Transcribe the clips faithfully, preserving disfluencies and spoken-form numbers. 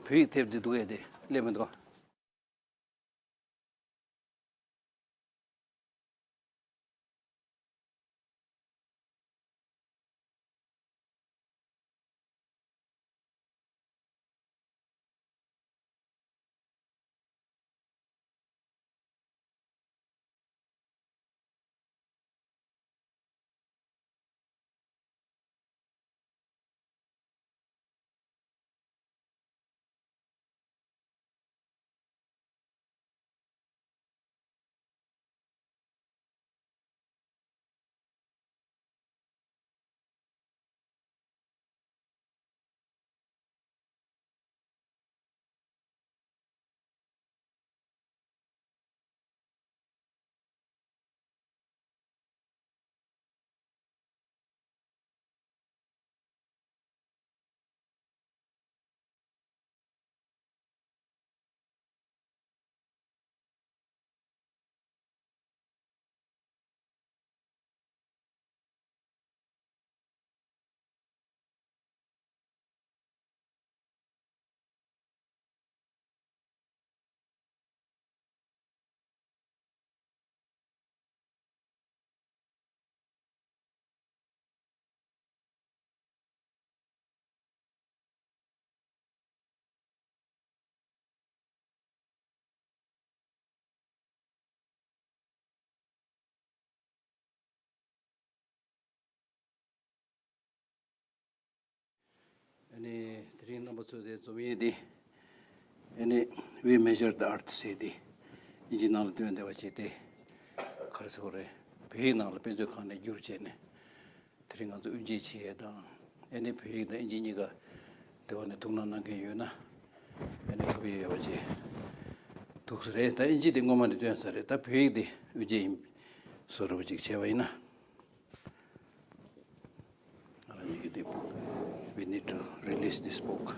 བོད་ཡིག་དེབ་འདི་འདུག་ཡས་དེ་སླེབས་མི་འདུག་ཨ་ནི་དེ་རིང་རྣམ་པ་ཚོ་དེ་འཛོམས་ཡས་དེ། ཨ་ནི་We Measure the Earth ཟེར་དེ་ཨིན་ཇི་ནང་ལ་བཏོན་བསྡད་པ་ཅིག་དེ་ག་རེ་ཟེར་དགོས་རེད། བོད་ཡིག་ནང་ལ་དཔེ་མཛོད་ཁང་ནས་བསྒྱུར་བྱས་ནས། དེ་རིང་ང་ཚོ་དབུ་འབྱེད་བྱེད་ཡས་དང་། ཨ་ནི་བོད་ཡིག་དང་ཨིན་ཇི་གཉིས་ཀ་དེ་བ་ནས་ཐུགས་སྣང་གནང་མཁན་ཡོད་ན། ཨ་ནི་ཕབ་ཡས་ཡོད་པ་ཅིག་འདུག་ས་རེད། ད་ཨིན་ཇི་དེ་སྔོན་མ་ནས་བཏོན་ཚར་རེད། ད་བོད་ཡིག་དེ་དབུ་འབྱེད་ཡིན་བཟོ་འདྲ་པོ་ཅིག་བྱས་པ་ཡིན་ན། ང་རང་ཉིད་ཀྱི་དེབ། We need to release this book.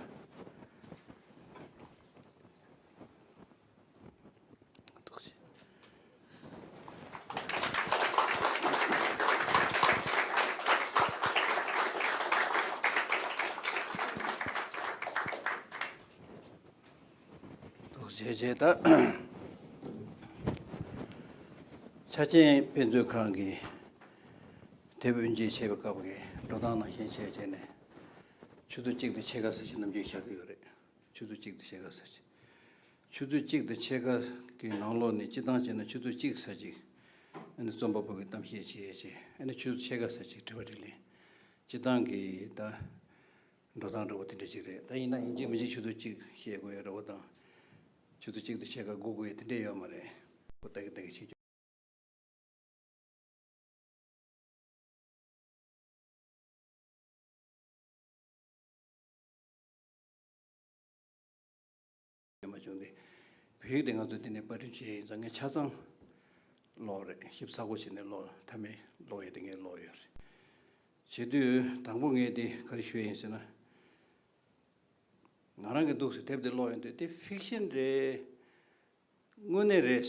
ཐུགས་རྗེ་ཆེ། ད་ཆ་ཅན་དཔེ་མཛོད་ཁང་གིས་དེབ་དབུ་འབྱེད་བྱེད་པའི་སྐབས་ཀྱི་འགྲོ་སྟངས་ནང་བཞིན་བྱས་བྱས་ནས། ཆུ་ཚོད་གཅིག་དང་ཕྱེད་ཀ་ཙམ་ཞིག་ནམ་རྒྱུན་བཞག་གི་ཡོད་རེད། ཆུ་ཚོད་གཅིག་དང་ཕྱེད་ཀ་ཙམ་ཞིག་ཆུ་ཚོད་གཅིག་དང་ཕྱེད་ཀ་གི་ནང་ལོགས་ནས་སྤྱིར་བཏང་བྱས་ན་ཆུ་ཚོད་གཅིག་ཙམ་ཞིག་ ཨ་ནི་རྩོམ་པ་པོ་གི་གཏམ་བཤད་བྱེད་ཡས་བྱས། ཨ་ནི་ཆུ་ཚོད་ཕྱེད་ཀ་ཙམ་ཅིག་དྲི་བ་དྲིས་ལན། སྤྱིར་བཏང་གི་ད་འགྲོ་སྟངས་འདྲ་བོ་དེ་འདྲ་ཅིག་རེད། ད་ཡིན་ན་ཡིན་གཅིག་མིན་གཅིག་ཆུ་ཚོད་གཅིག་བཤད་དགོས་ཡ་འདྲ་བོ་དང་། ཆུ་ཚོད་གཅིག་དང་ཕྱེད་ཀ་སྒུག་དགོས་ཡ་དེ་འདྲ་ཡོད་མ་རེད། ཁོ་ལྟ་གི་ལྟ་གི་བྱེད་རྒྱུ། ཡོད་མ་བྱུང་སྟེ། བོད་ཡིག་དེ་ང་ཚོ་དེ་ནས་པར་སྐྲུན་བྱས་ཡིན་ཙང་། ངས་ཆ་ཚང་ཀློག་རེད། ཞིབ་ཚགས་པོ་བྱས་ནས་ཀློག་མཐའ་མའི་ཀློག་ཡས་དེ་ངས་ཀློག་ཡོད་རེད། བྱེད་དུས་དང་པོ་ངས་དེ་ག་རེ་ཞུ་ཡ་ཡིན་ཟེར་ན། ང་རང་གི་འདུག་སེ་དེབ་དེ་ཀློག་ཡོང་དུས། དེ་ཕིག་ཤན་རེད། དངོས་གནས་རེད།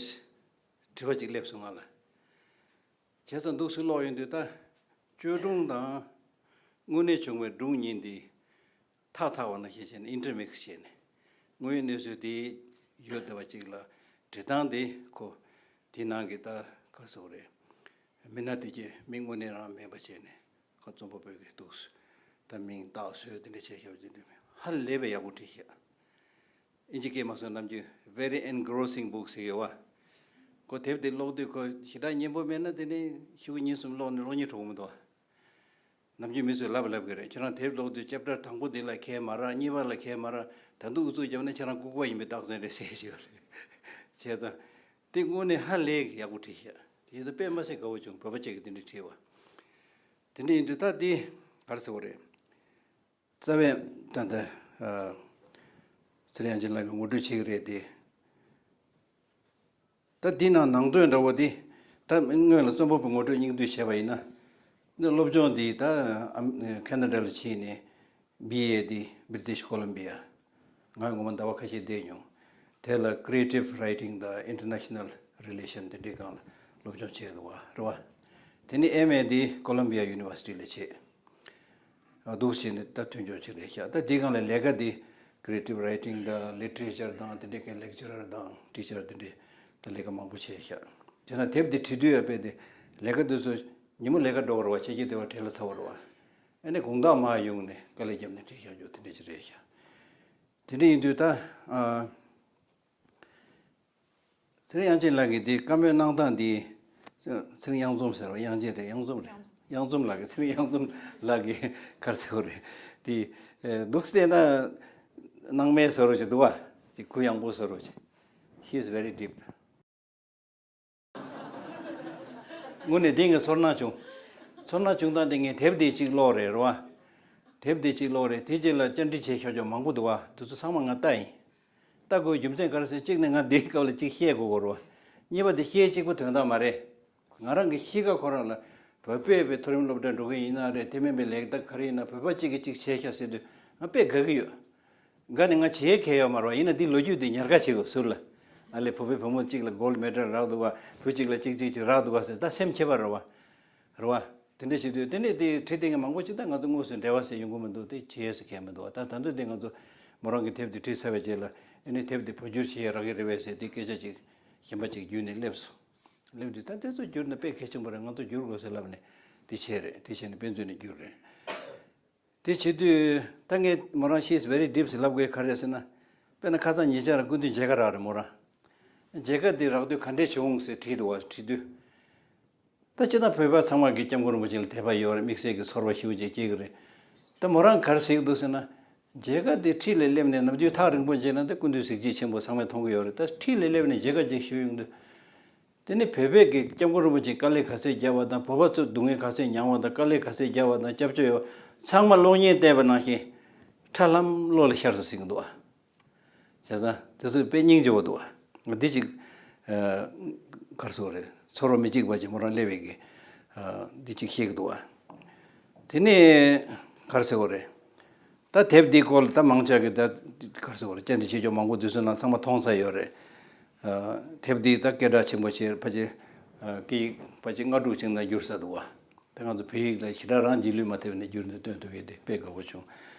དྲི་བ་ཅིག་སླེབས་སོང་ང་ལ། བྱས་ཙང་འདུག་སེ་ཀློག་ཡོང་དུས། ད་བཅོས་སྒྲུང་དང་དངོས་གནས་བྱུང་བའི་སྒྲུང་གཉིས་འདི་ཐག་ཐག་པ་ནང་བཞིན་བྱས་ནས་ཨིན་ཊར་མིག་སི་བྱས་ནས། དངོས་ཡོད་གནས་ཚུལ་དེ་ཡོད་བསྡད་པ་ཅིག་ལ། འབྲི་སྟངས་དེ་ཁོ་དེའི་ནང་གི་ད་ག་རེ་ཟེར་དགོས་རེད། མི་སྣ་དེ་གྱད་མི་དངོས་གནས་རང་མིན་པ་བྱས་ནས། ཁོ་རྩོམ་པ་པོ་གིས་འདུག་སེ་ད་མིང་བཏགས་བཟོས་དེ་འདྲ་བྱས་བཞག་པ་དེ་འདྲ་མིན། ཧ་ལས་པའི་ཡག་པོ་བྲིས་ཤག་ཨིན་ཇི་སྐད་མ་སོང་ནམ་རྒྱུན་very engrossing book ཟེར་ཡོད་པ། ཁོ་དེབ་དེ་ཀློག་དུས། ཁོ་ཞེ་དྲག་སྙན་པོ་མེད་ན་དེ་ནས་ཤོག་གུ་གཉིས་གསུམ་ཀློག་ནས་གློག་བརྙན་འགྲོ་གི་མི་འདུག་ནམ་རྒྱུན་མི་ཚོས་ལབ་ལབ་གི་རེད། ཁྱེད་རང་དེབ་ཀློག་དུས་ཅེབ་ཊར་དང་པོ་འདི་ལ་ཁྱད་མ་རག་གཉིས་པ་ལ་ཁྱད་མ་རག་ད་དུང་ཨུ་ཚུགས་བརྒྱབ་ན་ཁྱེད་རང་ལྐུགས་པ་ཡིན་པའི་རྟགས་མཚན་རེད་ཟེར་ཞིག་ཡོད་རེད། བྱས་ཙང་དེ་དངོས་གནས་ཧ་ལས་ཡག་པོ་བྲིས་ཤག་དེ་ཡིན་ཙང་དཔེ་མ་སྲིད་དགའ་བོ་བྱུང་། བོད་པ་ཅིག་གིས་དེ་འདྲ་བྲིས་པ། དེ་འདྲ་ཡིན་དུས་ད་འདི་ག་རེ་ཟེར་དགོས་རེད། རྩ་བའི་ད་ལྟ་ཨ་ཚེ་རིང་དབྱངས་ཅན་ལགས་ཀྱིས་ངོ་སྤྲོད་བྱེད་ཀྱི་རེད་དེ། ད་འདི་ནང་ནང་དོན་འདྲ་བོ་འདི། ད་སྔོན་ལ་རྩོམ་པ་པོའི་ངོ་སྤྲོད་སྙིང་བསྡུས་བྱས་པ་ཡིན་ན། འདི་སློབ་སྦྱོང་འདི་ད་ཨམ་ཁེ་ན་ཌ་ལ་ཕྱིན་ནས་བི་ཨེ་འདི་British Columbia། ང་ངོ་མ་ཟླ་བ་ཁ་ཤས་བསྡད་མྱོང་། དེ་ལ་Creative Writing དང་International Relation དེ་འདྲའི་སྒང་ལ་སློབ་སྦྱོང་བྱས་འདུག་པ་རེད་པ། དེ་ནས་ཨེམ་ཨེ་འདི་Columbia University ལ་བྱས། འདུག་སེ་བྱས་ནས་ད་མཐུན་སྦྱོར་ཅིག་རེད་ཤག་ད་འདི་སྒང་ལ་ལས་ཀ་འདི་Creative Writing དང་Literature དང་དེ་འདྲའི་གི་Lecturer དང་Teacher དེ་འདྲའི་ད་ལས་ཀ་མང་པོ་བྱས་ཤག་བྱས་ན་དེབ་འདི་བྲིས་དུས་ཡོད་པས། དེ་ལས་ཀ་འདི་ཚོ་ཉིན་མོ་ལས་ཀ་འགྲོ་བ་རེད་པ། ཕྱི་རྒྱལ་དེ་བ་བྲེལ་ལ་ཚ་བ་རེད་པ། ཨ་ནི་དགོང་དག་མར་ཡོང་ནས་དཀའ་ལས་བརྒྱབ་ནས་བྲིས་བཞག་རྒྱུ་དེ་འདྲ་ཅིག་རེད་ཤག་དེ་འདྲ་ཡིན་དུས་ད་ཨ། ཚེ་རིང་དབྱངས་ཅན་ལགས་ཀྱིས་འདི་བཀའ་མོལ་གནང་སྟངས་འདི། ཚེ་རིང་དབྱངས་འཛོམས་ཟེར་བ། དབྱངས་ཅན་རེད། དབྱངས་འཛོམས་རེད། དབྱངས་འཛོམས་ལགས་ཀྱིས། ཚེ་རིང་དབྱངས་འཛོམས་ལགས་ཀྱིས་ག་རེ་ཟེར་དགོས་རེད། འདི་ཨེ་འདུག་སེ་བལྟས་ན་སྣང་མེད་བཟོ་འདྲ་ཅིག་འདུག་པ། ཅིག་གུ་ཡངས་པོ་བཟོ་འདྲ་ཅིག She is very deep། དངོས་གནས་འདི་ངས་ཚོར་སྣང་བྱུང་། ཚོར་སྣང་བྱུང་སྟངས་འདི། ངས་དེབ་འདི་གཅིག་ཀློག་རེད། རེད་པ། དེབ་འདི་གཅིག་ཀློག་རེད། དེ་རྗེས་ལ་བཅར་འདྲི་བྱས་བཞག་རྒྱུ་མང་པོ་འདུག་པ། དེ་ཚོ་ཚང་མ་ང་ལྟ་ཡིན། ལྟ་དགོས་རྒྱུ་མཚན་ག་རེ་ཟེར། གཅིག་ནི་ང་འདིའི་སྐབས་ལ་གཅིག་བཤད་དགོས་ཀྱི་རེད་པ། གཉིས་པ་འདི་བཤད་གཅིག་པོ་དོན་དག་མ་རེད། ང་རང་གི་གཤིས་ཀ་ཁོ་རང་ལ། བོད་པའི་བའི་མཐོ་རིམ་སློབ་གྲྭ་འགྲོ་གི་ཡིན་ན་རེད། དེ་མིན་པའི་ལས་ཀ་ག་རེ་ཡིན་ན། བོད་པ་གཅིག་གིས་གཅིག་བྱས་ཤག་ཟེར་དུས་ང་དཔེ་དགའ་གི་ཡོད། དགའ་ནས་ང་བྱེད་ཡས་གང་ཡང་ཡོད་མ་རེད་པ། ཡིན་ན་འདི་ལོ་རྒྱུས་འདི་ཉར་ཁ་བྱེད་དགོས་ཟུར་ལ། ཨ་ལས་བོད་པའི་བུ་མོ་གཅིག་ལ་གོལ་ཌི་མེ་ཌལ་རག་འདུག་པ། བུ་གཅིག་ལ་གཅིག་གཅིག་གཅིག་རག་འདུག་པ་ཟེར། ད་སེམས་ཁྱད་པར་རེད་པ། རེད་པ། དེ་འདྲ་བྱེད་དུས་དེ་ནས་དེ་བྲིས་དེ་ངས་མང་པོ་ཅིག་ད་ང་ཚོ་དངོས་སུ་འབྲེལ་བ་ཟེར་ཡོང་གི་མི་འདུག་དེ་བྱེད་ཡས་ཟེར་མཁན་མི་འདུག་ད་ད་དུང་དེ་ང་ཚོ་མོ་རང་གི་དེབ་དེ་བྲིས་ཚར་བའི་རྗེས་ལ། ཨ་ནི་དེབ་དེ་འཕོ་འགྱུར་བྱེད་ཡས་རག་གི་རེད་པས་ཟེར་དེ་སྐད་ཆ་ཅིག་གཞན་པ་ཅིག་བརྒྱུད་ནས་སླེབས་སོང་། སླེབས་དུས་ད་དེ་ཚོ་བསྒྱུར་ན་དཔེ་གལ་ཆེན་པོ་རེད། ང་ཚོ་བསྒྱུར་དགོས་ཟེར་ལབ་ནས་དེ་བྱས་རེད། དེ་བྱས་ནས་དཔེ་མཛོད་ནས་བསྒྱུར་རེད། དེ་བྱེད་དུས་ད་ངས་མོ་རང་She is very deep ཟེར་ལབ་དགོས་ག་རེ་རེད་ཟེར་ན། དཔེར་ན་ཁ་སང་ཉེ་ཆར་སྐུ་མདུན་མཇལ་ཁ་རག་རེད། མོ་རང་མཇལ་ཁ་དེ་རག་དུས་ག་འདྲས་བྱུང་ཟེར་དྲིས་འདུག་པ། དྲིས་དུས། ད་སྤྱིར་བཏང་བོད་པ་ཚང་མ་གིས་སྐྱབས་མགོན་རིན་པོ་ཆེ་ལ་དད་པ་ཡོད་རེད། དམིགས་བསལ་གྱི་ཚོར་བ་ཞེ་པོ་ཅིག་སྐྱེ་གི་རེད། ད་མོ་རང་ག་རེ་ཟེར་གི་འདུག་ཟེར་ན། མཇལ་ཁ་དེ་འཁྲིས་ལ་སླེབས་ནས་ནམ་རྒྱུན་ཐག་རིང་པོ་མཇལ་ན་ད་སྐུ་མདུན་གཟི་བརྗིད་ཆེན་པོ་ཚང་མས་མཐོང་གི་ཡོད་རེད། ད་འཁྲིས་ལ་སླེབས་ནས་མཇལ་ཁ་ཅིག་ཞུ་ཡོང་དུས། དེ་ནི་བོད་པའི་གི་སྐྱབས་མགོན་རིན་པོ་ཆེས་དཀའ་ལས་ག་ཚོད་བརྒྱབ་པ་དང་། བོད་པ་ཚོས་སྡུག་བསྔལ་ག་ཚོད་མྱངས་པ་དང་། དཀའ་ལས་ག་ཚོད་བརྒྱབ་པ་དང་། སྐྱབས་བཅོལ་ཡོད་པ་ཚང་མ་གློག་བརྙན་བལྟས་པ་ནང་བཞིན་ཁྲ་ལམ་བློ་ལ་ཤར་སོང་ཟེར་གི་འདུག་པ། བྱས་ཙང་དེ་ཚོ་དཔེ་སྙིང་རྗེ་པོ་འདུག་པ། འདི་ཅིག་ཨ་ག་རེ་ཟེར་དགོས་རེད། ཚོར་བ་མི་གཅིག་པ་ཅིག་མོ་རང་སླེབས་པའི་གི་ཨ་འདི་ཅིག་ཤེས་ཀྱི་འདུག་པ། དེ་ནས་ག་རེ་ཟེར་དགོས་རེད། ད་དེབ་འདིའི་སྐོར་ལ་ད་མང་ཆེ་གིས་ད་ག་རེ་ཟེར་དགོས་རེད། བཅར་འདྲི་བྱེད་ཕྱོགས་མང་པོ་འདི་ཚོའི་ནང་ཚང་མ་མཐོང་ཚར་ཡོད་རེད། ཨ་དེབ་འདི་ད་སྐད་གྲགས་ཆེན་པོ་བྱས། ཕལ་ཆེར་ཨ་སྐད་ཡིག་ཕལ་ཆེར་ལྔ་དྲུག་ཅིག་ནང་བསྒྱུར་ཚར་འདུག་པ། ད་ང་ཚོ་བོད་ཡིག་ལ་ཞེ་དྲག་རང་རྗེས་ལུས་མ་ཐེབས་ནས་བསྒྱུར་ནས་བཏོན་ཐུབ་ཡས་དེ་དཔེ་དགའ་པོ་བྱུང་།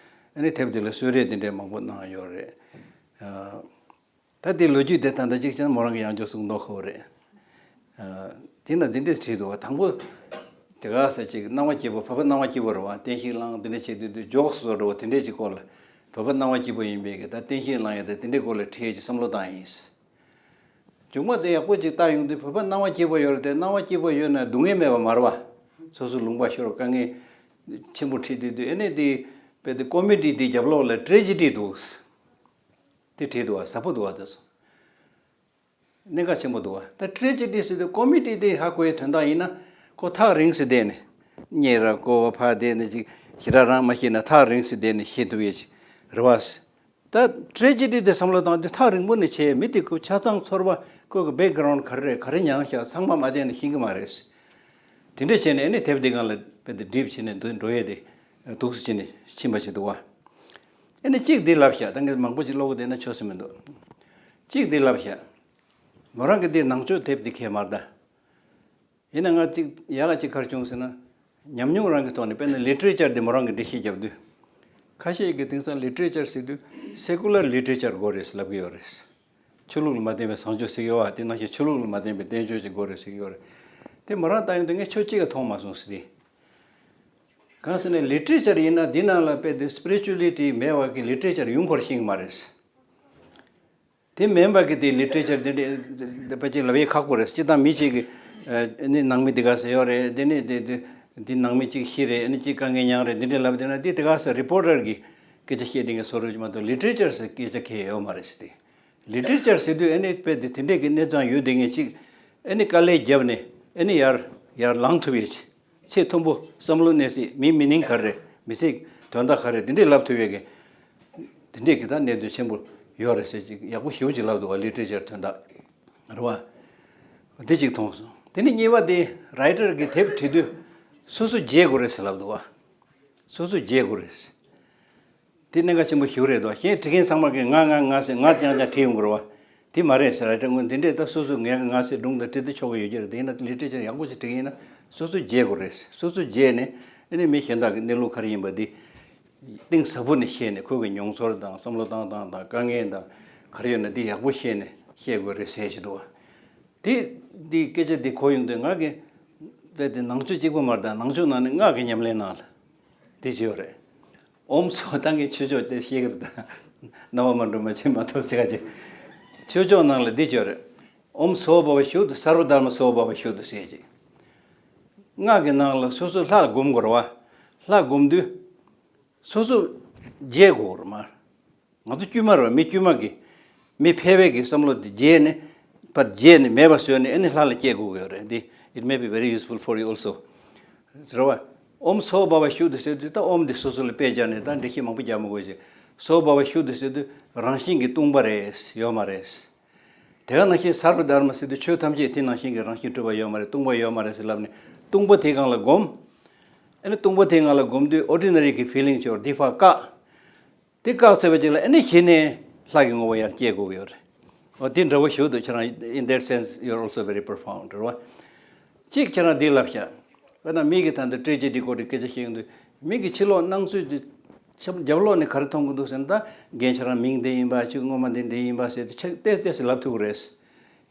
ཨ་ནི་དེབ་འདི་ལ་གསོལ་རས་དེ་འདྲའི་མང་པོ་གནང་ཡོད་རེད། ཨ་ད་དེ་ལོ་རྒྱུས་དེ་ད་ལྟ་གཅིག་བྱས་ན་མོ་རང་གིས་ཡང་བསྐྱར་གསུངས་མདོག་ཁ་པོ་རེད། ཨ་དེ་ན་འདི་འདྲས་བྲིས་འདུག་པ། དང་པོ་དེ་ག་ས་ཅིག་སྣང་བ་སྐྱིད་པོ། བོད་པ་སྣང་བ་སྐྱིད་པོ་རེད་པ། བསྟན་བཤིག་བླངས་འདི་འདྲས་བྱེད་དུས་དུས་མགྱོགས་སུ་བཟོ་འདྲ་པོ་དེ་འདྲས་ཀྱི་སྐོར་ལ། བོད་པ་སྣང་བ་སྐྱིད་པོ་ཡིན་པའི་གི་ད་བསྟན་བཤིག་བླངས་ཡས་དེ་དེ་འདྲའི་སྐོར་ལ་བྲིས་ཡས་ཀྱི་བསམ་བློ་བཏང་ཡིན། མཇུག་མ་དེ་ཡག་པོ་ཅིག་བལྟ་ཡོང་དུས་བོད་པ་སྣང་བ་སྐྱིད་པོ་ཡོད་རེད་དེ། སྣང་བ་སྐྱིད་པོ་ཡོད་ན་སྡུག་བསྔལ་མེད་པ་མ་རེད་བ། སོ་སོ་ལུང་པ་ཤོར། དཀའ་ངལ་ཆེན་པོ་འཕྲད་དུས་དུས་ཨེ་ནས་དེ་བལྟས་དེ་ཀོ་མེ་ཌི་དེ་རྒྱབ་ལོགས་ལ་ཊེ་རེ་ཇི་ཌི་འདུག་དེ་བྲིས་འདུག་བ། ཟབ་པོ་འདུག་བ། དེ་ཚོ་གནད་འགག་ཆེན་པོ་འདུག་བ། ད་ཊེ་རེ་ཇི་ཌི་ཟེར་དུས་ཀོ་མེ་ཌི་དེ་ཧ་གོ་ཡའི་དོན་དག་ཡིན་ན། ཁོ་ཐག་རིང་སེ་བསྡད་ནས་རྙེད་ར་གོ་བ་ཕར་བསྡད་ནས་ཅིག་ཞེ་དྲག་རང་མ་ཤེས་ན་ཐག་རིང་སེ་བསྡད་ནས་ཤེས་ཐུབ་ཡས་ཅིག་རེད་བ། ད་ཊེ་རེ་ཇི་ཌི་དེ་བསམ་བློ་བཏང་དུས་ཐག་རིང་པོ་ནས་བྱས། མི་དེ་ཁོ་ཆ་ཚང་ཚོར་བ། ཁོ་གི་བེག་གྷ་རའུན་ཌི་ག་རེ་རེད། ག་རེ་མྱངས་ཤག་ཚང་མ་མ་བལྟས་ནས་ཤེས་ཀྱི་མ་རེད། དེ་འདྲ་བྱས་ནས་ཨེ་ནས་དེབ་དེ་སྒང་ལ་དཔེ་དེ་འགྲིབ་བྱས་ནས་འདུག་འགྲོ་ཡས་དེ་འདུག་སེ་བྱས་ནས་ཕྱིན་པ་ཞིག་འདུག་བ། ཨེ་ནས་གཅིག་འདི་ལབ་ཤག་ད་ངས་མང་པོ་ཅིག་ཀློག་གི་བསྡད་ན་ཆོག་ས་མི་འདུག་གཅིག་འདི་ལབ་ཤག་མོ་རང་གི་འདི་ནང་ཆོས་དེབ་འདི་ཁས་མར་ད། ཡིན་ན་ང་གཅིག་ཡག་ག་གཅིག་ག་རེ་བྱུང་ཟེར་ན། ཉམས་མྱོང་རང་གི་ཐོག་ནས། དཔེར་ན་ལི་ཊེ་རེ་ཅར་འདི་མོ་རང་གི་འགྲེལ་བཤད་རྒྱབ་དུས། ཁ་ཤས་ཀྱིས་དེང་སང་ལི་ཊེ་རེ་ཅར་ཟེར་དུས་སེ་ཀུ་ལར་ལི་ཊེ་རེ་ཅར་དགོས་རེད་ལབ་ཀྱི་ཡོད་རེད། ཆོས་ལུགས་ལ་མ་བརྟེན་པའི་བཟང་སྤྱོད་ཟེར་གྱི་ཡོད་པ། དེ་ནང་བཞིན་ཆོས་ལུགས་ལ་མ་བརྟེན་པའི་བསྟན་བཅོས་ཅིག་དགོས་རེད་ཟེར་གྱི་ཡོད་རེད། དེ་མོ་རང་ལྟ་ཡོང་དུས་ངས་ཆོས་གཅིག་ཀྱང་མཐོང་མ་སོང་ཟེར་ཏེ། གང་ཟེར་ན་ལི་ཊེ་རེ་ཅར་ཡིན་ན་འདི་ནང་ལ་དཔེ་དེ་སི་པི་རི་ཅུ་ལི་ཊི་མེད་པ་གི་ལི་ཊེ་རེ་ཅར་ཡོང་ཁོ་རང་ཤེས་ཀྱི་མ་རེད། དེ་མིན་པ་གི་དེ་ལི་ཊེ་རེ་ཅར་དེ་འདྲ་དཔེ་ཅིག་ལབ་ཡས་ཁག་པོ་རེད། སྤྱིར་བཏང་མི་གཅིག་གིས་ཨ་ནི་ནང་མི་དེ་ག་ཟེར་ཡོད་རེད། དེ་ནི་དེ་དེ་དེ་ནང་མི་གཅིག་ཤི་རེད། ཨ་ནི་གཅིག་དཀའ་ངལ་མྱངས་རེད། འདི་འདྲ་ལབ་བསྡད་ན་དེ་དེ་ག་ཟེར་རི་པོར་ཊར་གིས་སྐད་ཆ་བཤད་བསྡད་མཁན་བཟོ་འདྲ་ཅིག་མ་གཏོགས་ལི་ཊེ་རེ་ཅར་ཟེར་སྐད་ཆ་གང་ཡང་ཡོད་མ་རེད་ཟེར་ཏེ། ལི་ཊེ་རེ་ཅར་ཟེར་དུས་ཨ་ནི་དཔེ་དེ་དེ་འདྲས་ཀྱི་གནས་སྟངས་ཡོད་བསྡད་མཁན་གཅིག་ཨ་ནི་དཀའ་ལས་བརྒྱབ་ནས་ཨ་ནི་ཡར་ཡར་ལངས་ཐུབ་ཡས་ཅིག་ཚད་མཐོན་པོ། བསམ་བློ་གནས་ཚད། མིའི་མི་ནིང་ག་རེ་རེད། མི་ཚེའི་དོན་དག་ག་རེ་རེད། འདི་འདྲས་ལབ་ཐུབ་ཡས་ཀྱི་དེ་འདྲས་ཀྱི་ད་གནད་དོན་ཆེན་པོ་ཡོད་རེད་ཟེར་ཅིག་ཡག་པོ་ཞེ་པོ་ཅིག་ལབ་འདུག་བ། ལི་ཊེ་རེ་ཅར་དོན་དག་རེད་བ། དེ་གཅིག་མཐོང་སོང་། དེ་ནས་གཉིས་པ་དེ་རའི་ཊར་གྱིས་དེབ་བྲིས་དུས་སོ་སོ་བརྗེ་དགོས་རེད་ཟེར་ལབ་འདུག་བ། སོ་སོ་བརྗེ་དགོས་རེད། དེ་གནད་འགག་ཆེན་པོ་ཞིག་རེད་དོ། གཞན་བྲིས་མཁན་ཚང་མ་གིས་ང་ང་ང་ཟེར་ང་རྐྱང་རྐྱང་བྲིས་ཡོང་གི་རེད་བ། དེ་མ་རེད་ཟེར། རའི་ཊར་ངོས་འདི་འདྲས་ད་སོ་སོ་ངས་ང་ཟེར་སྒྲུང་དང་བྲིས་ཏེ་ཆོག་གི་ཡོད་ཀྱི་རེད། དེ་ཡིན་ན་ལི་ཊེ་རེ་ཅར་ཡག་པོ་ཞིག་བྲིས་ཡིན་ན་སོ་སོ་བརྗེ་དགོས་རེད། སོ་སོ་བརྗེས་ནས་ཨ་ནི་མི་གཞན་དག་གི་གནས་ལུགས་ག་རེ་ཡིན་པ་འདི་གཏིང་ཟབ་པོ་ནས་ཤེས་ནས། ཁོ་གི་མྱོང་ཚོར་དང་བསམ་བློ་བཏང་སྟངས་དང་དཀའ་ངལ་དང་ག་རེ་ཡོད་ན་འདི་ཡག་པོ་ཤེས་ནས་བཤད་དགོས་རེད་ཟེར་བཞིན་འདུག་བ། དེ་འདི་སྐད་ཆ་འདི་གོ་ཡོང་དུས་ང་གི་དཔེ་དེ་ནང་ཆོས་གཅིག་པོ་མ་རེད། ད་ནང་ཆོས་ནང་ནས་སྔགས་ཀྱི་ཉམས་ལེན་ནང་ལ་འདི་བྱས་ཡོད་རེད། ཨོམ་སོ་ད་ངས་ཆོས་ཕྱོགས་དེ་ཤེས་ཀྱི་རེད། ད་རྣ་བ་མ་འགྲོ་མ་བྱེད་མ་གཏོགས་ཟེར་ག་ཅིག་ཆོས་ཕྱོགས་ནང་ལ་འདི་བྱས་ཡོད་རེད། ཨོམ་སྭ་བྷཱ་ཝ་ཤུདྡྷ་སརྦ་དྷརྨ་སྭ་བྷཱ་ཝ་ཤུདྡྷ་ཟེར་ཅིག་སྔགས་ཀྱི་ནང་ལ་སོ་སོ་ལྷ་ལ་སྒོམ་དགོས་རེད་བ། ལྷ་སྒོམ་དུས་སོ་སོ་བརྗེ་དགོས་རེད་མ། ང་ཚོ་དཀྱུས་མ་རེད་བ། མི་དཀྱུས་མ་གི་མི་ཕལ་པའི་གི་བསམ་བློ་དེ་བརྗེས་ནས་ཕར་བརྗེས་ནས་མེད་པ་བཟོས་ནས་ཨ་ནི་ལྷ་ལ་སྐྱེ་དགོས་ཀྱི་ཡོད་རེད། འདི་it may be very useful for you also. རེད་བ། ཨོམ་སྭ་བྷཱ་ཝ་ཤུདྡྷ་ཟེར་དུས་ད་ཨོམ་འདི་སོ་སོ་ལ་དཔེ་སྦྱར་ནས་ད་འགྲེལ་བཤད་མང་པོ་རྒྱག་མི་དགོས་ཤིང་། སྭ་བྷཱ་ཝ་ཤུདྡྷ་ཟེར་དུས་རང་བཞིན་གྱིས་སྟོང་པ་རེད། ཡོད་མ་རེད། དེ་ག་ནང་བཞིན་སརྦ་དྷརྨ་ཟེར་དུས་ཆོས་ཐམས་ཅད་དེ་ནང་བཞིན་གྱི་རང་བཞིན་གྲུབ་པ་ཡོད་མ་རེད། སྟོང་པ་ཡོད་མ་རེད་ཟེར་ལབ་ནས་སྟོང་པ་དེ་སྒང་ལ་སྒོམ། ཨ་ནི་སྟོང་པ་དེ་སྒང་ལ་སྒོམ་དུས་ཨོར་ཌི་ན་རི་གི་ཕི་ལིང་ཅིག་ཡོད་རེད། འདི་ཕར་བཀག་དེ་བཀག་ཚར་བའི་རྗེས་ལ་ཨ་ནི་གཞི་ནས་ལྷ་གི་ངོ་བོ་ཡར་སྐྱེ་དགོས་ཀྱི་ཡོད་རེད། འོ་དེ་འདྲ་བོ་ཞིག་འདུག་ཁྱེད་རང་in that sense you're also very profound རེད་བ། གཅིག་ཁྱེད་རང་འདི་ལབ་ཤག་དཔེར་ན་མི་གིས་ད་ལྟ་ཊེ་རེ་ཇི་ཌི་སྐོར་གྱི་སྐད་ཆ་བཤད་ཀྱི་འདུག་མི་གིས་ཕྱི་ལོགས་སྣང་ཚུལ་དེ་ཆབ་རྒྱབ་ལོགས་ནས་ག་རེ་མཐོང་གི་འདུག་ཟེར་ན། ད་རྒན་ཁྱེད་རང་མིང་འདི་ཡིན་པ། ཁྱོད་སྔོན་མ་འདི་འདི་ཡིན་པ་ཟེར་ཏེ་ཆ་ཏོག་ཙམ་ལབ་ཐུབ་ཀྱི་རེད།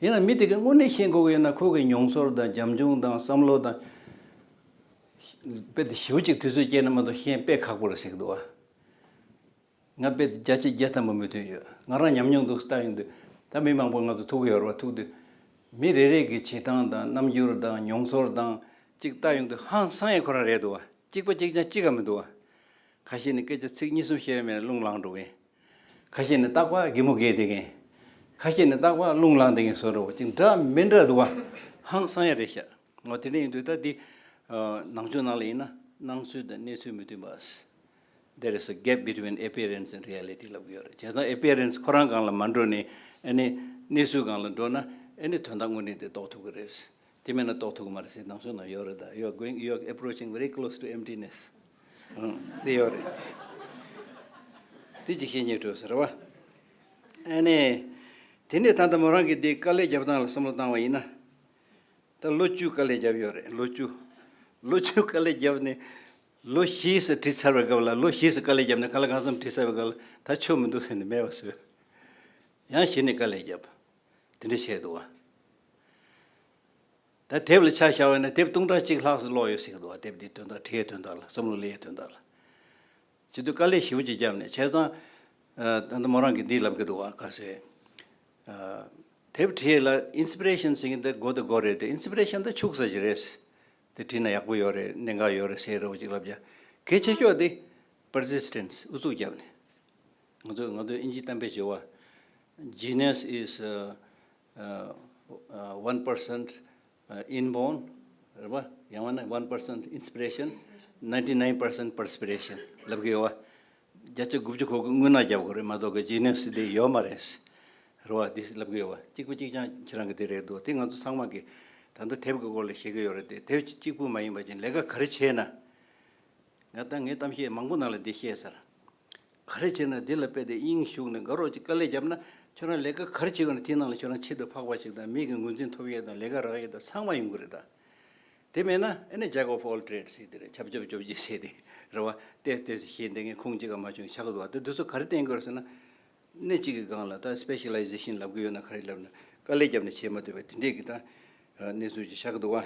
ཡིན་ན་མི་དེ་གིས་དངོས་གནས་ཤེས་དགོས་ཀྱི་ཡོད་ན་ཁོ་གི་མྱོང་ཚོར་དང་རྒྱབ་ལྗོངས་དང་བསམ་བློ་དང་། དཔེ་དེ་ཞེ་པོ་ཅིག་དུས་ཚོད་སྐྱེལ་ན་མ་གཏོགས་ཤེས་དཔེ་ཁག་པོ་རེད་ཟེར་གྱི་འདུག་བ། ང་དཔེ་བརྒྱ་ཆ་བརྒྱ་ཐམ་པ་མོས་མཐུན་ཡོད། ང་རང་ཉམས་མྱོང་འདུག་ལྟ་ཡོང་དུས་ད་མི་མང་པོ་ང་ཚོ་ཐུག་གི་ཡོད་རེད་བ། ཐུག་དུས་མི་རེ་རེ་གི་བྱེད་སྟངས་དང་རྣམ་འགྱུར་དང་མྱོང་ཚོར་དང་ཅིག་ལྟ་ཡོང་དུས་ཧང་སང་ཡས་ཁོ་རང་རེད་འདུག་བ། གཅིག་པ་གཅིག་རྐྱང་གཅིག་ག་མི་འདུག་བ། ཁ་ཤས་ནི་སྐད་ཆ་ཚིག་གཉིས་གསུམ་བཤད་རན་མེད་ན་རླུང་ལངས་འགྲོ་གི། ཁ་ཤས་ནི་རྟག་པར་གད་མོ་བགད་བསྡད་མཁན། ཁ་ཤས་ནི་རྟག་པར་རླུང་ལངས་བསྡད་མཁན་བཟོ་འདྲ་བོ་ཅིག་འདྲ་མི་འདྲ་འདུག་བ། ཧང་སང་ཡ་རེད་ཤག་འོ་དེ་འདྲ་ཡིན་དུས་ད་འདི་ནང་ཆོས་ནང་ལ་ཡིན་ན་སྣང་ཚུལ་དང་གནས་ཚུལ་མི་མཐུན་པ། There is a gap between appearance and reality ལབ་ཀྱི་ཡོད་རེད། བྱས་ཙང་appearance ཁོ་རང་སྒང་ལ་མ་འགྲོ་ནས་ཨ་ནི་གནས་ཚུལ་སྒང་ལ་འགྲོ་ན་ཨ་ནི་དོན་དག་དངོས་གནས་དེ་རྟོགས་ཐུབ་ཀྱི་རེད། དེ་མེད་ན་རྟོགས་ཐུབ་ཀྱི་མ་རེད་ཟེར་ནང་ཆོས་ནང་ཡོད་རེད། ད you are going, you are approaching very close to emptiness. ཨང་། དེ་ཡོད་རེད། དེ་ཅིག་ཤེས་ཉེས་འགྲོ་ཟེར་བ། ཨ་ནི། དེ་ནས་ད་ལྟ་མོ་རང་གིས་འདི་དཀའ་ལས་རྒྱབ་སྟངས་ལ་བསམ་བློ་བཏང་བ་ཡིན་ན། ད་ལོ་བཅུ་དཀའ་ལས་རྒྱབ་ཡོད་རེད། ལོ་བཅུ། ལོ་བཅུ་དཀའ་ལས་རྒྱབ་ནས། ལོ་བཞི་ཙམ་བྲིས་ཚར་བའི་སྐབས་ལ། ལོ་བཞི་ཙམ་དཀའ་ལས་རྒྱབ་ནས་ཁ་ལག་གང་འཚམ་བྲིས་ཚར་བའི་སྐབས་ལ་ད་ཆོ་མི་འདུག་ཟེར་ནས་མེད་པ་བཟོས། ཡང་གཞི་ནས་དཀའ་ལས་རྒྱབ། དེ་འདྲ་བྱས་འདུག་བ། ད་དེབ་ལ་ཆ་བཞག་པ་ཡིན་ན་དེབ་སྟོང་ཕྲག་གཅིག་ལྷག་ཙམ་ཀློག་ཡོད་ཟེར་གི་འདུག་བ། དེབ་འདི་དོན་དག་བྲིས་ཡས་དོན་དག་ལ་བསམ་བློ་སླེབས་ཡས་དོན་དག་ལ། བྱེད་དུས་དཀའ་ལས་ཞེ་པོ་ཅིག་བརྒྱབ་ནས་བྱས་ཙང་། ཨ། ད་ལྟ་མོ་རང་གིས་འདི་ལབ་གི་འདུག་བ། ག་རེ་ཟེར། ཨ། དེབ་བྲིས་ལ་ཨིན་སི་པི་རེ་ཤན་ཟེར་མཁན་དེ་དགོས་དང་དགོས་རེད་དེ། ཨིན་སི་པི་རེ་ཤན་དེ་ཕྱུག་ས་ཞིག་རེད། དེ་བྲིས་ན་ཡག་པོ་ཡོད་རེད། གནད་འགག་ཡོད་རེད་ཟེར་རོ་ཅིག་ལབ་ཀྱ། གལ་ཆེ་ཤོས་དེ་པར་སི་སི་ཊེན་སི། ཨུ་ཚུགས་བརྒྱབ་ནས། ང་ཚོ་ང་ཚོ་ཨིན་ཇི་གཏམ་དཔེ་བྱེད་བ། Genius is uh, uh, uh, one percent uh, inborn, རེད་པ། ཡང་ན་one percent inspiration, ninety nine percent perspiration ལབ་གི་ཡོད་བ། བརྒྱ་ཆ་དགུ་བཅུ་གོ་དགུ་རྔུལ་ནག་རྒྱབ་དགོས་རེད་མ་གཏོགས་ཀྱི་ཇི་ནི་ཡ་སི་དེ་ཡོད་མ་རེད། རེད་བ། འདི་ལབ་གི་ཡོད་བ། གཅིག་པུ་གཅིག་རྐྱང་ཁྱེད་རང་གི་དེ་རེད་འདུག་དེ་ང་ཚོ་ཚང་མ་གི་ད་ལྟ་དེབ་ཀྱི་སྐོར་ལ་བཤད་གི་ཡོད་རེད་དེ། དེབ་གཅིག་པུ་མ་ཡིན་པ་ཅིག་ལས་ཀ་ག་རེ་བྱས་ན། ང་ད་ངའི་གཏམ་བཤད་མང་པོ་ནང་ལ་འདི་བཤད་ཚར། ག་རེ་བྱས་ན་འདི་ལ་དཔེ་དེ་དབྱིངས་ཞུགས་ནས་དགའ་རོགས་ཀྱི་དཀའ་ལས་བརྒྱབ་ན། ཁྱོད་རང་ལས་ཀ་ག་རེ་བྱེད་དགོས་ན་དེའི་ནང་ལ་ཁྱོད་རང་ཆེད་དུ་འཕགས་པ་ཞིག་དང་། མི་གི་ངོས་འཛིན་ཐོབ་ཡས་དང་། ལས་ཀ་རག་ཡས་དང་། ཚང་མ་ཡོང་གི་རེད་ད། དེ་མེད་ན་ཨ་ནི་Jack of all trades ཟེར་དེ་རེད། ཆབ་ཆབ་ཅོབ་ཅེས་ཟེར་དེ་རེད་བ། ཏེས་ཏེས་ཤེས་འདི་ངས་ཁུངས་གཅིག་ག་མ་བྱུང་ཆགས་འདུག་བ། དེ་འདི་ཚོ་ག་རེ་བསྟན་དགོས་རེད་ཟེར་ན། སྣེ་གཅིག་གི་སྒང་ལ་ད་སི་པེ་ཤ་ལའི་ཟེ་ཤན་ལབ་གི་ཡོད་ན་ག་རེ་ལབ་ན། དཀའ་ལས་བརྒྱབ་ནས་བྱེད་མ་ཐུབ་པའི་དེ་འདྲས་ཀྱི་ད་གནས་ཚུལ་ཅིག་ཆགས་འདུག་བ།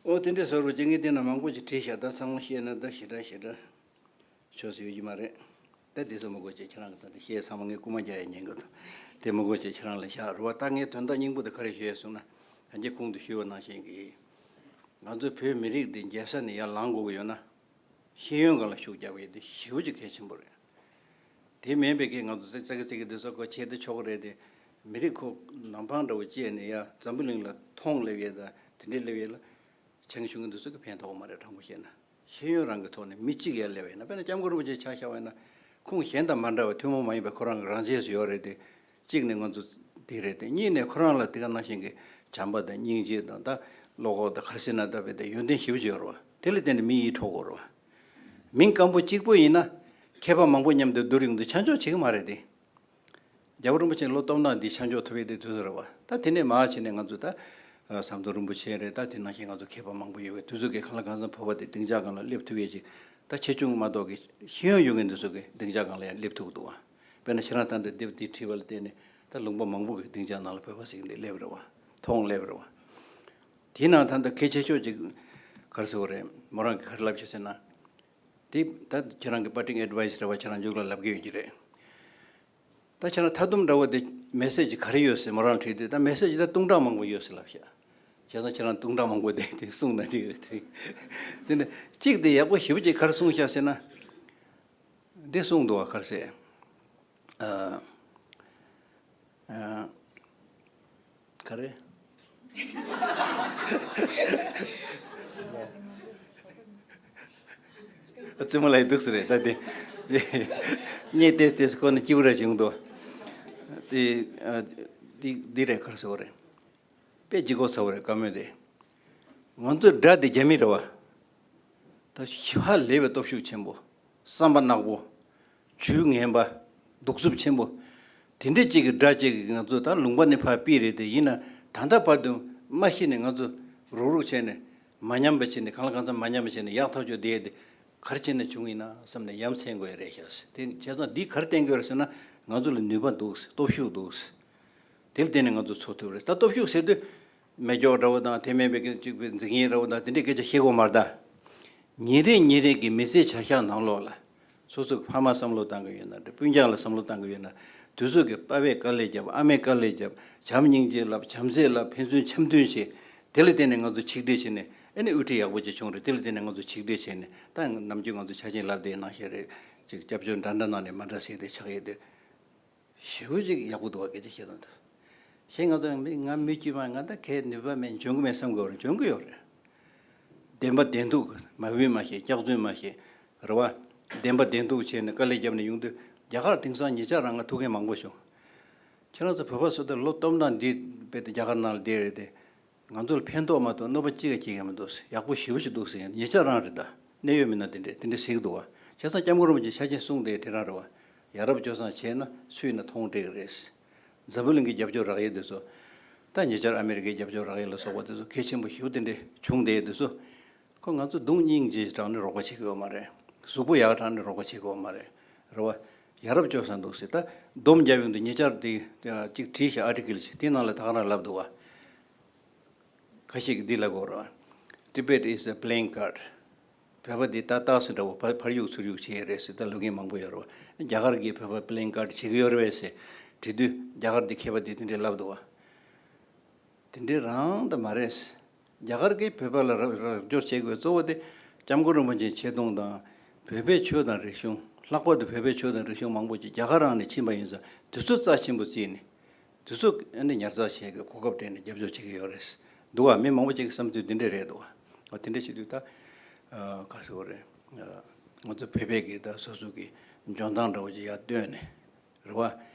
ཨོ་དེ་འདྲས་ཟེར་རོ་ཅིག་ངས་དེ་ན་མང་པོ་ཅིག་བྲིས་ཤག་ད་ཚང་མ་བཤད་ན་ད་ཞེ་དྲག་ཞེ་དྲག་ཆོག་ས་ཡོད་ཀྱི་མ་རེད། ད་དེ་ཚོ་མི་དགོས་ཅེས་ཁྱེད་རང་གི་ད་ལྟ་བཤད་ཚང་མ་ངས་རྐུ་མ་རྒྱག་ཡ་ཉན་གི་འདུག་དེ་མི་དགོས་ཅེས་ཁྱེད་རང་ལ་བཞག་རེད་བ། ད་ངས་དོན་དག་སྙིང་པོ་དེ་ག་རེ་ཞུ་ཡ་སོང་ན། ད་རྒྱ་གོང་དུ་ཞུས་པ་ནང་བཞིན་གྱི། ང་ཚོའི་བོད་མི་རིགས་འདི་རྒྱལ་ས་ནས་ཡར་ལངས་དགོས་ཀྱི་ཡོད་ན། ཤེས་ཡོན་སྒང་ལ་ཤུགས་རྒྱག་དགོས་ཡ་དེ་ཞེ་པོ་ཅིག་གལ་ཆེན་པོ་རེད། དེ་མིན་པའི་གི་ང་ཚོ་ཙག་ཙིག་གི་དེ་ཚོ་ཁོ་བྱས་ཏེ་ཆོག་གི་རེད་དེ། མི་རིགས་ཁོ་ནམ་འཕང་འདྲ་བོ་བཅད་ནས་ཡ་འཛམ་བུ་གླིང་ལ་མཐོང་སླེབས་ཡས་དང་དེ་འདྲས་སླེབས་ཡས་ལ། ཆེན་ཆུང་གི་འདི་ཚོ་གི་ཕན་ཐོགས་མ་རེད། དྲང་པོ་བཤད་ན། ཤེས་ཡོན་རང་གི་ཐོག་ནས་མི་གཅིག་ཡར་སླེབས་ཡིན་ན། དཔེར་ན་སྐྱབས་མགོན་རིན་པོ་ཆེ་ཆ་བཞག་པ་ཡིན་ན། ཁོང་གཞན་དང་མ་འདྲ་བ་ཐུན་མོང་མ་ཡིན་པའི་ཁོ་རང་གི་རང་ཆས་སུ་ཡོད་རེད་དེ། གཅིག་ནས་ང་ཚོ་དེ་རེད་དེ། གཉིས་ནས་ཁོ་རང་ལ་དེ་ག་ནང་བཞིན་གྱི་བྱམས་པ་དང་སྙིང་རྗེ་དང་། ད་བློ་ཁོག་དང་ག་རེ་ཟེར་ན། ད་དཔེ་དེ་ཡོན་ཏན་ཞེ་པོ་ཅིག་ཡོད་རེད་བ། དེ་ལ་བརྟེན་ནས་མི་ཡིད་འཕྲོག་དགོས་རེད་བ། མིང་སྐམ་པོ་གཅིག་པོ་ཡིན་ན། མཁས་པ་མང་པོ་མཉམ་དུ་བསྡུར་ཡོང་དུས་ཆ་འཇོག་བྱེད་ཀྱི་མ་རེད་དེ། རྒྱལ་བ་རིན་པོ་ཆེ་ལོ་སྟོང་ནང་འདི་ཆ་འཇོག་ཐུབ་ཡས་དེ་དུས་ཚོད་རེད་བ། ད་དེ་ནས་མར་ཕྱིན་ནས་ང་ཚོ་ད་ཟམ་གདོང་རིན་པོ་ཆེ་རེད། ད་དེ་ནང་བཞིན་ང་ཚོ་མཁས་པ་མང་པོ་ཡོད་པའི་དུས་ཚོད་ཀྱི་གང་ལ་གང་འཚམ་བོད་པ་དེ་སྡིངས་ཆ་སྒང་ལ་སླེབས་ཐུབ་ཡས་ཅིག་ད་ཆེ་ཆུང་མ་གཏོགས་ཀྱི་ཤེས་ཡོན་ཡོད་མཁན་དེ་ཚོ་གི་སྡིངས་ཆ་སྒང་ལ་ཡང་སླེབས་ཐུབ་ཀྱི་འདུག་བ། དཔེར་ན་ཁྱེད་རང་ད་ལྟ་དེབ་འདི་བྲིས་པ་ལ་བརྟེན་ནས་ད་ལུང་པ་མང་པོ་གི་སྡིངས་ཆ་ནང་ལ་བོད་པ་ཟེར་མཁན་དེ་སླེབས་རེད་བ། མཐོང་སླེབས་རེད་བ། དེའི་ནང་ད་ལྟ་གལ་ཆེ་ཤོས་ཅིག་ག་རེ་ཟེར་དགོས་རེད། མོ་རང་གིས་ག་རེ་ལབ་ཤག་ཟེར་ན། དེ་ད་ཁྱེད་རང་གི་པར་ཊིང་ཨེཌ་ཝའི་སི་རེད་བ། ཁྱེད་རང་མཇུག་ལ་ལབ་གི་ཡོད་ཀྱི་རེད། ད་ཁྱེད་རང་མཐའ་སྡོམ་འདྲ་བོ་དེ་མེ་སེ་ཇི་ག་རེ་ཡོད་ཟེར་མོ་རང་དྲིས་དུས། ད་མེ་སེ་ཇི་ད་སྟོང་ཕྲག་མང་པོ་ཡོད་ཟེར་ལབ་ཤག་བྱས་ཙང་ཁྱེད་རང་སྟོང་ཕྲག་མང་པོ་དེ་དེ་གསུངས་ན་འགྲིག་རེད་དེ། དེ་ནས་གཅིག་དེ་ཡག་པོ་ཞེ་པོ་ཅིག་ག་རེ་གསུངས་ཤག་ཟེར་ན། འདི་གསུངས་འདུག་བ། ག་རེ་ཟེར། ཨ། ཨ། ག་རེ། རྩེད་མོ་ལ་ཡི་འདུག་ཟེར་རེད་ད་དེ། བརྙན་ཏེས་ཏེས་ཁོ་ནི་སྐྱིད་པོ་ར་བྱུང་འདུག་དེ། ཨ། འདི་འདི་རེད། ག་རེ་ཟེར་བ་རེད། དཔེ་ལྗིད་ཁོག་ཚ་བོ་རེད་བཀའ་མོལ་དེ། ང་ཚོའི་དགྲ་དེ་རྒྱ་མི་རེད་བ། ད་ཧ་ལས་པའི་སྟོབས་ཤུགས་ཆེན་པོ། བསམ་པ་ནག་པོ། ཇུས་ངན་པ། གདུག་རྩུབ་ཆེན་པོ། དེ་འདྲས་ཅིག་གི་དགྲ་ཅིག་གིས་ང་ཚོ་ད་ལུང་པ་ནས་ཕར་ཕུད་རེད་དེ། ཡིན་ན་ད་ལྟ་བར་དུ་མ་ཤི་ནས་ང་ཚོ་རུག་རུག་བྱས་ནས། མ་ཉམས་པ་བྱས་ནས། གང་ལ་གང་འཚམ་མ་ཉམས་པ་བྱས་ནས་ཡག་ཐག་ཆོད་བསྡད་དེ། ག་རེ་བྱས་ནས་བྱུང་ཡིན་ན་བསམ་ནས་ཡ་མཚན་དགོས་ཡ་རེད་ཤག་དེ་བྱས་ཙང་འདིས་ག་རེ་བསྟན་གྱི་ཡོད་རེད་ཟེར་ན། ང་ཚོ་ལ་ནུས་པ་འདུག་སྟོབས་ཤུགས་འདུག་དེ་ལ་བརྟེན་ནས་ང་ཚོ་འཚོ་ཐུབ་རེད། ད་སྟོབས་ཤུགས་ཟེར་དུས། མེ་སྒྱོགས་འདྲ་བོ་དང་། དེ་མིན་པའི་གི་གཅིག་པའི་འཛིང་ཡིག་འདྲ་བོ་དང་། དེ་འདྲའི་སྐད་ཆ་བཤད་དགོས་མ་རེད་ད། ཉིན་རེ་ཉིན་རེ་གི་མི་ཚེའི་བྱ་གཞག་ནང་ལོགས་ལ། སོ་སོ་གི་ཕ་མ་བསམ་བློ་བཏང་གི་ཡོད་ན་འདྲ། སྤུན་ཀྱག་ལ་བསམ་བློ་བཏང་གི་ཡོད་ན། དུས་ཚོད་ཀྱི་པ་ཕས་དཀའ་ལས་བརྒྱབ། ཨ་མས་དཀའ་ལས་བརྒྱབ། བྱམས་སྙིང་རྗེ་བསླབ། བྱམས་བརྩེ་བསླབ། ཕན་ཚུན་འཆམ་མཐུན་བྱེད། དེ་ལ་བརྟེན་ནས་ང་ཚོ་ཆིག་སྒྲིལ་བྱས་ནས། ཨ་ནི་དབུ་ཁྲིད་ཡག་པོ་ཅིག་བྱུང་རེད། དེ་ལ་བརྟེན་ནས་ང་ཚོ་ཆིག་སྒྲིལ་བྱས་ནས། ད་ནམ་རྒྱུན་ང་ཚོ་ཆ་ཆེན་ལབ་དེ་ནང་བཞིན་རེད། ཅིག་སྐྱབས་བཅོལ་འདྲ་འདྲ་ནང་ནས་མ་འདྲ་ཟེར་དེ་ཆགས་ཡོད་དེ། ཞེ་པོ་ཅིག་ཡག་པོ་འདུག་བ། སྐད་ཆ་བཤད་སྟངས་དེ། གཞན་ང་ཚོ་མི། ང་མི་དཀྱུས་མ། ང་ད་གའི་ནུས་པ་མེད། འཇོན་གི་མེད་བསམ་གི་ཡོད་རེད། འཇོན་གི་ཡོད་རེད། བདེན་པ་བདེན་ཐུག་མ་འོས་མ་ཤེས། སྐྱག་རྫུན་མ་ཤེས། རེད་བ། བདེན་པ་བདེན་ཐུག་བྱས་ནས་དཀའ་ལས་བརྒྱབ་ནས་ཡོང་དུས། རྒྱ་གར་དེང་སང་ཉེ་ཆར་རང་ང་ཐུག་མཁན་མང་པོ་བྱུང་། ཁྱེད་རང་ཚོ་བོད་པ་ཚོ་ད་ལོ་སྟོང་ཕྲག་འདི་རྦད་དེ་རྒྱ་གར་ནང་ལ་བསྡད་རེད་དེ། ང་ཚོ་ལ་ཕན་ཐོགས་མ་གཏོགས་གནོད་པ་གཅིག་ཀྱང་སྐྱེལ་གྱི་མི་འདུག་ཡག་པོ་ཞེ་པོ་ཞིག་འདུག་ཟེར། ཉེ་ཆར་རང་རེད་ད། གནད་ཡོད་མི་སྣ་དེ་འདྲས་དེ་འདྲས་ཟེར་གྱི་འདུག་བ། བྱས་ཙང་སྐྱབས་མགོན་རིན་པོ་ཆེ་ཆ་རྐྱེན་གསུངས་དེ་དེ་རང་རེད་བ། ཡ་རབས་སྤྱོད་བཟང་བྱས་ན་སུས་ན་མཐོང་འགྲིག་གི་རེད། འཛམ་བུ་གླིང་གི་རྒྱབ་སྐྱོར་རག་ཡས་དེ་ཚོ། ད་ཉེ་ཆར་ཨ་མི་རི་ཀའི་རྒྱབ་སྐྱོར་རག་ཡས་ལ་སོགས་པ་དེ་ཚོ་གལ་ཆེན་པོ་ཞེ་པོ་དེ་འདྲས་བྱུང་བསྡད་ཡས་དེ་ཚོ། ཁོ་ང་ཚོ་གདོང་སྙིང་རྗེ་དྲགས་ནས་རོགས་པ་བྱེད་ཀྱི་ཡོད་མ་རེད། གཟུགས་པོ་ཡག་དྲགས་ནས་རོགས་པ་བྱེད་ཀྱི་ཡོད་མ་རེད། རེད་བ། ཡ་རབས་སྤྱོད་བཟང་འདུག་ཟེར། ད་སྡོམ་རྒྱབ་ཡོང་དུས་ཉེ་ཆར་དེ་གཅིག་བྲིས་ཤག་ཨར་ཊི་ཀལ་ཅིག་དེའི་ནང་ལ་ད་ག་རང་ལབ་འདུག་བ། ཁ་ཤས་ཀྱིས་འདི་ལབ་གོ་རེད་བ། Tibet is a playing card. བོད་པ་འདི་ད་རྟགས་སུ་འདྲ་བོ་ཕར་ཕར་གཡུག་ཚུར་གཡུག་བྱེད་ཡས་རེད་ཟེར་ད་ལབ་མཁན་མང་པོ་ཡོད་རེད་བ། རྒྱ་གར་གྱིས་བོད་པ་པི་ལེན་ཀ་ཌི་བྱེད་ཀྱི་ཡོད་རེད་བས་ཟེར། བྲིས་དུས་རྒྱ་གར་འདི་མཁས་པ་འདི་དེ་འདྲས་ལབ་འདུག་བ། དེ་འདྲས་རང་ད་མ་རེད། རྒྱ་གར་གྱིས་བོད་པ་ལ་ར་ར་སྐྱོར་བྱེད་དགོས་གཙོ་བོ་དེ་སྐྱབས་མགོན་རིན་པོ་ཆེའི་ཆེ་མཐོང་དང་། བོད་པའི་ཆོས་དང་རིག་གཞུང་། ལྷག་པར་དུ་བོད་པའི་ཆོས་དང་རིག་གཞུང་མང་པོ་ཅིག་རྒྱ་གར་རང་ནས་ཕྱིན་པ་ཡིན་ཙང་དེ་ཚོ་རྩ་ཆེན་པོ་བརྩིས་ནས། དེ་ཚོ་ཨ་ནི་ཉར་ཚགས་བྱེད་དགོས་གོ་སྐབས་སྤྲད་ནས་རྒྱབ་སྐྱོར་བྱེད་ཀྱི་ཡོད་རེད། འདུག་བ། མི་མང་པོ་ཅིག་གི་བསམ་ཚུལ་འདི་འདྲས་རེད་འདུག་བ། འོ་དེ་འདྲས་བྱེད་དུས་ད་ཨ་ག་ཟེར་དགོས་རེད། ཨ་ང་ཚོ་བོད་པས་ཀྱི་ད་སོ་སོ་གི་འཇོན་ཐང་འདྲ་བོ་ཅིག་ཡར་བཏོན་ནས་རེད་བ།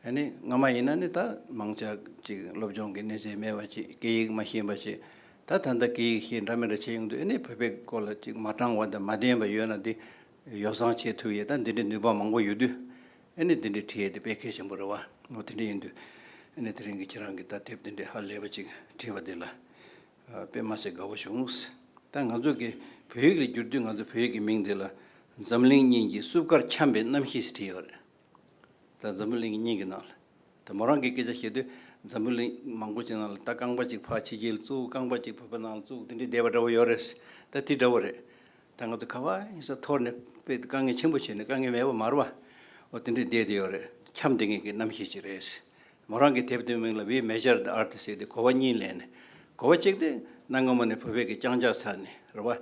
ཨ་ནི་སྔ་མ་ཡིན་ན་ནི་ད་མང་ཆེ་ཅིག་སློབ་སྦྱོང་གི་གནས་ཚད་མེད་པ་ཅིག་སྐད་ཡིག་མ་ཤེས་པ་ཅིག་ད་ད་ལྟ་སྐད་ཡིག་ཤེས་འདྲ་མི་འདྲ་བྱེད་ཡོང་དུས་ཨ་ནི་བོད་པའི་སྐོར་ལ་ཅིག་མ་དྲང་བ་དང་མ་བདེན་པ་ཡོད་ན་འདི་ཡོ་བསྲང་བྱེད་ཐུབ་ཡས་ད་འདི་འདྲའི་ནུས་པ་མང་པོ་ཡོད་དུས། ཨ་ནི་འདི་འདྲའི་བྲིས་ཡས་དེ་དཔེ་གལ་ཆེན་པོ་རེད་བ། འོ་དེ་འདྲ་ཡིན་དུས་ཨ་ནི་དེ་རིང་གི་ཁྱེད་རང་གིས་ད་དེབ་འདི་འདྲའི་ཧ་ལས་པ་ཅིག་བྲིས་པ་འདི་ལ་ཨ་དཔེ་མ་སྲིད་དགའ་པོ་བྱུང་། ད་ང་ཚོ་གི་བོད་ཡིག་ལ་བསྒྱུར་དུས་ང་ཚོ་བོད་ཡིག་གི་མིང་འདི་ལ་འཛམ་གླིང་གཉིས་ཀྱི་སྲུབས་ཀར་འཁྱམས་པའི་རྣམ་ཤེས་ཟེར་བྲིས་ཡོད་རེད། ད་འཛམ་བུ་གླིང་གཉིས་ཀྱི་ནང་ལ། ད་མོ་རང་གི་སྐད་ཆ་བཤད་དུས་འཛམ་བུ་གླིང་མང་པོ་ཅིག་ནང་ལ་ད་རྐང་པ་གཅིག་ཕར་ཕྱི་རྒྱལ་བཙུགས། རྐང་པ་གཅིག་བོད་པ་ནང་ལ་བཙུགས། དེ་འདྲའི་བསྡད་པ་འདྲ་བོ་ཡོད་རེད། ད་དེ་འདྲ་བོ་རེད། ད་ང་ཚོ་ག་བ་ཡིན་ས་འཐོར་ནས་དཔེ་དཀའ་ངལ་ཆེན་པོ་བྱས་ནས་དཀའ་ངལ་མེད་པ་མ་རེད་བ། འོ་དེ་འདྲའི་བསྡད་དེ་ཡོད་རེད། འཁྱམས་བསྡད་མཁན་གྱི་རྣམ་ཤེས་ཅིག་རེད། མོ་རང་གི་དེབ་དེའི་མིང་ལ་We Measure the Earth ཟེར་ཏེ་གོ་བ་གཉིས་ལེན་ནས། གོ་བ་གཅིག་དེ་གནའ་སྔ་མོ་ནས་བོད་པའི་གི་ལྕང་སྐྱ་ས་ནས་རེད་བ།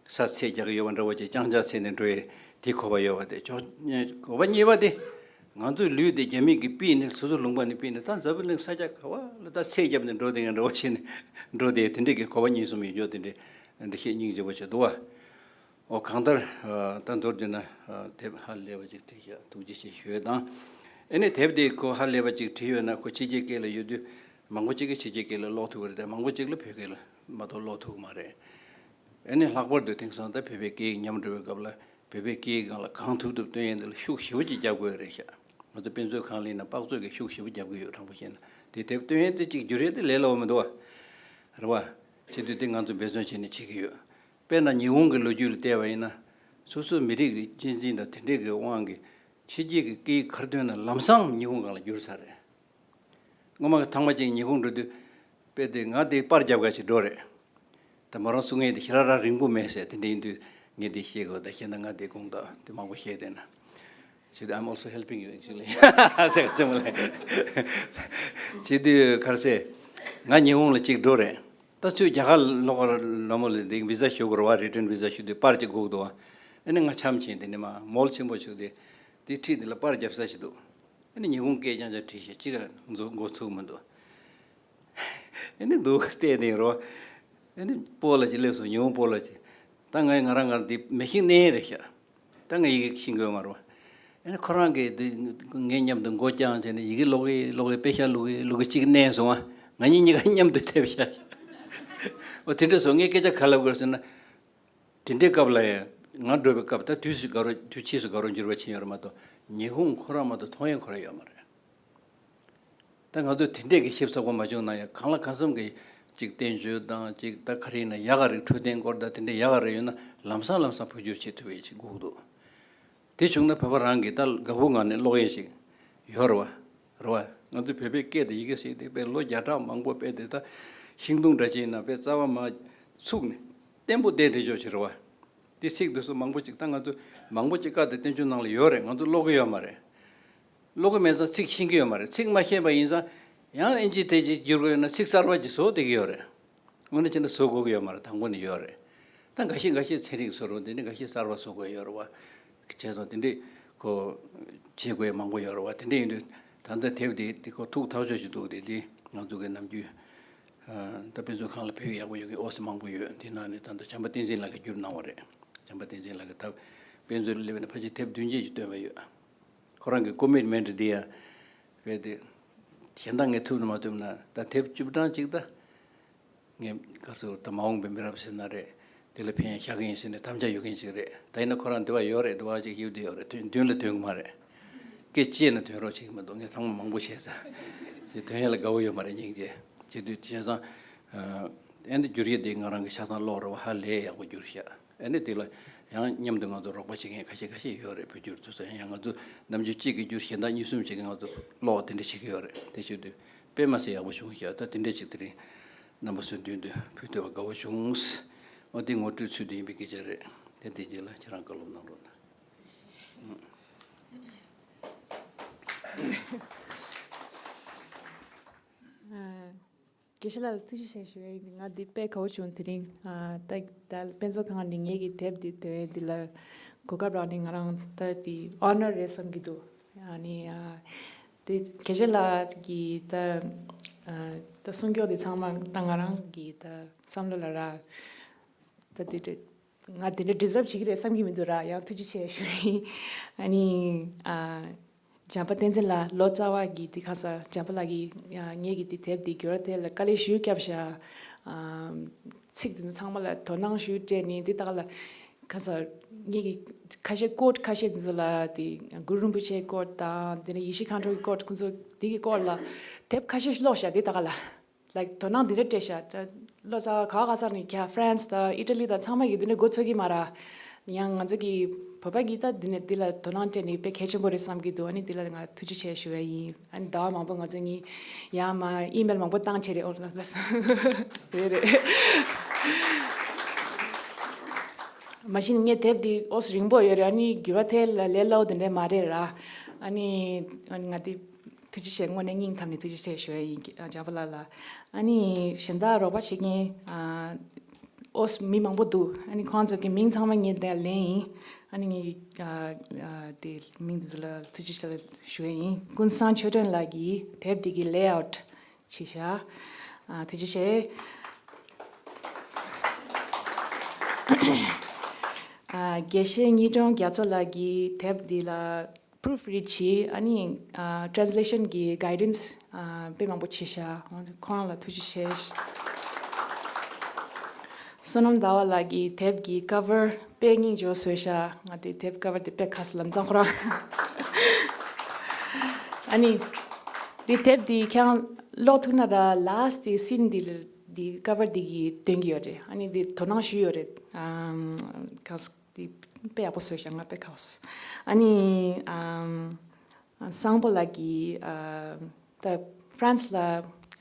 ས་ཚད་རྒྱག་གི་ཡོད་པ་འདྲ་བོ་ཅིག་ལྕང་སྐྱ་ཚད་ནས་འགྲོ་ཡས་དེ་གོ་བ་ཡོད་པ་དེ་ཅོག་གོ་བ་གཉིས་པ་དེ། ང་ཚོའི་ལུས་དེ་རྒྱ་མི་གིས་ཕུད་ནས་སོ་སོ་ལུང་པ་ནས་ཕུད་ནས་ད་འཛམ་བུ་གླིང་ས་ཆ་ག་བ་ལ་ད་ཚད་བརྒྱབ་ནས་འགྲོ་དེ་ཡང་འདྲ་བོ་བྱས་ནས་འགྲོ་དེ་དེ་འདྲས་ཀྱི་གོ་བ་གཉིས་གསུམ་ཡོད་ཆོག་དེ་འདྲས་འདྲ་བཤད་སྙིང་རྗེ་པོ་བྱེད་འདུག་བ། འོ་གང་ལྟར་ད་མདོར་བསྡུས་ན་དེབ་ཧ་ལས་པ་ཅིག་བྲིས་ཤག་ཐུགས་རྗེ་ཆེ་ཞུ་ཡས་དང་། ཨ་ནི་དེབ་དེ་ཁོ་ཧ་ལས་པ་ཅིག་བྲིས་ཡོད་ན་ཁོ་ཕྱི་རྒྱལ་སྐད་ལ་ཡོད་དུས་མང་པོ་ཅིག་གིས་ཕྱི་རྒྱལ་སྐད་ལ་ཀློག་ཐུབ་ཀྱི་རེད་དེ་མང་པོ་ཅིག་ལ་བོད་སྐད་ལ་མ་གཏོགས་ཀློག་ཐུབ་ཀྱི་མ་རེད། ཨ་ནི་ལྷག་པར་དུ་དེང་སང་ད་བོད་པའི་སྐད་ཡིག་ཉམས་འགྲོ་བའི་སྐབས་ལ་བོད་པའི་སྐད་ཡིག་སྒང་ལ་གང་ཐུབ་ཐུབ་སྟོན་ཡས་འདི་ལ་ཤུགས་ཞེ་པོ་ཅིག་རྒྱབ་དགོས་རེད་ཤག་ང་ཚོ་དཔེ་མཛོད་ཁང་ལ་ཡིན་ན་དཔག་ཚོད་ཀྱི་ཤུགས་ཞེ་པོ་རྒྱབ་ཀྱི་ཡོད། དྲང་པོ་བཤད་ན་དེ་དེབ་སྟོན་ཡས་དེ་གཅིག་བསྒྱུར་ཡས་དེ་ལས་སླ་བོ་མི་འདུག་བ། རེད་བ། བྱེད་དུས་དེ་ང་ཚོ་འབད་བརྩོན་བྱས་ནས་བྱེད་ཀྱི་ཡོད། དཔེར་ན་ཉི་ཧོང་གི་ལོ་རྒྱུས་ལ་བལྟས་པ་ཡིན་ན། སོ་སོའི་མི་རིགས་ཀྱི་གཅེས་འཛིན་དང་དེ་འདྲས་ཀྱི་དབང་གིས་ཕྱི་རྒྱལ་གྱི་སྐད་ཡིག་ག་རེ་ཐོན་ན་ལམ་སང་ཉི་ཧོང་སྒང་ལ་བསྒྱུར་ཚར་རེད། སྔོན་མ་གི་ཐེངས་མ་གཅིག་ཉི་ཧོང་འགྲོ་དུས། དཔེ་དེ་ང་དེ་པར་རྒྱབ་ག་ཅིག་འགྲོ་རེད། ད་མོ་རང་གསུང་ངེས་དེ་ཞེ་དྲག་རང་རིང་པོ་མེད་ཟེར་དེ་འདྲ་ཡིན་དུས་ངས་དེ་བཤད་དགོས། ད་བཤད་ན་ང་དེ་དགོངས་དག་དེ་མང་པོ་བཤད་བསྡད་ན། བྱས་དུས་I'm also helping you actually ཟེར་ག་ཚོད་མ་ལས། བྱས་དུས་ག་རེ་ཟེར། ང་ཉི་ཧོང་ལ་གཅིག་འགྲོ་རེད། ད་ཚུར་རྒྱ་གར་ལོག་ལ་མོ་ལ་དེ་བི་ཟ་ཞུ་དགོས་རེད་བ། རི་ཊན་བི་ཟ་ཞུ་དུས་པར་གཅིག་དགོས་འདུག་བ། ཨ་ནི་ང་འཁྱམས་ཕྱིན་དེ་ནས་མ་མོལ་ཆེན་པོ་བྱུང་སྟེ། དེ་འཁྲིས་དེ་ལ་པར་རྒྱབ་ས་ཞིག་འདུག་ཨ་ནི་ཉི་ཧོང་སྐད་རྐྱང་རྐྱང་བྲིས་ཤག་གཅིག་ར་མགོ་ཚུགས་མི་འདུག་ཨ་ནི་འདུག་བལྟས་ནས་རོ། ཨ་ནི་སྤོ་ལགས་ཅིག་སླེབས་སོང་། ཉི་ཧོང་སྤོ་ལགས་ཅིག་ད་ང་ང་རང་ང་རང་འདི་མི་ཤེས་ནའི་རེད་ཤག་ད་ང་ཡི་གེ་ཤེས་ཀྱི་ཡོད་མ་རེད། ཨ་ནི་ཁོ་རང་གིས་འདི་ངའི་མཉམ་དུ་མགོ་བརྐྱངས་བྱས་ནས་ཡི་གེ་ཀློག་གི་ཀློག་གི་དཔེ་ཤག་བླུག་གི་བླུག་གི་གཅིག་མནན་སོང་ཨ། ང་གཉིས་གཉིས་ཀ་མཉམ་དུ་ཐེབས་ཤག་འོ་དེ་འདྲ་སོང་། ངས་སྐད་ཆ་ག་ལབ་དགོས་ཟེར་ན། དེ་འདྲའི་སྐབས་ལ་ཡང་ང་འགྲོ་བའི་སྐབས་ད་དུས་སུ་དགའ་རོགས་དུས་ཕྱིས་སུ་དགའ་རོགས་འགྱུར་བ་ཕྱིན་ཡོད་རེད་མ་གཏོགས་ཉི་ཧོང་ཁོ་རང་མ་གཏོགས་མཐོང་ཡས་ཁོ་རང་ཡོད་མ་རེད། ད་ང་ཚོས་དེ་འདྲས་ཀྱི་ཞིབ་ཚགས་པོ་མ་བྱུང་ན་ཡང་གང་ལ་གང་འཚམ་གྱི་ཅིག་བསྟན་བཅོས་དང་ཅིག་ད་ག་རེ་ཡིན་ན་ཡག་ག་རེ་འཕྲོད་བསྟེན་སྐོར་དང་དེ་འདྲས་ཡག་ག་རེ་ཡོད་ན་ལམ་སང་ལམ་སང་འཕོ་འགྱུར་བྱེད་ཐུབ་པའི་ཅིག་སྒུག་འདུག་དེ་བྱུང་ན་བོད་པ་རང་གིས་ད་དགའ་པོ་ངང་ནས་ཀློག་ཡས་ཅིག་ཡོད་རེད་བ། རེད་བ། ང་ཚོའི་བོད་པའི་སྐད་དང་ཡི་གེ་ཟེར་དེ་དཔེ་ལོ་བརྒྱ་ཕྲག་མང་པོ་དཔེ་དེ་ད་ཤིང་སྡོང་འདྲ་ཅིག་ཡིན་ན་དཔེ་རྩ་བ་མ་ཚུགས་ནས་བརྟན་པོ་བསྡད་བསྡད་ཆོག་ཅིག་རེད་བ། དེ་ཚིག་དེ་ཚོ་མང་པོ་ཅིག་ད་ང་ཚོ་མང་པོ་ཅིག་བཀའ་དང་བསྟན་བཅོས་ནང་ལ་ཡོད་རེད། ང་ཚོ་ཀློག་གི་ཡོད་མ་རེད། ཀློག་གི་མེད་ཙང་ཚིག་ཤེས་ཀྱི་ཡོད་མ་རེད། ཚིག་མ་ཤེས་པ་ཡིན་ཙང་ཡང་ཨིན་ཇི་དེ་ཅིག་བསྒྱུར་དགོས་ཡོད་ན་ཚིག་གསར་པ་ཅིག་བཟོ་བསྡད་ཀྱི་ཡོད་རེད། དངོས་གནས་བྱས་ན་བཟོ་དགོས་ཀྱི་ཡོད་མ་རེད། དང་པོ་ནས་ཡོད་རེད། ད་འགའ་ཤས་འགའ་ཤས་ཚན་རིག་བཟོ་རུང་དེ་འདྲ་འགའ་ཤས་གསར་པ་བཟོ་དགོས་ཡོད་རེད་བ། བྱས་ཙང་དེ་འདྲས་ཁོ་བྱེད་དགོས་མང་པོ་ཡོད་རེད་བ། དེ་འདྲས་ཡིན་དུས་ད་ལྟ་དེབ་དེ་དེ་ཁོ་ཐུགས་ཐག་ཆོད་ཅིག་འདུག་དེ་དེ་ང་ཚོ་གི་ནམ་རྒྱུན་ད་དཔེ་མཛོད་ཁང་ལ་ཕུལ་ཡག་པོ་ཡོད་མཁན་ཨོ་སི་མང་པོ་ཡོད། དེ་ནང་ནས་ད་ལྟ་བྱམས་པ་བསྟན་འཛིན་ལགས་ཀྱིས་བསྒྱུར་གནང་བ་རེད། བྱམས་པ་བསྟན་འཛིན་ལགས་ཀྱིས་ད་དཔེ་མཛོད་ལ་སླེབས་ནས་ཕལ་ཆེར་དེབ་བདུན་ཅན་ཅིག་བཏོན་པ་ཡོད། ཁོ་རང་གི་ཀོ་མིཊ་མེན་ཊི་འདི་ཡང་རྦད་དེ་གཞན་དག་ངས་ཐུབ་ན་མ་ཐུབ་ན་ད་དེབ་བཅུ་གྲངས་ཅིག་ད་ངས་ག་ཚོད་ད་མ་འོངས་པའི་མི་རབས་ཟེར་ན་རེད། དེ་ལ་ཕན་ཡང་ཤར་གི་ཡིན་ཟེར་ནས་དམ་བཅའ་ཡོད་མཁན་ཅིག་རེད། ད་ཡིན་ན་ཁོ་རང་འདི་བ་ཡོད་རེད། འདི་བ་ཅིག་ཡོད་དེ་ཡོད་རེད། དོན་མདུན་ལ་ཐོན་གི་མ་རེད། སྐད་ཅིག་ན་ཐོན་རོགས་བྱེད་གི་མི་འདུག་ངས་ཚང་མ་མང་པོ་བྱས་ས་ཞེས་ཐོན་ཡ་ལ་དགའ་བོ་ཡོད་མ་རེད། སྙིང་རྗེ་བྱེད་དུས་བྱས་ཙང་ཨ་ནི་བསྒྱུར་ཡ་དེ་ང་རང་གི་ཆ་ཚང་ཀློག་རེད་བ། ཧ་ལས་ཡག་པོ་བསྒྱུར་ཤག་ཨ་ནི་དེ་ལ་ཡང་མཉམ་དུ་ང་ཚོ་རོགས་པ་བྱེད་མཁན་ཁ་ཤས་ཁ་ཤས་ཡོད་རེད། བོད་བསྒྱུར་ཚོ་ཟེར་ཡང་ང་ཚོ་ནམ་རྒྱུན་གཅིག་གིས་བསྒྱུར་གཞན་དག་གཉིས་གསུམ་ཞིག་གིས་ང་ཚོ་ཀློག་དེ་འདྲ་བྱེད་ཀྱི་ཡོད་རེད། དེ་བྱེད་དུས་དཔེ་མ་སྲིད་ཡག་པོ་བྱུང་ཤག་ད་དེ་འདྲ་ཅིག་དེ་རིང་རྣམ་པ་ཚོའི་མདུན་དུ་ཕུལ་ཐུབ་པ་དགའ་བོ་བྱུང་། འོ་དེ་ངོ་སྤྲོད་ཚུལ་དུ་ཡིན་པའི་སྐད་ཆ་རེད། དེ་དེ་རྗེས་ལ་ཁྱེད་རང་བཀའ་སློབ་གནང་རོགས་གནང་། དགེ་བཤེས་ལགས་ལ་ཐུགས་རྗེ་ཆེ་ཞུ་ཡ་ཡིན། ང་འདི་དཔེ་དགའ་བོ་བྱུང་། དེ་རིང་ཨ་ད་ད་དཔེ་མཛོད་ཁང་ནས་ངེད་ཀྱི་དེབ་འདི་ཐོན་ཡ་འདི་ལ་གོ་སྐབས་རག་ནས་ང་རང་ད་འདི་ཨོ་ནར་རེད་བསམ་གྱི་འདུག་ཨ་ནི་ཨ་དེ་དགེ་བཤེས་ལགས་ཀྱི་ད་ཨ་ད་གསུང་སྐྱོང་འདི་ཚང་མ་ད་ང་རང་གི་ད་བསམ་བློ་ལ་རག་ད་དེ་རེད། ང་དེ་འདྲ་ཌི་ཛརབ་བྱེད་ཀྱི་རེད་བསམ་གྱི་མི་འདུག་ར། ཡང་ཐུགས་རྗེ་ཆེ་ཞུ་ཡིན། ཨ་ནི་ཨ་འཇམ་དཔལ་བསྟན་འཛིན་ལགས་ལོ་ཙཱ་བ་གི་དེ་ཁ་ས་འཇམ་དཔལ་ལགས་ཀྱིས་ཡང་ངེད་ཀྱི་དེ་དེབ་དེ་འགྱུར་བ་དེ་ལ་དཀའ་ལས་ཞུ་བརྒྱབ་ཤག་ཨ་ཚིག་དེ་ཚོ་ཚང་མ་ལ་དོ་སྣང་ཞུ་སྤྲད་ནས་དེ་དག་ལ་ཁ་ས་ངེད་ཀྱི་ཁ་ཤས་ཀོཊ་ཁ་ཤས་དེ་ཚོ་ལ་དེ་གུ་རུ་རིན་པོ་ཆེའི་ཀོཊ་དང་དེ་ནས་ཡེ་ཤེས་མཁའ་འགྲོ་གི་ཀོཊ་ཁོང་ཚོ་དེ་གི་སྐོར་ལ་དེབ་ཁ་ཤས་ཀློག་ཤག་དེ་དག་ལ། ལའིཀ་དོ་སྣང་འདི་འདྲ་སྤྲད་ཤག་ད་ལོ་ཙཱ་བ་ག་བ་ག་ས་ནས་ཁྱ་ཧྥ་རན་སི་དང་ཨི་ཊ་ལི་དང་ཚང་མ་གིས་འདི་འདྲ་མགོ་ཚོད་ཀྱི་མ་ར། ཡང་ང་ཚོ་གི་བོད་པ་གིས་ད་འདི་ནས་འདི་ལ་དོ་སྣང་སྤྲད་ནས་དཔེ་གལ་ཆེན་པོ་རེད་བསམ་གྱི་འདུག་ཨ་ནི་འདི་ལ་ང་ཐུགས་རྗེ་ཆེ་ཞུ་བ་ཡིན། ཨ་ནི་ཟླ་བ་མང་པོ་ང་ཚོ་གཉིས་ཡང་མ་ཨི་མེལ་མང་པོ་བཏང་བྱས་རེད། ཨོ་ལ་ལ་སོ་རེད་རེད། མ་གཞི་ངས་དེབ་འདི་ཨོ་སི་རིང་པོ་ཡོད་རེད། ཨ་ནི་འགྱུར་བ་དེ་ལ་ལས་སླ་བོ་དེ་འདྲ་མ་རེད་ར། ཨ་ནི་ཨ་ནི་ང་འདི་ཐུགས་རྗེ་ཆེ། དངོས་གནས་སྙིང་ཐག་ནས་ཐུགས་རྗེ་ཆེ་ཞུ་ཡ་ཡིན། ཨ་འཇམ་དཔལ་ལགས་ལ། ཨ་ནི་གཞན་དག་རོགས་པ་བྱེད་མཁན་ཨ་ཨོ་སི་མི་མང་པོ་འདུག་ཨ་ནི་ཁོང་ཚོ་གི་མིང་ཚང་མ་ངས་འདིར་ལེན་ཡིན། ཨ་ནི་ངས་ཨ་ཨ་དེ་མིང་དེ་ཚོ་ལ་ཐུགས་རྗེ་ཆེ་ཞུ་ཡ་ཡིན། ཀུན་བཟང་ཆོས་སྒྲོན་ལགས་ཀྱིས་དེབ་འདི་གི་ལེ་ཨའུཊ་བྱས་ཤག་ཨ་ཐུགས་རྗེ་ཆེ། ཨ་དགེ་བཤེས་ཉི་སྒྲོན་རྒྱ་མཚོ་ལགས་ཀྱིས་དེབ་འདི་ལ་པུ་རུཕ་རིཌ་བྱས། ཨ་ནི་ཨ་ཊ་རན་སི་ལེ་ཤན་གྱི་གའི་ཌན་སི་ཨ་དཔེ་མང་པོ་བྱས་ཤག་ཁོ་རང་ལ་ཐུགས་རྗེ་ཆེ། བསོད་ནམས་ཟླ་བ་ལགས་ཀྱིས་དེབ་ཀྱི་ཀ་བར་དཔེ་སྙིང་རྗེ་བོ་བཟོས་ཤག་ང་དེ་དེབ་ཀ་བར་དེ་དཔེ་ཁ་སི་ལམ་ཙང་ཁོ་རང་། ཨ་ནི་དེ་དེབ་དེ་ཁྱེད་རང་ཀློག་ཐུབ་ན་ར། ལ་སི་ཊི་སིན་དེ་དེ་ཀ་བར་དེ་གི་སྟོན་གྱི་ཡོད་རེད། ཨ་ནི་དེ་དོ་སྣང་ཞུས་ཡོད་རེད། ཨམ་ཁ་སི་དེ་དཔེ་ཡག་པོ་བཟོས་ཤག་ང་དཔེ་ཁ་སི། ཨ་ནི་ཨམ། སང་པོ་ལགས་ཀྱིས་ཨ་ད་ཧྥ་རན་སི་ལ་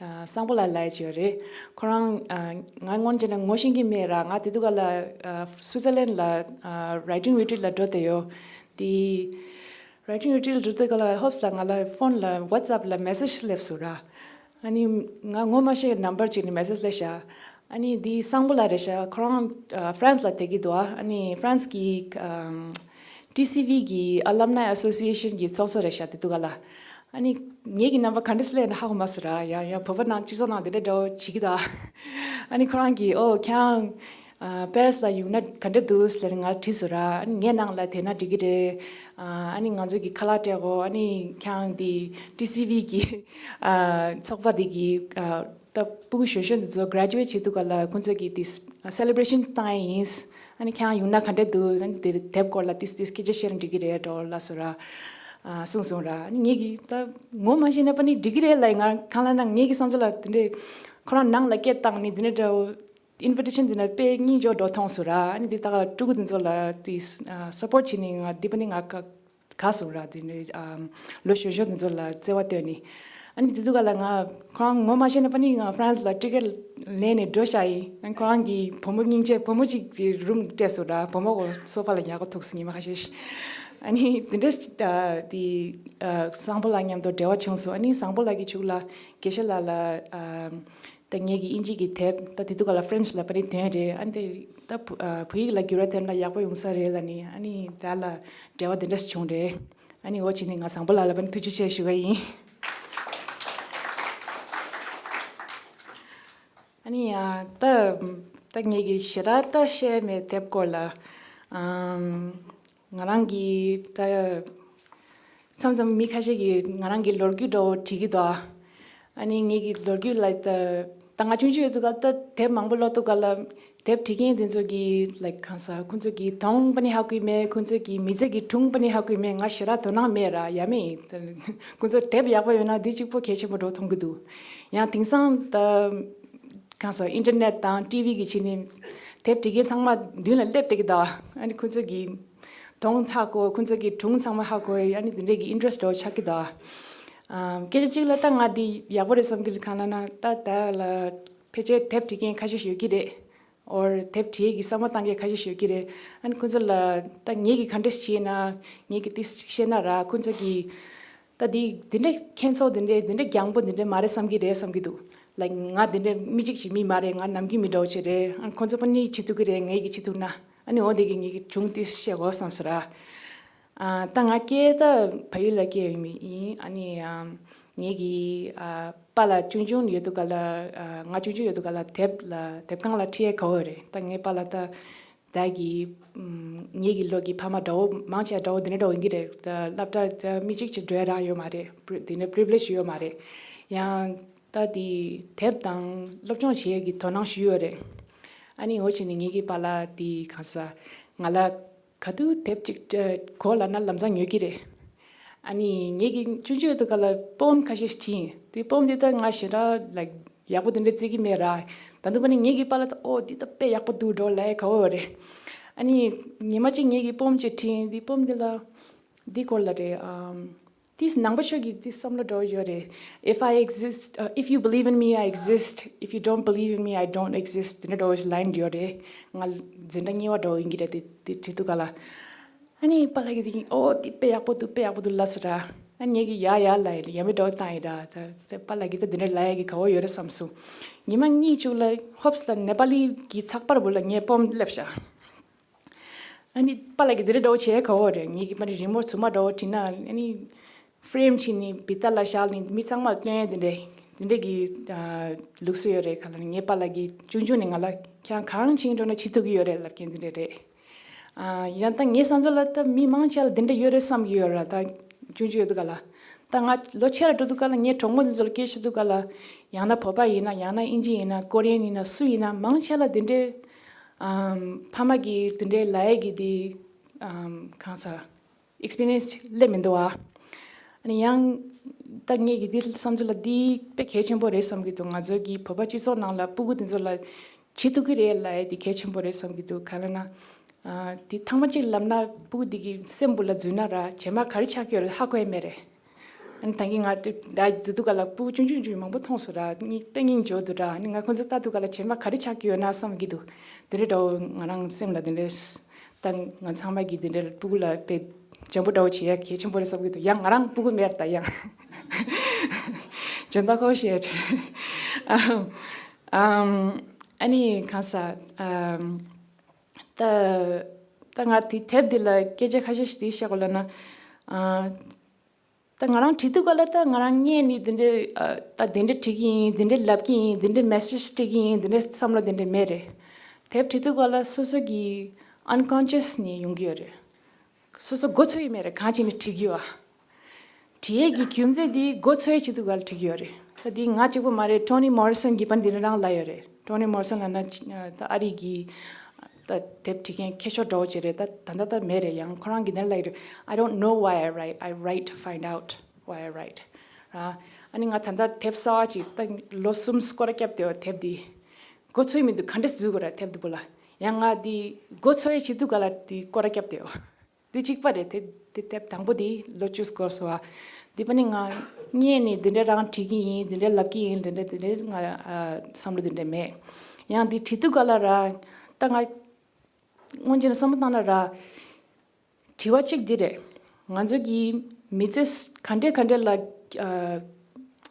ཨ་སང་པོ་ལགས་ལབ་ཡ་ཅིག་ཡོད་རེད། ཁོ་རང་ཨ་ང་སྔོན་ཆད་ནས་ངོ་ཤེས་ཀྱི་མེད་ར། ང་དེ་དུས་སྐབས་ལ་ཨ་སུའི་ཙར་ལན་ལ་ཨ་རའི་ཊིང་རི་ཊི་རིཊ་ལ་འགྲོ་བསྡད་ཡོད། དེ་རའི་ཊིང་རི་ཊི་རིཊ་ལ་འགྲོ་དུས་སྐབས་ལ་ཧོབ་སི་ལ་ང་ལ་ཕོན་ལ་ཝ་ཊི་སི་ཨེབ་ལ་མེ་སེཇ་སླེབས་སོང་ར། ཨ་ནི་ང་ངོ་མ་ཤེས་ནམ་བར་ཅིག་ནས་མེ་སེཇ་སླེབས་ཤག་ཨ་ནི་འདི་སང་པོ་ལགས་རེད་ཤག་ཁོ་རང་ཨ་ཧྥ་རན་སི་ལ་བསྡད་ཀྱི་འདུག་ཨ་ནི་ཧྥ་རན་སི་གི་ཨམ་ཊི་སི་ཝི་གི་ཨ་ལམ་ནའི་ཨ་སོ་སི་ཨེ་ཤན་གི་ཚོགས་གཙོ་རེད་ཤག་དེ་དུས་སྐབས་ལ། ཨ་ནི་ངེད་ཀྱི་རྣམ་པ་ག་འདྲ་སླེབས་ན་ཧ་གོ་མ་སོང་ར། ཡང་ཡང་བོད་པ་ནང་སྤྱི་ཚོགས་ནང་དེ་འདྲ་འདྲ་བོ་བྱེད་ཀྱི་འདུག་ཨ་ནི་ཁོ་རང་གིས་ཨོ་ཁྱེད་རང་ཨ་པེ་རི་སི་ལ་ཡོང་ན་ག་འདྲ་འདུག་ཟེར་ང་དྲིས་སོང་ར། ཨ་ནི་ངའི་ནང་ལ་བསྡད་ན་འགྲིག་གི་རེད། ཨ་ནི་ང་ཚོ་གི་ཁ་ལག་སྤྲད་དགོས། ཨ་ནི་ཁྱེད་རང་དེ་ཊི་སི་ཝི་གི་ཨ་ཚོགས་པ་དེ་གི་ཨ་ད་ཕྲུ་གུ་གཞོན་གཞོན་དེ་ཚོ་གྷ་རེ་ཇུ་ཨེཊ་བྱེད་དུས་སྐབས་ལ་ཁོང་ཚོ་གིས་དེ་སེ་ལེ་བྷ་རེ་ཤན་བཏང་ཡ་ཡིན། ཨ་ནི་ཁྱེད་རང་ཡོང་ན་ག་འདྲ་འདུག་ཨ་ནི་དེ་དེབ་སྐོར་ལ་ཏིས་ཏིས་སྐད་ཆ་བཤད་ན་འགྲིག་གི་རེད་འགྲོ་ལབ་སོང་ར། ཨ་གསུངས་སོང་ར། ཨ་ནི་ངེད་ཀྱིས་ད་ངོ་མ་ཤེས་ན་པ་ནི་འགྲིག་གི་རེད་ལབ་ཡིན། ང་གང་ལབ་ན་ངེད་ཀྱི་བསམ་ཚུལ་ལ་དེ་འདྲས་ཁོ་རང་ནང་ལ་སྐད་བཏང་ནི་དེ་འདྲ་འདྲ་བོ་ཨིན་ཝི་ཊེ་ཤན་དེ་ན་དཔེ་སྙིང་རྗེ་བོ་འགྲོ་མཐོང་སོང་ར། ཨ་ནི་དེ་ད་ག་ཕྲུ་གུ་དེ་ཚོ་ལ་དེ་ཨ་སཔོར་ཊི་བྱེད་ནི་ང་འདི་པ་ནི་ང་ག་དགའ་སོང་ར། དེ་ནས་ཨམ་ལོ་གཞོན་གཞོན་དེ་ཚོ་ལ་བརྩེ་བ་བཏོན་ནས། ཨ་ནི་དེ་དུས་སྐབས་ལ་ང་ཁོ་རང་ངོ་མ་ཤེས་ན་པ་ནི་ང་ཧྥ་རན་སི་ལ་ཊི་ཀེ་ཊི་ལེན་ནས་འགྲོ་བཞག་ཡིན། ཨ་ནི་ཁོ་རང་གི་བུ་མོ་སྙིང་རྗེ་བུ་མོ་གཅིག་གི་རུམ་སྤྲད་སོང་ར། བུ་མོ་གོ་སོ་ཕ་ལ་ཉལ་གོ་ཐུག་སོང་ཉི་མ་ཁ་ཤས་ཤིག་ཨ་ནི་དེ་འདྲ་ཞིག་ཨ་དེ་ཨ་སང་པོ་ལགས་མཉམ་དུ་འབྲེལ་བ་བྱུང་སོང་། ཨ་ནི་སང་པོ་ལགས་ཀྱིས་ཕྱུགས་ལ་དགེ་བཤེས་ལགས་ལ་ཨ། ད་ངེད་ཀྱི་དབྱིན་ཇི་གི་དེབ་ད་དེ་དུས་སྐབས་ལ་ཕ་རན་སི་ལ་པ་ནི་ཐོན་རེད། ཨ་ནི་དེ་ད་བུ་ཨ་བོད་ཡིག་ལ་འགྱུར་བ་ཐེབས་ན་ཡག་པོ་ཡོང་ས་རེད་ལབ་ནི། ཨ་ནི་དེ་ལ་འབྲེལ་བ་དེ་འདྲ་ཞིག་བྱུང་རེད། ཨ་ནི་འོ་བྱས་ནས་ང་བཟང་པོ་ལགས་ལ་པ་ནི་ཐུགས་རྗེ་ཆེ་ཞུ་གི་ཡིན། ཨ་ནི་ཡ་ད་ད་ངེད་ཀྱི་ཞེ་དྲག་ད་བཤད་མེད་དེབ་སྐོར་ལ། ཨམ། ང་རང་གིས་ད་མཚམས་མཚམས་མི་ཁ་ཤས་ཀྱིས་ང་རང་གི་ལོ་རྒྱུས་འདྲ་བོ་བྲིས་ཀྱི་འདུག་ཨ་ནི་ངེད་ཀྱི་ལོ་རྒྱུས་ལ་ད་ད་ང་ཆུང་ཆུང་ཡོད་དུས་སྐབས་ད་དེབ་མང་པོ་ཀློག་དུས་སྐབས་ལ་དེབ་བྲིས་མཁན་དེ་ཚོ་གི་ལའིག་གང་ཟག་ཁོང་ཚོ་གི་གདོང་པ་ནི་ཧ་གོ་གི་མེད། ཁོང་ཚོ་གི་མི་ཚེ་གི་སྒྲུང་པ་ནི་ཧ་གོ་གི་མེད། ང་ཞེ་དྲག་དོ་སྣང་མེད་ར། ཡ་མེད་ཡིན། ཁོང་ཚོ་དེབ་ཡག་པོ་ཡོད་ན་འདི་གཅིག་པོ་གལ་ཆེན་པོ་འདྲ་བོ་མཐོང་གི་འདུག་ཡང་དེང་སང་ད། གང་ཟག་ཨིན་ཊར་ནེཊ་དང་ཊི་ཝི་གི་ཕྱི་ནས་དེབ་འབྲི་མཁན་ཚང་མ་མདུན་ལ་སླེབས་བསྡད་ཀྱི་འདུག་ཨ་ནི་ཁོ་ཚོ་གི་གདོང་ཧ་གོ། ཁོ་ཚོ་གི་སྒྲུང་ཚང་མ་ཧ་གོ། ཨ་ནི་དེ་འདྲས་ཀྱི་ཨིན་ཊ་རེ་སི་ཊི་འདྲ་བོ་ཆགས་ཀྱི་འདུག་ཨམ། སྐད་ཆ་གཅིག་ལ་ད་ང་འདི་ཡག་པོ་རེད་བསམ་གྱི་གང་ལབ་ན། ད་ད་ལ་ཕལ་ཆེར་དེབ་འབྲི་མཁན་ཁ་ཤས་ཤིག་ཡོད་ཀྱི་རེད། ཨོར་དེབ་འབྲི་ཡས་ཀྱི་བསམ་བློ་བཏང་མཁན་ཁ་ཤས་ཤིག་ཡོད་ཀྱི་རེད། ཨ་ནི་ཁོ་ཚོ་ལ་ད་ངེད་ཀྱིས་ག་འདྲས་བྱས་ན། ངེད་ཀྱིས་ཏིས་བཤད་ན་ར། ཁོ་ཚོ་གིས་ད་འདི་འདི་འདྲ་ཁྱད་མཚར་འདི་འདྲ་འདི་འདྲ་རྒྱང་པོ་འདི་འདྲ་མ་རེད་བསམ་གྱི་རེད་བསམ་གྱི་འདུག་ལའིཀ་ང་དེ་འདྲའི་མི་གཅིག་ཞིག་མི་མ་རེད། ང་ནམ་རྒྱུན་མི་འདྲ་བོ་ཅིག་རེད། ཨ་ཁོང་ཚོ་པ་ནི་བྱེད་ཐུབ་ཀྱི་རེད། ངས་ཀྱི་བྱེད་ཐུབ་ན། ཨ་ནི་འོ་དེ་གི་ངས་ཀྱི་བྱུང་དེ་བཤད་དགོས་བསམ་སོང་ར། ཨ་ད་ང་སྐད་ད་བལ་ཡུལ་ལ་སྐྱེས་ཡོད་མི་ཡིན། ཨ་ནི་ཨམ་ངས་ཀྱི་ཨ་པཱ་ལགས་ཆུང་ཆུང་ཡོད་དུས་ག་ལ། ཨ་ང་ཆུང་ཆུང་ཡོད་དུས་ག་ལ་དེབ་ལ་དེབ་ཁང་ལ་ཁྲིད་ཡས་དགའ་བོ་རེད། ད་ངའི་པཱ་ལགས་ད་ད་གི་ཨམ་ངེད་ཀྱི་ལོ་གི་ཕ་མ་འདྲ་བོ་མང་ཆེ་བ་འདྲ་བོ་དེ་འདྲ་འདྲ་བོ་ཡིན་གྱི་རེད། ད་སློབ་གྲྭ་ད་མི་གཅིག་ཅིག་འགྲོ་ཡ་རག་ཡོད་མ་རེད། པྲི་དེ་འདྲ་པྲི་བི་ལེཇ་ཡོད་མ་རེད། ཡང་ད་དེ་དེབ་དང་སློབ་སྦྱོང་བྱེད་ཡས་ཀྱི་དོ་སྣང་ཞུས་ཡོད་རེད། ཨ་ནི་འོ་བྱས་ནས་ངེད་ཀྱི་པཱ་ལགས་དེ་གང་ས་ང་ལ་ག་དུས་དེབ་ཅིག་གོ་ལབ་ན་ལམ་སང་ཉོ་གི་རེད། ཨ་ནི་ངེད་ཀྱི་ཆུང་ཆུང་ཡོད་དུས་ག་ལ་པོམ་ཁ་ཤས་ཤིག་བྲིས་ཡིན། དེ་པོམ་དེ་ད་ང་ཞེ་དྲག་ལའིཀ་ཡག་པོ་དེ་འདྲ་བརྩི་གི་མེད་ར། ད་དུང་པ་ནི་ངེད་ཀྱི་པཱ་ལགས་ད་ཨོ་འདི་ད་དཔེ་ཡག་པོ་འདུག་འགྲོ་ལབ་ཡས་དགའ་བོ་རེད། ཨ་ནི་ཉི་མ་གཅིག་ངེད་ཀྱི་པོམ་ཅིག་བྲིས་ཡིན། དེ་པོམ་དེ་ལ་འདི་སྐོར་ལ་རེད། ཨམ་དེས་ནང་པ་ཆོས་ཀྱི་དེ་བསམ་བློ་འགྲོ་ཡོད་རེད། If I exist, uh, if you believe in me, I exist. If you don't believe in me, I don't exist. དེ་འདྲ་འགྲོ་ལའིན་ཡོད་རེད། ང་འཛིན་གྲྭ་གཉིས་པ་འགྲོ་ཡིན་གྱི་རེད། དེ་དེ་བྲིས་དུས་ག་ལ། ཨ་ནི་པཱ་ལགས་ཀྱིས་དེ་ཨོ་དེ་དཔེ་ཡག་པོ་འདུག་དཔེ་ཡག་པོ་འདུག་ལབ་སོང་ར། ཨ་ནི་ངས་ཀྱིས་ཡ་ཡ་ལབ་ཡ་མེད་འགྲོ་བཏང་ཡིན་ར། ད་ད་པཱ་ལགས་ཀྱིས་ད་དེ་འདྲ་ལབ་ཡ་གི་དགའ་བོ་ཡོད་རེད་བསམ་སོང་། ཉི་མ་གཉིས་བཅུ་ལ་ཧོབ་སི་ལ་ནེ་པ་ལི་གི་ཚགས་པར་བུ་ལ་ངས་པོམ་སླེབས་ཤག་ཨ་ནི་པཱ་ལགས་ཀྱིས་དེ་འདྲ་འདྲ་བོ་བྱེད་ཡ་དགའ་བོ་རེད། ངས་ཀྱིས་པ་ནི་རི་མོ་རྫུན་མ་འདྲ་བོ་བྲིས་ན་ཨ་ནི་ཧྥི་རེམ་བྱས་ནས་བི་ཏ་ལ་བཞག་ནས་མི་ཚང་མར་སྟོན་ཡ་དེ་འདྲ་དེ་འདྲ་གི་ཨ་ལུགས་སྲོལ་ཡོད་རེད། ག་ལ་ནི་ངའི་པཱ་ལགས་ཀྱིས་ཆུང་ཆུང་ནས་ང་ལ་ཁྱེད་རང་གང་བྱེད་འགྲོ་ན་བྱེད་ཐུབ་ཀྱི་ཡོད་རེད་ལབ་མཁན་དེ་འདྲ་རེད། ཨ་ཡང་ད་ངའི་བསམ་ཚུལ་ལ་ད་མི་མང་ཆེ་ལ་དེ་འདྲ་ཡོད་རེད་བསམ་གྱི་ཡོད་ར། ད་ཆུང་ཆུང་ཡོད་དུས་ག་ལ། ད་ང་ལོ་ཆེ་ར་འགྲོ་དུས་ག་ལ་ངའི་གྲོགས་མོ་དེ་ཚོ་ལ་སྐད་ཆ་དུས་ག་ལ། ཡང་ན་བོད་པ་ཡིན་ན། ཡང་ན་ཨིན་ཇི་ཡིན་ན། ཀོ་རི་ཡན་ཡིན་ན། སུ་ཡིན་ན་མང་ཆེ་ལ་དེ་འདྲའི་ཨམ་ཕ་མ་གིས་དེ་འདྲའི་ལབ་ཡས་ཀྱི་དེ་ཨམ་གང་ཟེར། ཨེག་སི་པི་རི་ཡན་སི་ཅིག་སླེབས་མི་འདུག་བ། ཨ་ནི་ཡང་ད་ངས་ཀྱི་འདི་བསམ་ཚུལ་ལ་འདི་དཔེ་གལ་ཆེན་པོ་རེད་བསམ་གྱི་འདུག་ང་ཚོ་གི་བོད་པ་སྤྱི་ཚོགས་ནང་ལ་སྤུ་གུ་དེ་ཚོ་ལ་བྱེད་ཐུབ་ཀྱི་རེད་ལབ་ཡས་འདི་གལ་ཆེན་པོ་རེད་བསམ་གྱི་འདུག་ག་ལ་ན། ཨ་འདི་ཐེངས་མ་གཅིག་ལབ་ན་སྤུ་གུ་འདི་གི་སེམས་སྦུག་ལ་འཛུལ་ན་ར་རྗེས་མ་ག་རེ་ཆགས་ཀྱི་ཡོད་རེད་ཧ་གོ་ཡས་མེད་རེད། ཨ་ནི་ད་གིན་ང་ད་འཛུལ་དུས་ག་ལ་སྤུ་གུ་ཆུང་ཆུང་ཆུང་མང་པོ་མཐོང་སོང་ར། དཔེ་སྙིང་རྗེ་འདུག་ར། ཨ་ནི་ང་ཁོང་ཚོ་ལྟ་དུས་ག་ལ་རྗེས་མ་ག་རེ་ཆགས་ཀྱི་ཡོད་ན་བསམ་གྱི་འདུག་དེ་འདྲ་འདྲ་བོ་ང་རང་སེམས་ལ་དེ་འདྲ། ད་ང་ཚང་མ་གིས་དེ་འདྲ་སྤུ་གུ་ལ་དཔེ་འཇམ་པོ་འདྲ་བོ་བྱེད་ཡ་གལ་ཆེན་པོ་རེད་བསམ་གྱི་འདུག་ཡང་ང་རང་སྤུ་གུ་མེད་ད་ཡང་། འཇོན་ཐང་ཁོ་བཤད་ཡ་ཆེ། ཨམ། ཨམ། ཨ་ནི་གང་ཟེར། ཨམ། ད་ད་ང་དེ་དེབ་འདི་ལ་སྐད་ཆ་ཁ་ཤས་ཤིག་དེ་བཤད་དགོས་ལབ་ན། ཨ། ད་ང་རང་བྲིས་དུས་ག་ལ་ད་ང་རང་སྔོན་ནས་འདི་འདྲའི་ཨ་ད་འདི་འདྲ་བྲིས་ཀྱི་ཡིན། འདི་འདྲ་ལབ་ཀྱི་ཡིན། འདི་འདྲ་མེ་སེ་ཇི་སྤྲད་ཀྱི་ཡིན། འདི་འདྲ་བསམ་བློ་འདི་འདྲ་མེད་རེད། དེབ་བྲིས་དུས་ག་ལ་སོ་སོ་གི་ཨན་ཀོན་ཤི་ཡས་ནས་ཡོང་གི་ཡོད་རེད། སོ་སོ་མགོ་ཚོས་ཡི་མེད་རེད། གང་བྱས་ནས་བྲིས་ཀྱི་ཡོད་ཨ། བྲིས་ཡས་ཀྱི་རྒྱུ་མཚན་འདི་མགོ་ཚོས་ཡས་བྱེད་དུས་ག་ལ་བྲིས་ཀྱི་ཡོད་རེད། ད་འདི་ང་གཅིག་པོ་མ་རེད། ཊོ་ནི་མོ་རི་སན་གྱིས་པ་འདི་འདྲ་རང་ལབ་ཡོད་རེད། ཊོ་ནི་མོ་རི་སན་ལབ་ན་ད་ཨ་རི་གི་ད་དེབ་བྲིས་མཁན་མཁས་མཆོག་འདྲ་བོ་ཅིག་རེད། ད་ད་ལྟ་ད་མེད་རེད། ཡང་ཁོ་རང་གིས་འདི་ལབ་ཡོད་རེད། I don't know why I write, I write to find out why I write. ར། ཨ་ནི་ང་ད་ལྟ་དེབ་གསར་བ་ཅིག་ད་ལོ་གསུམ་སྐོར་ར་བརྒྱབ་བསྡད་ཡོད། དེབ་འདི་མགོ་ཚོས་མི་འདུག་ག་འདྲས་འཛུལ་དགོས་ར་དེབ་འདི་པོ་ལ། ཡང་ང་འདི་མགོ་ཚོས་ཡས་བྱེད་དུས་ག་ལ་འདི་སྐོར་ར་བརྒྱབ་བསྡད་ཡོད། འདི་གཅིག་པ་རེད། དེ་དེ་དེབ་དང་པོ་འདི་ལོ་བཅུ་སྐོར་སོང་བ། འདི་པ་ནི་ང་སྔོན་ནས་འདི་འདྲ་རང་བྲིས་ཀྱི་ཡིན། འདི་འདྲ་ལབ་ཀྱི་ཡིན། འདི་འདྲ་འདི་འདྲ་ང་ཨ་བསམ་བློ་འདི་འདྲ་མེད། ཡང་འདི་བྲིས་དུས་ག་ལ་ར་ད་ང་དངོས་གནས་བསམ་བློ་བཏང་ན་ར། དྲི་བ་གཅིག་འདི་རེད། ང་ཚོ་གི་མི་ཚེ་ག་འདྲས་ག་འདྲས་ལ་ཨ་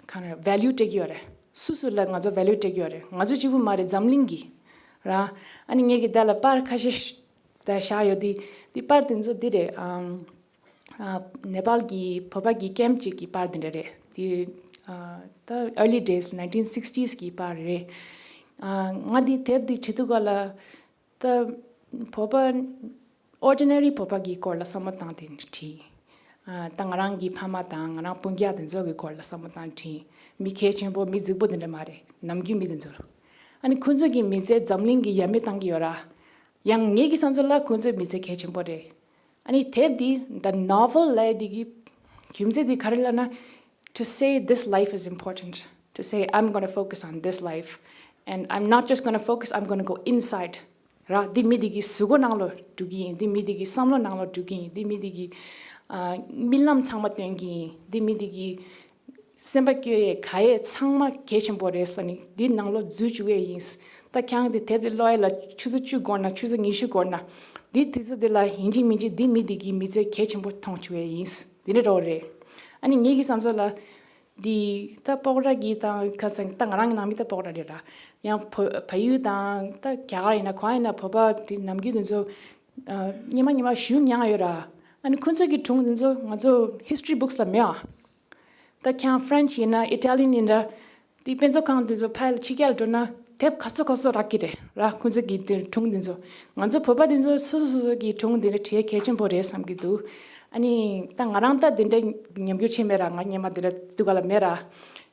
ག་རེ་ཝེ་ལུ་སྤྲད་ཀྱི་ཡོད་རེད། སུ་སུ་ལ་ང་ཚོ་ཝེ་ལུ་སྤྲད་ཀྱི་ཡོད་རེད། ང་ཚོ་གཅིག་པུ་མ་རེད། འཛམ་གླིང་གི་ར། ཨ་ནི་ངས་ཀྱི་ད་ལ་པར་ཁ་ཤས་ཤ་ད་བཞག་ཡོད་དེ། དེ་པར་དེ་ཚོ་འདི་རེད། ཨམ། ཨ་ནེ་པཱལ་གྱི་བོད་པ་གི་ཀེམ་གཅིག་གི་པར་དེ་འདྲ་རེད། དེ་ཨ་ད་early days, nineteen sixties གི་པར་རེད། ཨ་ང་འདི་དེབ་འདི་བྲིས་དུས་ག་ལ་ད་བོད་པ་ordinary བོད་པ་གི་སྐོར་ལ་བསམ་བློ་བཏང་སྟེ་བྲིས། ཨ་ད་ང་རང་གི་ཕ་མ་དང་ང་རང་སྤུན་ཀྱག་དེ་ཚོ་གི་སྐོར་ལ་བསམ་བློ་བཏང་བྲིས། མི་གལ་ཆེན་པོ་མི་རྫིག་པོ་དེ་འདྲ་མ་རེད། ནམ་རྒྱུན་མི་དེ་ཚོ། ཨ་ནི་ཁོ་ཚོ་གི་མི་ཚེ་འཛམ་གླིང་གི་ཡ་མེད་བཏང་གི་ཡོད་ར། ཡང་ངེད་ཀྱི་བསམ་ཚུལ་ལ་ཁོང་ཚོའི་མི་ཚེ་གལ་ཆེན་པོ་རེད། ཨ་ནི་དེབ་འདི་the novel ལབ་ཡ་འདི་གི་རྒྱུ་མཚན་འདི་ག་རེ་ལབ་ན། To say this life is important, to say I'm gonna focus on this life, and I'm not just gonna focus, I'm gonna go inside. ར་འདི་མི་འདི་གི་གཟུགས་པོ་ནང་ལོགས་འགྲོ་གི་ཡིན། འདི་མི་འདི་གི་བསམ་བློ་ནང་ལོགས་འགྲོ་གི་ཡིན། འདི་མི་འདི་གི་ཨ་རྨི་ལམ་ཚང་མ་སྟོན་གི་ཡིན། འདི་མི་འདི་གི་སེམས་པ་སྐྱོ་ཡས་ག་ཡས་ཚང་མ་གལ་ཆེན་པོ་རེད་ཟེར་ནི་འདི་ནང་ལོགས་འཛུལ་བཅུག་ཡས་ཡིན། ད་ཁྱེད་རང་འདི་དེབ་འདི་ཀློག་ཡས་ལ་ཆུ་ཚོད་བཅུ་འགོར་ན་ཆུ་ཚོད་ཉི་ཤུ་འགོར་ན་འདི་དུས་ཚོད་འདི་ལ་ཡིན་གཅིག་མིན་གཅིག་འདི་མི་འདི་གི་མི་ཚེ་གལ་ཆེན་པོ་མཐོང་བཅུག་ཡས་ཡིན། འདི་འདྲ་འདྲ་བོ་རེད། ཨ་ནི་ངེད་ཀྱི་བསམ་ཚུལ་ལ་ འདི་ད་སྤོག་ར་གི་དང་ཁ་སང་ད་ང་རང་གི་ནང་མི་ད་སྤོག་ར་རེད་ར། ཡང་བོ་བལ་ཡུལ་དང་ད་རྒྱ་གར་ཡིན་ན་གང་ཡིན་ན་བོད་པ་དེ་ནམ་རྒྱུན་དེ་ཚོ་ཉི་མ་ཉི་མ་ཞུ་མྱངས་ཡོད་ར། ཨ་ནི་ཁོང་ཚོ་གི་སྒྲུང་དེ་ཚོ་ང་ཚོ་history books ལ་མེད་ཨ། ད་ཁྱང་French ཡིན་ན་Italian ཡིན་ན་དེ་དཔེ་མཛོད་ཁང་དེ་ཚོ་ཕལ་ཕྱི་རྒྱལ་འགྲོ་ན་དེབ་ག་ཚོད་ག་ཚོད་རག་གི་རེད་ར། ཁོང་ཚོ་གི་དེ་སྒྲུང་དེ་ཚོ་ང་ཚོ་བོད་པ་དེ་ཚོ་སོ་སོ་སོ་སོ་གི་སྒྲུང་དེ་འདྲ་བྲིས་གལ་ཆེན་པོ་རེད་བསམ་གི་འདུག་ཨ་ནི་ད་ང་རང་ད་དེ་འདྲ་ཉམས་འགྱུར་ཆེ་མེད་ར། ང་སྔོན་མ་དེ་འདྲ་དུས་ག་ལ་མེད་ར།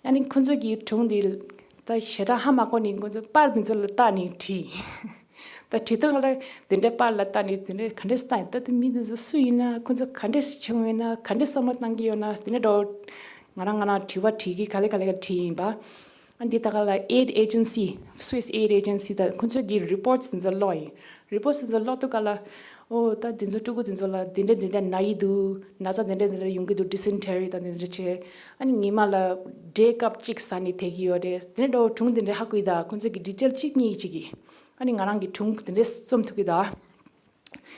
ཨ་ནི་ཁོང་ཚོ་གི་སྒྲུང་དེ་ད་ཞེ་དྲག་ཧ་མ་གོ་ནི་ཁོང་ཚོ་པར་དེ་ཚོ་ལ་བལྟས་ནས་བྲིས། ད་བྲིས་ཐོག་ལ་དེ་འདྲའི་པར་ལ་བལྟས་ནས་དེ་འདྲའི་ག་འདྲས་བལྟས་ད་དེ་མི་དེ་ཚོ་སུ་ཡིན་ན་ཁོ་ཚོ་ག་འདྲས་བྱུང་ཡོད་ན་ག་འདྲས་བསམ་བློ་བཏང་གི་ཡོད་ན་དེ་འདྲ་འདྲ་བོ་ང་རང་ང་རང་དྲི་བ་དྲིས་ཀྱི་ག་ལེ་ག་ལེ་ག་དྲིས་ཡིན་པ། ཨ་འདི་ད་ག་ལ་aid agency Swiss aid agency ད་ཁོ་ཚོས་ཀྱི་reports དེ་ཚོ་ཀློག་ཡིན། Reports དེ་ཚོ་ཀློག་དུས་ག་ལ་ཨོ་ད་དེ་ཚོ་ཕྲུ་གུ་དེ་ཚོ་ལ་དེ་འདྲ་དེ་འདྲ་ན་ཡི་འདུག་ན་ཚ་དེ་འདྲ་དེ་འདྲ་ཡོང་གི་འདུག dysentery ད་དེ་འདྲ་བྱས་ཨ་ནི་ཉི་མ་ལ་འབྲས་ཀབ་གཅིག་ཟ་ནས་བསྡད་ཀྱི་ཡོད་རེད་དེ་འདྲ་འདྲ་བོ་སྒྲུང་དེ་འདྲ་ཧ་གོ་ཡི་ད་ཁོ་ཚོས་ཀྱི་detail གཅིག་གཉིས་གཅིག་གི་ཨ་ནི་ང་རང་གི་སྒྲུང་དེ་འདྲས་རྩོམ་ཐུབ་ཀྱི་ད།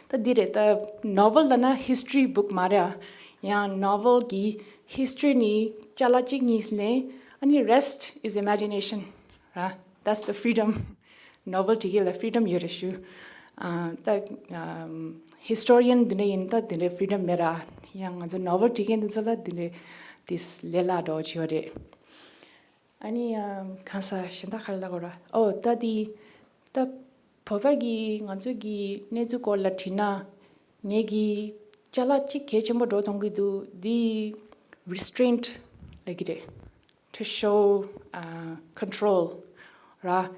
ད་འདི་རེད་ད། Novel ལབ་ན་history book མ་རེད་ཨ། ཡང་novel གི་history ནི་ཅ་ལག་གཅིག་གཉིས་ནས་ཨ་ནི་rest is imagination ར། That's the freedom. Novel བྲིས་མཁན་ལ་freedom ཡོད་རེད་ཞུ། ཨ་ད་ཨམ་historian འདི་འདྲ་ཡིན་ད་འདི་འདྲའི་freedom མེད་ར། ཡང་ང་ཚོ་novel བྲིས་མཁན་འདི་ཚོ་ལ་འདི་འདྲའི་this ལས་སླ་འདྲ་བོ་བྱེད་ཡོད་རེད། ཨ་ནི་ཨམ་གང་ས་གཞན་དག་ག་རེ་ལབ་དགོས་ར། ཨོ་ད་དེ་ད་བོད་པ་གི་ང་ཚོ་གི་གནས་ཚུལ་སྐོར་ལ་དྲིས་ན་ངས་གི་ཅ་ལག་གཅིག་གལ་ཆེན་པོ་འགྲོ་གཏོང་གི་འདུག་འདི་restraint ལབ་ཀྱི་རེད། To show uh, control ར།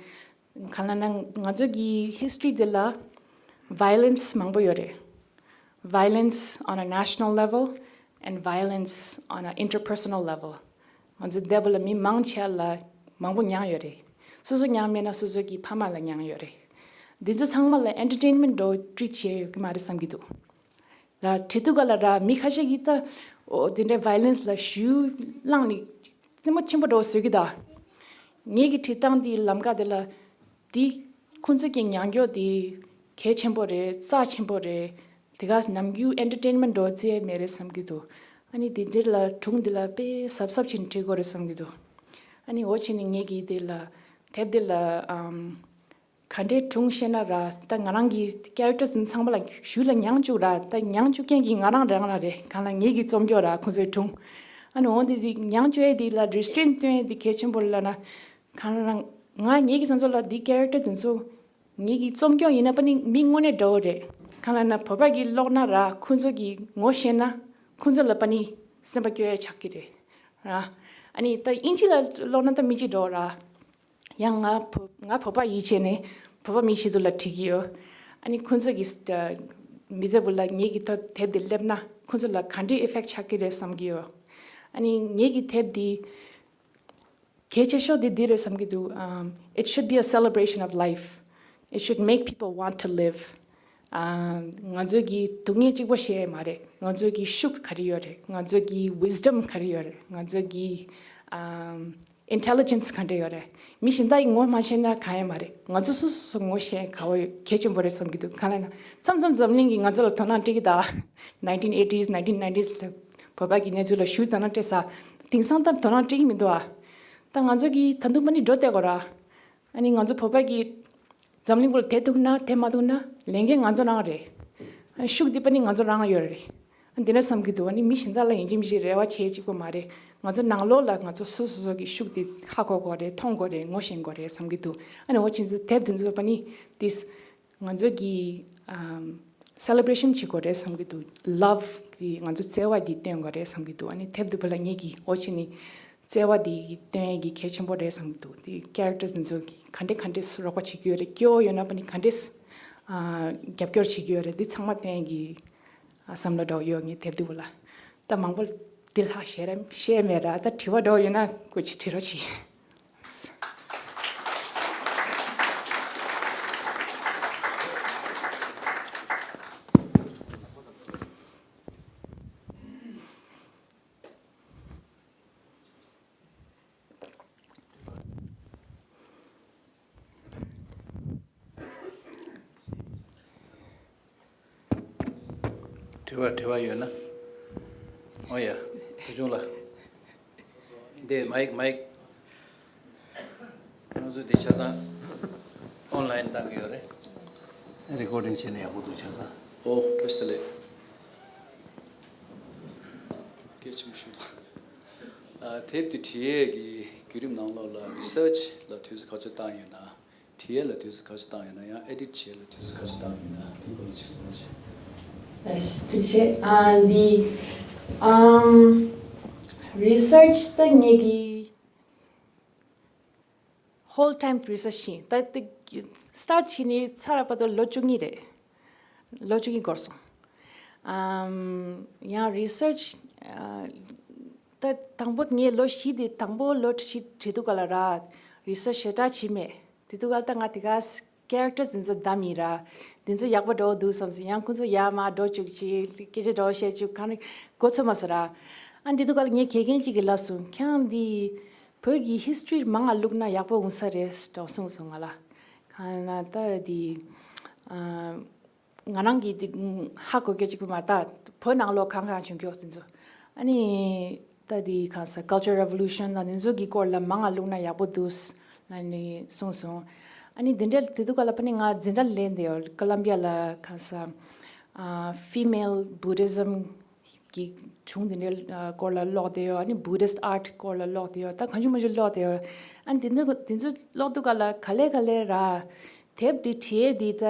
གང་ལབ་ན་ང་ཚོ་གི་history འདི་ལ་violence མང་པོ་ཡོད་རེད། Violence on a national level and violence on an interpersonal level. ང་ཚོ་འདས་པོ་ལ་མི་མང་ཆེ་ལ་མང་པོ་མྱངས་ཡོད་རེད། སོ་སོ་མྱངས་མེད་ན་སོ་སོ་གི་ཕ་མ་ལ་མྱངས་ཡོད་རེད། འདི་ཚོ་ཚང་མ་ལ་entertainment འདྲ་བོ་treat བྱས་ཡོད་ཀྱི་མ་རེད་བསམ་གྱི་འདུག་ལ་བྲིས་དུས་ག་ལ་ར་མི་ཁ་ཤས་ཀྱིས་ད་འོ་དེ་འདྲའི་violence ལ་ཞུ་བླངས་ནས་རྩེད་མོ་ཆེན་པོ་འདྲ་བོ་བཟོས་ཀྱི་ད། ངེད་ཀྱི་བྲིས་སྟངས་འདིའི་ལམ་ཀ་དེ་ལ་འདི་ཁོང་ཚོ་གི་མྱོང་རྒྱུ་དེ་གལ་ཆེན་པོ་རེད། རྩ་ཆེན་པོ་རེད། དེ་ག་ནམ་རྒྱུན་entertainment འདྲ་བོ་རྩེ་མེད་རེད་བསམ་གྱི་འདུག་ཨ་ནི་དེ་འདིར་ལ་སྒྲུང་འདི་ལ་དཔེ་གཟབ་གཟབ་བྱས་ནས་བྲིས་དགོས་རེད་བསམ་གྱི་འདུག་ཨ་ནི་འོ་བྱས་ནས་ངེད་ཀྱིས་དེ་ལ་དེབ་འདི་ལ་ཨམ། ག་འདྲའི་སྒྲུང་བཤད་ན་ར་ད་ང་རང་གི་characters ཚང་མ་ལ་ཞུ་ལ་མྱོང་བཅུག་ར་ད་མྱོང་བཅུག་མཁན་གྱི་ང་རང་རང་རང་རེད། གང་ལ་ངེད་ཀྱི་རྩོམ་སྐྱོར་ར་ཁོང་ཚོའི་སྒྲུང་ཨ་ནི་འོང་དེ་དེ་མྱོང་བཅུག་ཡས་དེ་ལ་restraint སྟོན་ཡས་དེ་གལ་ཆེན་པོ་རེད་ལབ་ན། གང་ལ་ང་ངེད་ཀྱི་བསམ་ཚུལ་ལ་དེ་character དེ་ཚོ་ངེད་ཀྱི་རྩོམ་སྐྱོར་ཡིན་ན་པ་ནི་མི་དངོས་གནས་འདྲ་བོ་རེད། གང་ལབ་ན་བོད་པ་གི་ཀློག་ན་ར་ཁོང་ཚོ་གི་ངོ་ཤེས་ན་ཁོང་ཚོ་ལ་པ་ནི་སེམས་པ་སྐྱོ་ཡས་ཆགས་ཀྱི་རེད་ར། ཨ་ནི་ད་དབྱིན་ཇི་ལ་ཀློག་ན་ད་མི་གཅིག་འདྲ་བོ་ར། ཡང་ང་བོ་ང་བོད་པ་ཡིད་ཆེས་ནས་བོད་པ་མི་ཞིག་ཚོ་ལ་བྲིས་ཀྱི་ཡོད། ཨ་ནི་ཁོང་ཚོ་གི་ཨ་མི་ཚེ་བོ་ལ་ངེད་ཀྱི་ཐོ་དེབ་འདི་སླེབས་ན་ཁོང་ཚོ་ལ་ག་འདྲའི་effect ཆགས་ཀྱི་རེད་བསམ་གྱི་ཡོད། ཨ་ནི་ངེད་ཀྱི་དེབ་འདི་གལ་ཆེ་ཤོས་འདི་འདི་རེད་བསམ་གྱི་འདུག་ཨམ། It should be a celebration of life. It should make people want to live. ཨམ། ང་ཚོ་གི་སྡུག་བསྔལ་གཅིག་པོ་བཤད་ཡས་མ་རེད། ང་ཚོ་གི་ཤུགས་ག་རེ་ཡོད་རེད། ང་ཚོ་གི་wisdom ག་རེ་ཡོད་རེད། ང་ཚོ་གི་ཨམ། intelligence ག་འདྲ་ཡོད་རེད། མི་གཞན་དག་གིས་ངོ་མ་ཤེས་ན་གང་ཡང་མ་རེད། ང་ཚོ་སོ་སོ་སོ་ངོ་ཤེས་ག་བ་གལ་ཆེན་པོ་རེད་བསམ་གྱི་འདུག་གང་ལབ་ན་མཚམས་མཚམས་འཛམ་གླིང་གིས་ང་ཚོ་ལ་དོ་སྣང་སྤྲད་ཀྱི་ད། nineteen eighties nineteen nineties ལ་བོད་པ་གི་གནས་ཚུལ་ལ་ཞུ་དོ་སྣང་སྤྲད་ས། དེང་སང་ད་དོ་སྣང་སྤྲད་ཀྱི་མི་འདུག་ཨ། ད་ང་ཚོ་གིས་ད་དུང་པ་ནི་འགྲོ་བསྡད་དགོས་ར། ཨ་ནི་ང་ཚོ་བོད་པ་གིས་འཛམ་གླིང་སྐོར་དེ་ཐུག་ན་དེ་མ་ཐུག་ན་ལས་འགན་ང་ཚོ་རང་རེད། ཨ་ནི་ཤུགས་འདི་པ་ནི་ང་ཚོ་རང་ཡོད་རེད། ཨ་འདི་འདྲ་བསམ་གྱི་འདུག་ཨ་ནི་མི་གཞན་དག་ལ་ཡིན་གཅིག་མིན་གཅིག་རེ་བ་བྱེད་གཅིག་པོ་མ་རེད། ང་ཚོ་ནང་ལོགས་ལ་ང་ཚོ་སོ་སོ་སོ་གི་ཤུགས་འདི་ཧ་གོ་དགོས་རེད། མཐོང་དགོས་རེད། ངོ་ཤེས་དགོས་རེད་བསམ་གྱི་འདུག་ཨ་ནི་འོ་ཅི་ཚོ་དེབ་འདི་ཚོ་པ་ནི་this ང་ཚོ་གི་ཨམ། celebration བྱེད་དགོས་རེད་བསམ་གྱི་འདུག love གི་ང་ཚོ་བརྩེ་བ་འདི་སྟོན་དགོས་རེད་བསམ་གྱི་འདུག་ཨ་ནི་དེབ་འདི་བོ་ལ་ངེད་ཀྱིས་འོ་ཅི་ནི་བརྩེ་བ་འདི་སྟོན་ཡས་ཀྱི་གལ་ཆེན་པོ་རེད་བསམ་གྱི་འདུག་དེ་characters འདི་ཚོ་གི་ག་འདྲས་ག་འདྲས་རོགས་པ་བྱེད་ཀྱི་ཡོད་རེད། སྐྱོ་བོ་ཡོད་ན་པ་ནི་ག་འདྲས་ཨ། རྒྱབ་སྐྱོར་བྱེད་ཀྱི་ཡོད་རེད། འདི་ཚང་མ་སྟོན་ཡས་ཀྱི་ཨ། བསམ་བློ་འདྲ་བོ་ཡོད་ངེད་དེབ་འདི་བོ་ལ། ད་མང་པོ་འདི་ལྷག་བཤད་ར་བཤད་མེད་ར། ད་དྲི་བ་འདྲ་བོ་ཡོད་ན་སྐུ་མཁྱེན་དྲི་རོགས་གྱིས། དྲི་བ་དྲི་བ་ཡོད་ན། ཨོ་ཡ། བུ་ཆུང་ལགས། འདི་མའིག་མའིག་ང་ཚོ་འདི་ཆ་ཚང་ཨོན་ལའིན་བཏང་གི་ཡོད་རེད། རི་ཀོར་ཌིང་བྱས་ན་ཡག་པོ་འདུག་ཆ་ཚང་། ཨོ། བཀྲ་ཤིས་བདེ་ལེགས། སྐད་ཆེན་པོ་ཞུ་དང་། ཨ། དེབ་འདི་བྲིས་ཡས་ཀྱི་བརྒྱུད་རིམ་ནང་ལོགས་ལ་རི་སར་ཆི་ལ་དུས་ཚོད་ག་ཚོད་བཏང་ཡོད་ན། བྲིས་ཡས་ལ་དུས་ཚོད་ག་ཚོད་བཏང་ཡོད་ན། ཡང་ཨེ་ཌིཊ་བྱེད་ཡས་ལ་དུས་ཚོད་ག་ཚོད་བཏང་ཡོད་ན། དེའི་སྐོར་ལ་ཅིག་གསུང་རོགས་བྱེད། ཨེས། ཐུགས་རྗེ་ཆེ། ཨ། འདི། ཨམ། རི་སར་ཆི་ད་ངེད་ཀྱི་ཧོལ་ཊའིམ་རི་སར་ཆི་ཡིན། ད་དེ་སི་ཊར་ཊི་བྱས་ནས་ཚར་བར་དུ་ལོ་བཅུ་གཉིས་རེད། ལོ་བཅུ་གཉིས་འགོར་སོང་། ཨམ། ཡང་རི་སར་ཆི། ཨ། ད་དང་པོ་ངས་ལོ་བཞི་དེ། དང་པོ་ལོ་བཞི་བྲིས་དུས་སྐབས་ལ་ར་རི་སར་ཆི་ཞེ་དྲག་བྱས་མེད། དེ་དུས་སྐབས་ལ་ད་ང་དེ་ག་ཁེ་རེག་ཊར་དེ་ཚོ་བདམས་ཡིན་ར། དེ་ཚོ་ཡག་པོ་འགྲོ་འདུག་བསམ་སོང་། ཡང་ཁོ་ཚོ་ཡར་མར་འགྲོ་བཅུག་ཅིག་སྐད་ཆ་འདྲ་བོ་བཤད་བཅུག་གང་རེད། མགོ་ཚོད་མ་སོང་ར། ཨ། དེ་དུས་སྐབས་ལ་ངའི་དགེ་རྒན་གཅིག་གིས་ལབ་སོང་། ཁྱེད་རང་འདི་བོད་ཀྱི་ཧིས་ཊོ་རི་མང་ང་བླུགས་ན་ཡག་པོ་འོང་ས་རེད་འདྲ་བོ་གསུངས་སོང་ང་ལ། གང་ན་ད་འདི། ཨ། ང་རང་གིས་འདི་ཧ་གོ་རྒྱུ་གཅིག་པུ་མ་རེད། ད་བོད་ནང་ལོགས་གང་གང་བྱུང་རྒྱུ་དེ་ཚོ། ཨ་ནི་ད་འདི་གང་ས་ཀལ་ཅར་རེ་བོ་ལུ་ཤན་དང་དེ་ཚོ་གི་སྐོར་ལ་མང་ང་བླུགས་ན་ཡག་པོ་འདུག་ལབ་ནས་གསུངས་སོང་། ཨ་ནི་དེ་འདྲ་དེ་དུས་སྐབས་ལ་ཕ་ནི་ང་འཛིན་གྲྭ་ལེན་བསྡད་ཡོད། ཀོ་ལམ་བི་ཡ་ལ་གང་ས། ཨ། ཕི་མེལ་བུ་དྷི་ཛམ་གྱི་གཞུང་དེ་འདྲའི་སྐོར་ལ་ཀློག་བསྡད་ཡོད། ཨ་ནི་བུ་དྷིསྟ་ཨར་ཊི་སྐོར་ལ་ཀློག་བསྡད་ཡོད། ད་གང་བྱུང་མང་བྱུང་ཀློག་བསྡད་ཡོད། ཨ་ནི་དེ་ཚོ་དེ་ཚོ་ཀློག་དུས་སྐབས་ལ་ག་ལེ་ག་ལེ་ར་དེབ་འདི་བྲིས་ཡས་འདི་ད།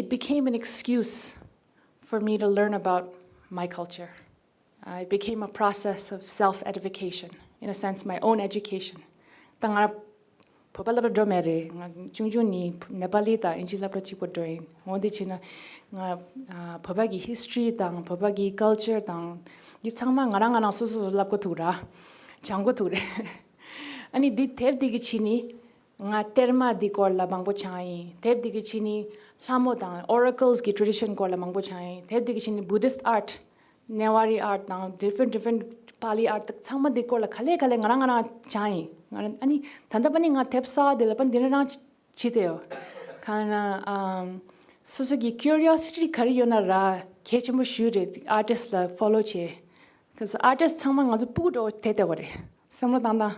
It became an excuse for me to learn about my culture. Uh, it became a process of self-edification, in a sense, my own education. ད་ང་བོད་པ་སློབ་གྲྭ་འགྲོ་མེད་རེད། ང་ཆུང་ཆུང་ནས་ནེ་པ་ལི་དང་ཨིན་ཇི་སློབ་གྲྭ་གཅིག་པོ་འགྲོ་ཡིན། འོ་འདི་བྱས་ན་ང་ཨ་བོད་པ་གི་ཧིས་ཊོ་རི་དང་བོད་པ་གི་ཀལ་ཅར་དང་འདི་ཚང་མ་ང་རང་ང་རང་སོ་སོ་སོ་བསླབ་དགོས་ཐུག་ར། སྦྱང་དགོས་ཐུག་རེད། ཨ་ནི་འདི་དེབ་འདི་གི་བྱས་ནི། ང་གཏེར་མ་འདི་སྐོར་ལ་མང་པོ་སྦྱངས་ཡིན། དེབ་འདི་གི་ཕྱི་ནི་ལྷ་མོ་དང་ཨོ་ར་ཀལ་གྱི་ཊེ་རེ་ཌི་ཤན་སྐོར་ལ་མང་པོ་སྦྱངས་ཡིན། དེབ་འདི་གི་ཕྱི་ནི་བུ་དྷིསྟ་ཨར་ཊི། ནེ་ཝ་རི་ཨར་ཊི་དང་ཌི་ཕ་རེན་ཊི་ཌི་ཕ་རེན་ཊི་པཱ་ལི་ཨར་ཊི་ཚང་མ་འདི་སྐོར་ལ་ག་ལེ་ག་ལེ་ང་རང་ང་རང་སྦྱངས་ཡིན། ང་རང་ཨ་ནི་ད་ལྟ་པ་ནི་ང་དེབ་གསར་པ་འདི་ལ་པ་འདི་འདྲ་རང་བྱེད་བསྡད་ཡོད། གང་ན་ཨམ། སོ་སོ་གི་ཀུ་རི་ཡོ་སི་ཊི་ག་རེ་ཡོད་ན་ར་གལ་ཆེན་པོ་ཞིག་རེད། ཨར་ཊིསི་ལ་ཕོ་ལོ་བྱེད། ག་ས་ཨར་ཊིསི་ཚང་མ་ང་ཚོ་སྤུ་གུ་འདྲ་བོ་དེ་བསྡད་པ་རེད། བསམ་བློ་བཏང་དང་།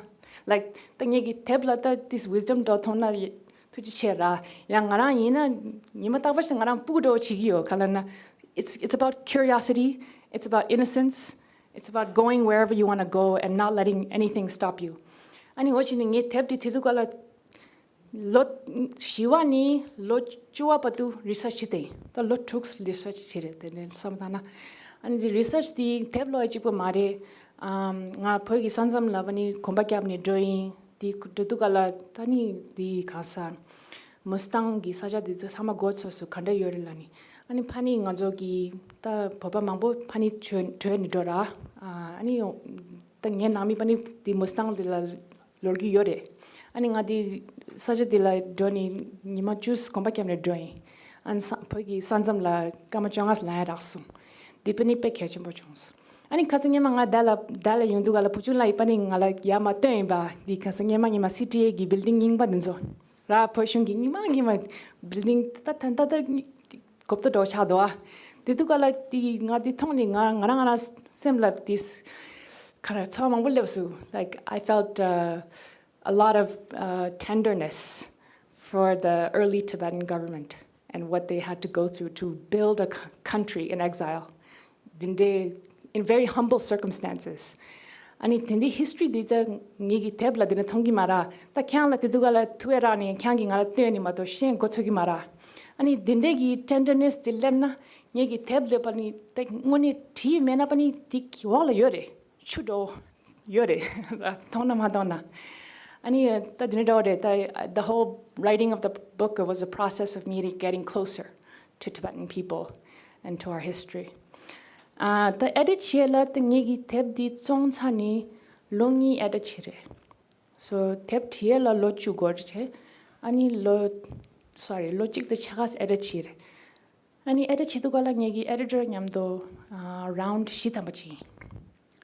Like ད་ངེད་ཀྱི་དེབ་ལ་ད་this wisdom འདྲ་བོ་མཐོང་ན་ཡ་ཐུགས་རྗེ་ཆེ་ར། ཡང་ང་རང་ཡིན་ན་ཉི་མ་རྟག་པར་ཞིག་ང་རང་སྤུ་གུ་འདྲ་བོ་བྱེད་ཀྱི་ཡོད། ག་ལ་ན། It's, it's about curiosity, it's about innocence, it's about going wherever you want to go and not letting anything stop you. ཨ་ནི་འོ་བྱས་ནས་ངས་དེབ་འདི་དེ་དུས་སྐབས་ལ་ལོ་བཞི་བ་ནས་ལོ་བཅུ་བ་བར་དུ་རི་སར་ཆི་བྱས་ཏེ། ད་ལོ་དྲུག་རི་སར་ཆི་བྱས་རེད། དེ་ནས་བསམ་བཏང་ན། ཨ་ནི་རི་སར་ཆི་དེ་དེབ་ཀློག་ཡ་གཅིག་པོ་མ་རེད། ཨམ། ང་བོད་ཀྱི་ས་མཚམས་ལ་ཕ་ནི་གོམ་པ་བརྒྱབ་ནས་འགྲོ་ཡིན། དེ་འགྲོ་དུས་སྐབས་ལ་ད་ནི་དེ་ག་ས་མུ་སི་ཏང་གི་ས་ཆ་དེ་ཚོ་ཚང་མ་མགོ་ཚོས་སུ་ག་འདྲ་ཡོད་རེད་ལབ་ནི། ཨ་ནི་ཕ་ནི་ང་ཚོ་གི་ད་བོད་པ་མང་པོ་ཕ་ནི་བྲོས་བྲོས་ནས་འགྲོ་ར། ཨ་ནི་ད་ངའི་ནང་མི་ཕ་ནི་དེ་མུ་སི་ཏང་དེ་ལ་ལོག་གི་ཡོད་རེད། ཨ་ནི་ང་དེ་ས་ཆ་དེ་ལ་འགྲོ་ནས་ཉི་མ་བཅུ་གོམ་པ་བརྒྱབ་ནས་འགྲོ་ཡིན། ཨ་ནི་ས་བོད་ཀྱི་ས་མཚམས་ལ་སྐར་མ་བཅོ་ལྔ་ལང་ཡ་རག་སོང་། དེ་ཕ་ནི་དཔེ་གལ་ཆེན་པོ་བྱུང་སོང་། ཨ་ནི་ཁ་སང་སྔོན་མ་ང་ད་ལ་ད་ལ་ཡོང་དུས་ག་ལ་བུ་ཆུང་ལགས་ཡིས་ཕ་ནི་ང་ལ་ཡར་མར་སྟོན་ཡིན་པ། འདི་ཁ་སང་སྔོན་མ་སྔོན་མ་སི་ཊི་ཨེ་གི་བིལ་ཌིང་རྙིང་པ་འདི་ཚོ་ར། བོད་གཞུང་གི་རྙིང་མ་རྙིང་མ་བིལ་ཌིང་ད་ད་ད་ད་གོབ་ཏོ་འདྲ་བོ་ཆགས་འདུག་ཨ། དེ་དུས་ག་ལ་དེ་ང་དེ་མཐོང་ནས་ང་ང་རང་ང་རང་སེམས་ལ་དེ་ག་རེ་ཚོར་བ་མང་པོ་སླེབས་སོང་། Like I felt uh, a lot of uh, tenderness for the early Tibetan government and what they had to go through to build a cou- country in exile. དེ་འདྲའི in very humble circumstances. ཨ་ནི་དེ་འདྲའི་ཧིས་ཊོ་རི་འདི་ད་ངེད་ཀྱི་དེབ་ལ་དེ་འདྲ་མཐོང་གི་མ་རེད། ད་ཁྱེད་རང་ལ་དེ་དུས་ག་ལ་ཐུག་ཡ་རག་ནས་ཁྱེད་རང་གིས་ང་ལ་སྟོན་ནི་མ་གཏོགས་ཤེས་མགོ་ཚོད་ཀྱི་མ་རེད། ཨ་ནི་དེ་འདྲའི་གི་ཊེན་ཌར་ནེས་དེ་སླེབས་ན་ངེད་ཀྱི་དེབ་ལ་པ་ནི་ད་དངོས་གནས་བྲིས་མེད་ན་པ་ནི་དེ་གི་འོག་ལ་ཡོད་རེད། ཆུ་འདྲ་བོ་ཡོད་རེད། མཐོང་ན་མ་མཐོང་ན། ཨ་ནི་ད་དེ་འདྲ་འདྲ་བོ་རེད། ད་the whole writing of the book was a process of me getting closer to Tibetan people and to our history. ཨ། ད་ཨེ་ཌིཊ་བྱེད་ལ་ད་ངེད་ཀྱི་དེབ་འདི་བཙོང་ཚར་ནས་ལོ་གཉིས་ཨེ་ཌིཊ་བྱས་རེད། སོ་དེབ་བྲིས་ཡས་ལ་ལོ་བཅུ་འགོར་བྱས། ཨ་ནི་ལོ་སོ་རི་ལོ་གཅིག་དང་ཕྱེད་ཀ་ཨེ་ཌིཊ་བྱས་རེད། ཨ་ནི་ཨེ་ཌིཊ་བྱེད་དུས་སྐབས་ལ་ངེད་ཀྱི་ཨེ་ཌི་ཊར་མཉམ་དུ་ཨ་རའུན་ཌི་བཞི་ཐམ་པ་བྱས་ཡིན།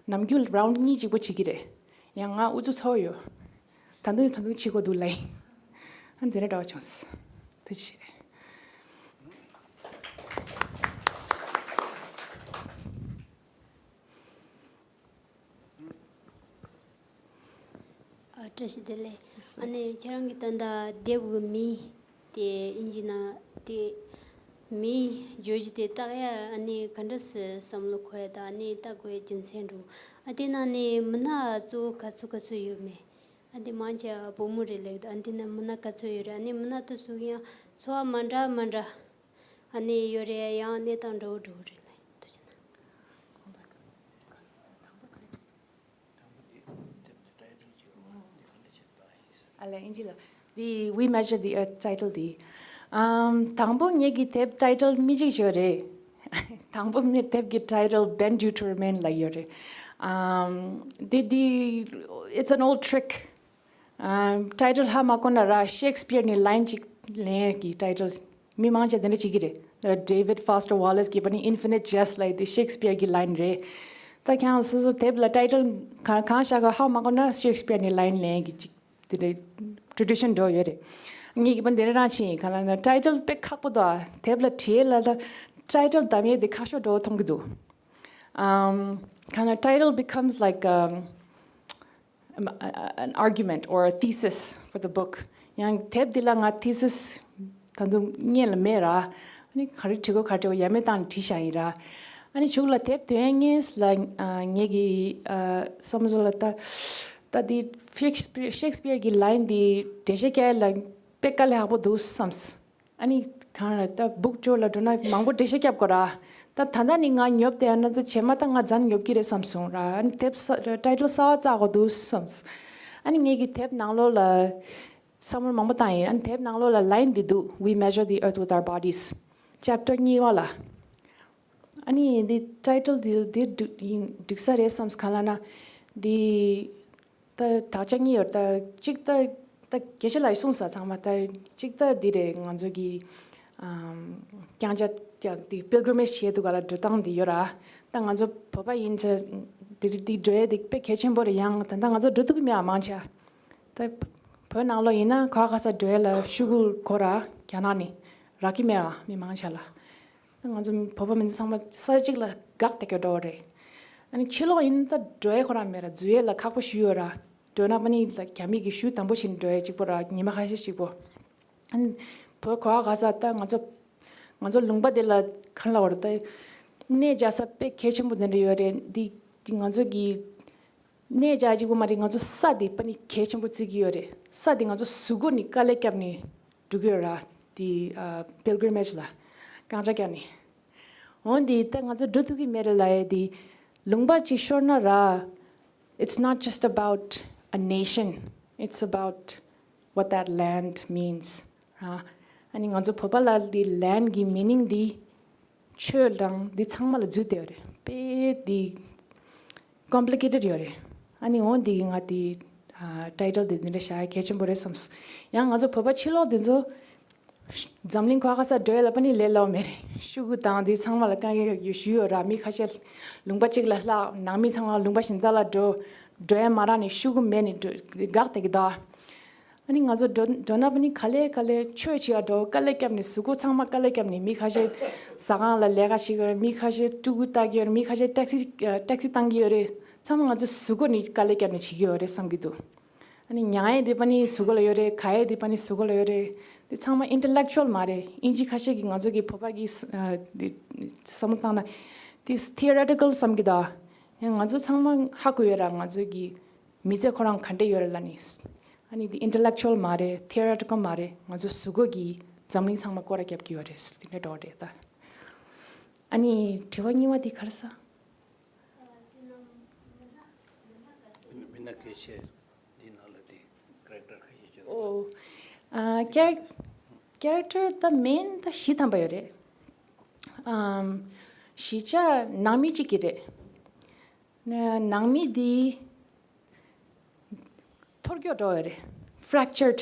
ནམ་རྒྱུན་རའུན་ཌི་གཉིས་གཅིག་པོ་བྱེད་ཀྱི་རེད། ཡང་ང་ཨུ་ཚུགས་ཚ་བོ་ཡོད། ད་དུང་ད་དུང་བྱེད་དགོས་འདུག་ལབ་ཡིན། ཨ་དེ་འདྲ་འདྲ་བ་བྱུང་སོང་། ཐུགས་རྗེ་ཆེ། བཀྲ་ཤིས་བདེ་ལེགས། ཨ་ནི་ཁྱེད་རང་གི་ད་ལྟ་དེབ་གི་མིང་དེ་ཨིན་ཇི་ནང་དེ་མིང་བརྗོད་གཞི་དེ་བཏགས་ཡ་ཨ་ནི་ག་འདྲ་སེ་བསམ་བློ་འཁོར་ཡ་དང་ཨ་ནི་བཏགས་དགོས་ཡ་རྒྱུ་མཚན་འདྲ་བོ། ཨ་དེ་ནང་ནས་མི་སྣ་གཙོ་བོ་ག་ཚོད་ག་ཚོད་ཡོད་མེད། ཨ་དེ་མང་ཆེ་བ་བུ་མོ་རེད་ལབ་ཀྱི་འདུག་ཨ་དེ་ནས་མི་སྣ་ག་ཚོད་ཡོད་རེད། ཨ་ནི་མི་སྣ་དེ་ཚོ་གི་ཡང་འཚོ་བ་མ་འདྲ་མ་འདྲ་ཨ་ནི་ཡོད་རེད། ཡང་གནས་སྟངས་འདྲ་བོ་འདྲ་བོ་རེད་ལབ་ཐུགས་རྗེ་གནང་། ཨ་ལས་ཨིན་ཇི་ལ། The We Measure the Earth title དེ། ཨམ། དང་པོ་ངེད་ཀྱི་དེབ་title མི་གཅིག་ཡོད་རེད། དང་པོ་ངའི་དེབ་ཀྱི་title Bend You to Remain ལབ་ཡོད་རེད། ཨམ། དེ་དེ། It's an old trick. ཨམ། title ཧ་མ་གོ་ན་ར་ཤེག་སི་པིར་ནས་line གཅིག་ལེན་གྱི་title མི་མང་ཆེ་དེ་འདྲ་བྱེད་ཀྱི་རེད། David Foster Wallace གི་པ་ནི་Infinite Jest ལབ་དེ་ཤེག་སི་པིར་གྱི་line རེད། ད་ཁྱང་སོ་སོ་དེབ་ལ་title གང་གང་བཞག་ག་ཧ་མ་གོ་ན་ཤེག་སི་པིར་ནས་line ལེན་གྱི་ཅིག་དེ་འདྲའི་tradition འགྲོ་ཡོད་རེད། ངེད་ཀྱི་པ་འདི་འདྲ་རང་ཕྱིན་གང་ལ་ན་title དཔེ་ཁག་པོ་དང་དེབ་ལ་བྲིས་ལ་ད་title གདམ་ཡས་དེ་ཁག་ཤོས་འགྲོ་མཐོང་གི་འདུག་ཨམ། kind of title becomes like um, um, a- a- an argument or a thesis for the book. ཡང་དེབ་འདི་ལ་ང་thesis ད་དུང་སྔོན་ལ་མེད་ར། ཨ་ནི་ག་རེ་བྲིས་དགོས་ག་རེ་བྲིས་དགོས་ཡ་མེད་སྟངས་ནས་བྲིས་བཞག་ཡིན་ར། ཨ་ནི་གཞུག་ལ་དེབ་དོན་དངོས་ལ་ཨ་ངེད་ཀྱི་ཨ་བསམ་བློ་ལ་ད་ད་འདི་ཤེག་སི་པིར་ཤེག་སི་པིར་གྱི་line འདི་འགྲེལ་བཤད་རྒྱག་ཡ་ལ་དཔེ་དཀའ་ལས་ཁག་པོ་འདུག་བསམས། ཨ་ནི་གང་ལ་ད་book tour ལ་འགྲོ་ན་མང་པོ་འགྲེལ་བཤད་རྒྱབ་དགོས་ར། ད་ད་ལྟ་ནི་ང་ཉོབ་བསྡད་ཡ་ན་ད་རྗེས་མ་ད་ང་ཛ་ཉོབ་ཀྱི་རེད་བསམ་སོང་ར། ཨ་ནི་དེབ་ས་title གསར་པ་བཙལ་དགོས་འདུག་བསམས། ཨ་ནི་ངེད་ཀྱི་དེབ་ནང་ལོགས་ལ་བསམ་བློ་མང་པོ་བཏང་ཡིན། ཨ་ནི་དེབ་ནང་ལོགས་ལ་line འདི་འདུག We measure the earth with our bodies. chapter གཉིས་པ་ལ། ཨ་ནི་འདི་title འདི་འདི་འགྲིག་ཡིན་འགྲིག་ས་རེད་བསམས། གང་ལ་ན་འདི་ད་དག་ཆ་གཉིས་ཡོད་ད། གཅིག་ད་ད་དགེ་བཤེས་ལགས་གསུངས་ས་ཚང་མ་ད་གཅིག་ད་འདི་རེད། ང་ཚོ་གི་ཨམ་རྐྱང་ཅག་ཀྱང་འདི་pilgrimage བྱེད་དུས་ག་ལ་འགྲོ་སྟངས་འདི་ཡོད་ར། ད་ང་ཚོ་བོད་པ་ཡིན་ཚེ་འདི་འདི་འགྲོ་ཡས་འདི་དཔེ་གལ་ཆེན་པོ་རེད། ཡང་ད་ལྟ་ང་ཚོ་འགྲོ་ཐུབ་ཀྱི་མེད་ཨ་མང་ཆེ། ད་བོད་ནང་ལོགས་ཡིན་ན་ག་ག་ས་འགྲོ་ཡས་ལ་ཤོག་གུ་དགོས་ར། རྒྱ་ནག་ནས་རག་གི་མེད་ཨ་མི་མང་ཆེ་ལ། ང་ཚོ་བོད་པ་མི་ཚོ་ཚང་མ་ས་གཅིག་ལ་འགག་དེ་ག་འགྲོ་བ་རེད། ཨ་ནི་ཕྱི་ལོགས་ཡིན་ད་འགྲོ་ཡས་ཁོ་རང་མེད་ར། འཛུལ་ཡས་ལ་ཁག་པོ་ཞུ་ཡོད་ར། འགྲོ་ན་པ་ནི་ལ་རྒྱ་མི་གི་ཤུལ་དམ་པོ་བྱས་ནས་འགྲོ་ཡས་གཅིག་པོ་ར། ཉི་མ་ཁ་ཤས་ཤིག་པོ། ཨ་ནི་བོད་ག་ག་ས་ད་ང་ཚོ་ང་ཚོ་ལུང་པ་དེ་ལ་གང་ལ་བར་ད་གནས་རྒྱག་ས་དཔེ་གལ་ཆེན་པོ་དེ་འདྲ་ཡོད་རེད། འདི་འདི་ང་ཚོ་གི་གནས་རྒྱ་གཅིག་པོ་མ་རེད། ང་ཚོ་ས་དེ་པ་ནི་གལ་ཆེན་པོ་བརྩི་གི་ཡོད་རེད། ས་དེ་ང་ཚོ་གཟུགས་པོ་ནི་དཀའ་ལས་བརྒྱབ་ནས་འགྲོ་གི་ཡོད་ར། དེ་ཨ་pilgrimage ལ་རྐང་ལྕགས་བརྒྱབ་ནས། འོན་ཏེ་ད་ང་ཚོ་འགྲོ་ཐུབ་ཀྱི་མེད་རེད་ལབ་ཡས་དེ་ལུང་པ་གཅིག་ཤོར་ན་ར། It's not just about a nation. It's about what that land means. ཨ་ནི་ང་ཚོ་བོད་པ་ལ་དེ་land གི་meaning དེ་ཆོས་དང་འདི་ཚང་མ་ལ་འཛུལ་བསྡད་ཡོད་རེད། དཔེ་འདི་complicated ཡོད་རེད། ཨ་ནི་འོ་འདི་གི་ང་འདི་ཨ་title འདི་འདི་འདྲ་བཞག་ཡ་གལ་ཆེན་པོ་རེད་བསམས། ཡང་ང་ཚོ་བོད་པ་ཕྱི་ལོགས་འདི་ཚོ་འཛམ་གླིང་ག་ག་ས་འགྲོ་ཡ་ལ་པ་ནི་ལས་སླ་བོ་མེད་རེད། ཤོག་གུ་དང་འདི་ཚང་མ་ལ་དཀའ་ངལ་ཞུ་ཡོད་ར། མི་ཁ་ཤས་ལུང་པ་གཅིག་ལ་ལྷག་ནང་མི་ཚང་མ་ལུང་པ་གཞན་དག་ལ་འགྲོ་འགྲོ་ཡ་མ་རག་ནས་ཤོག་གུ་མེད་ནས་འགྲོ་འགག་བསྡད་ཀྱི་འདུག་ཨ་ནི་ང་ཚོ་འགྲོ་འགྲོ་ན་པ་ནི་ག་ལེ་ག་ལེ་ཆོས་བྱེད་ཡ་འགྲོ་དཀའ་ལས་བརྒྱབ་ནས་གཟུགས་པོ་ཚང་མ་དཀའ་ལས་བརྒྱབ་ནས་མི་ཁ་ཤས་ཟ་ཁང་ལ་ལས་ཀ་བྱེད་ཀྱི་ཡོད་རེད། མི་ཁ་ཤས་ཕྲུ་གུ་ལྟ་གི་ཡོད་རེད། མི་ཁ་ཤས་ཊེག་སི་ཊེག་སི་བཏང་གི་ཡོད་རེད། ཚང་མ་ང་ཚོ་གཟུགས་པོ་ནི་དཀའ་ལས་བརྒྱབ་ནས་བྱེད་ཀྱི་ཡོད་རེད་བསམ་གྱི་འདུག་ཨ་ནི་ཉལ་ཡས་འདི་པ་ནི་གཟུགས་པོ་ལ་ཡོད་རེད། ག་ཡས་འདི་པ་ནི་གཟུགས་པོ་ལ་ཡོད་རེད། འདི་ཚང་མ་intellectual མ་རེད། ཨིན་ཇི་ཁ་ཤས་ཀྱིས་ང་ཚོ་གི་བོད་པ་གི་ཨ་འདི་བསམ་བློ་བཏང་ན་འདི་theoretical བསམ་གྱི་འདུག་ཡང་ང་ཚོ་ཚང་མ་ཧ་གོ་ཡོད་ར། ང་ཚོ་གི་མི་ཚེ་ཁོ་རང་ག་འདྲ་ཡོད་རེད་ལབ་ནི། ཨ་ནི་འདི་intellectual མ་རེད། theoretical མ་རེད། ང་ཚོ་གཟུགས་པོ་གིས་འཛམ་གླིང་ཚང་མ་སྐོར་ར་རྒྱབ་ཀྱི་ཡོད་རེད། འདི་འདྲ་འགྲོ་རེད་ད། ཨ་ནི་དྲི་བ་གཉིས་པ་འདི་ག་རེ་ཟེར། མི་སྣ་སྐད་ཆ་འདི་ནང་ལ་དེ་character ཁ་ཤས་ཅིག་ཨོ། ཨ་ཀེ་character ད་main ད་བཞི་ཐམ་པ་ཡོད་རེད། ཨམ། བཞི་ཆ་ནང་མི་གཅིག་གི་རེད། ནང་མི་འདི་འཐོར་སྐྱོད་འགྲོ་བ་རེད། fractured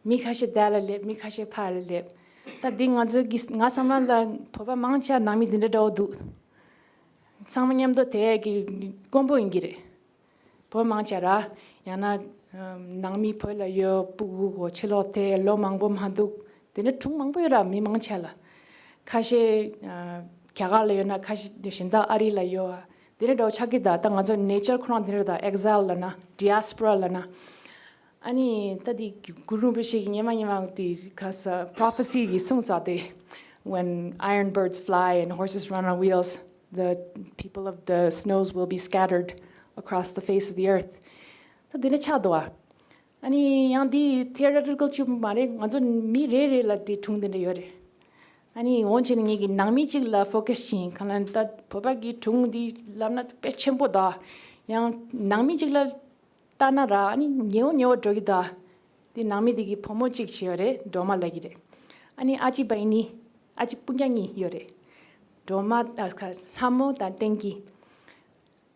མི་ཁ་ཤས་དེ་ལ་སླེབས། མི་ཁ་ཤས་ཕ་ལ་སླེབས། ད་འདི་ང་ཚོ་གི་ང་བསམ་ན་ལ་བོད་པ་མང་ཆེ་ནང་མི་འདི་འདྲ་འདྲ་བོ་འདུག་ཚང་མ་མཉམ་དུ་དེ་གི་དཀོན་པོ་ཡིན་གྱི་རེད། བོད་མང་ཆེ་ར། ཡང་ན་ནང་མི་བོད་ལ་ཡོད། སྤུ་གུ་གོ་ཕྱི་ལོགས་དེ་ལོ་མང་པོ་མ་འདུག་དེ་ནས་གྲོང་མང་པོ་ཡོད་ར། མི་མང་ཆེ་ལ། ཁ་ཤས་རྒྱ་གར་ལ་ཡོད་ན་ཁ་ཤས་གཞན་དག་ཨ་རི་ལ་ཡོད། དེ་འདྲ་འདྲ་བོ་ཆགས་ཀྱི་འདུག་ད་ང་ཚོ་ནེ་ཅར་ཁོ་རང་དེ་འདྲ་དང་ཨེག་ཟེལ་ལབ་ན་ཌི་ཡ་སི་པོ་ར་ལབ་ན། ཨ་ནི་ད་དེ་གུ་རུ་རིན་པོ་ཆེ་གི་སྔོན་མ་སྔོན་མ་དེ་ག་ས་པྲོ་ཕེ་སི་གི་གསུངས་ས་དེ། When iron birds fly and horses run on wheels, the people of the snows will be scattered across the face of the earth. ད་དེ་འདྲ་ཆགས་འདུག་ཨ། ཨ་ནི་ཡང་འདི་ཐི་ཨོ་རི་ཊི་ཀལ་ཅིག་མ་རེད། ང་ཚོ་མི་རེ་རེ་ལ་འདི་སྒྲུང་འདི་འདྲ་ཡོད་རེད། ཨ་ནི་འོན་ཀྱང་ངེད་ཀྱི་ནང་མི་གཅིག་ལ་ཕོ་ཀ་སི་བྱེད་ཡིན་གང་ལ་ད་བོད་པ་གི་སྒྲུང་འདི་ལབ་ན་དཔེ་ཆེན་པོ་ད། ཡང་ནང་མི་གཅིག་ལ་ལྟ་ན་ར་ཨ་ནི་ཉེ་བོ་ཉེ་བོ་འགྲོ་གི་ད། འདི་ནང་མི་འདི་གི་བུ་མོ་གཅིག་བྱས་ཡོད་རེད། སྒྲོལ་མ་ལབ་ཀྱི་རེད། ཨ་ནི་ཨ་ཅེ་བྷ་ཡི་ནི། ཨ་ཅེ་སྤུན་ཀྱག་གཉིས་ཡོད་རེད། སྒྲོལ་མ་ཨ་ཁ་ལྷ་མོ་དང་བསྟན་སྐྱིད།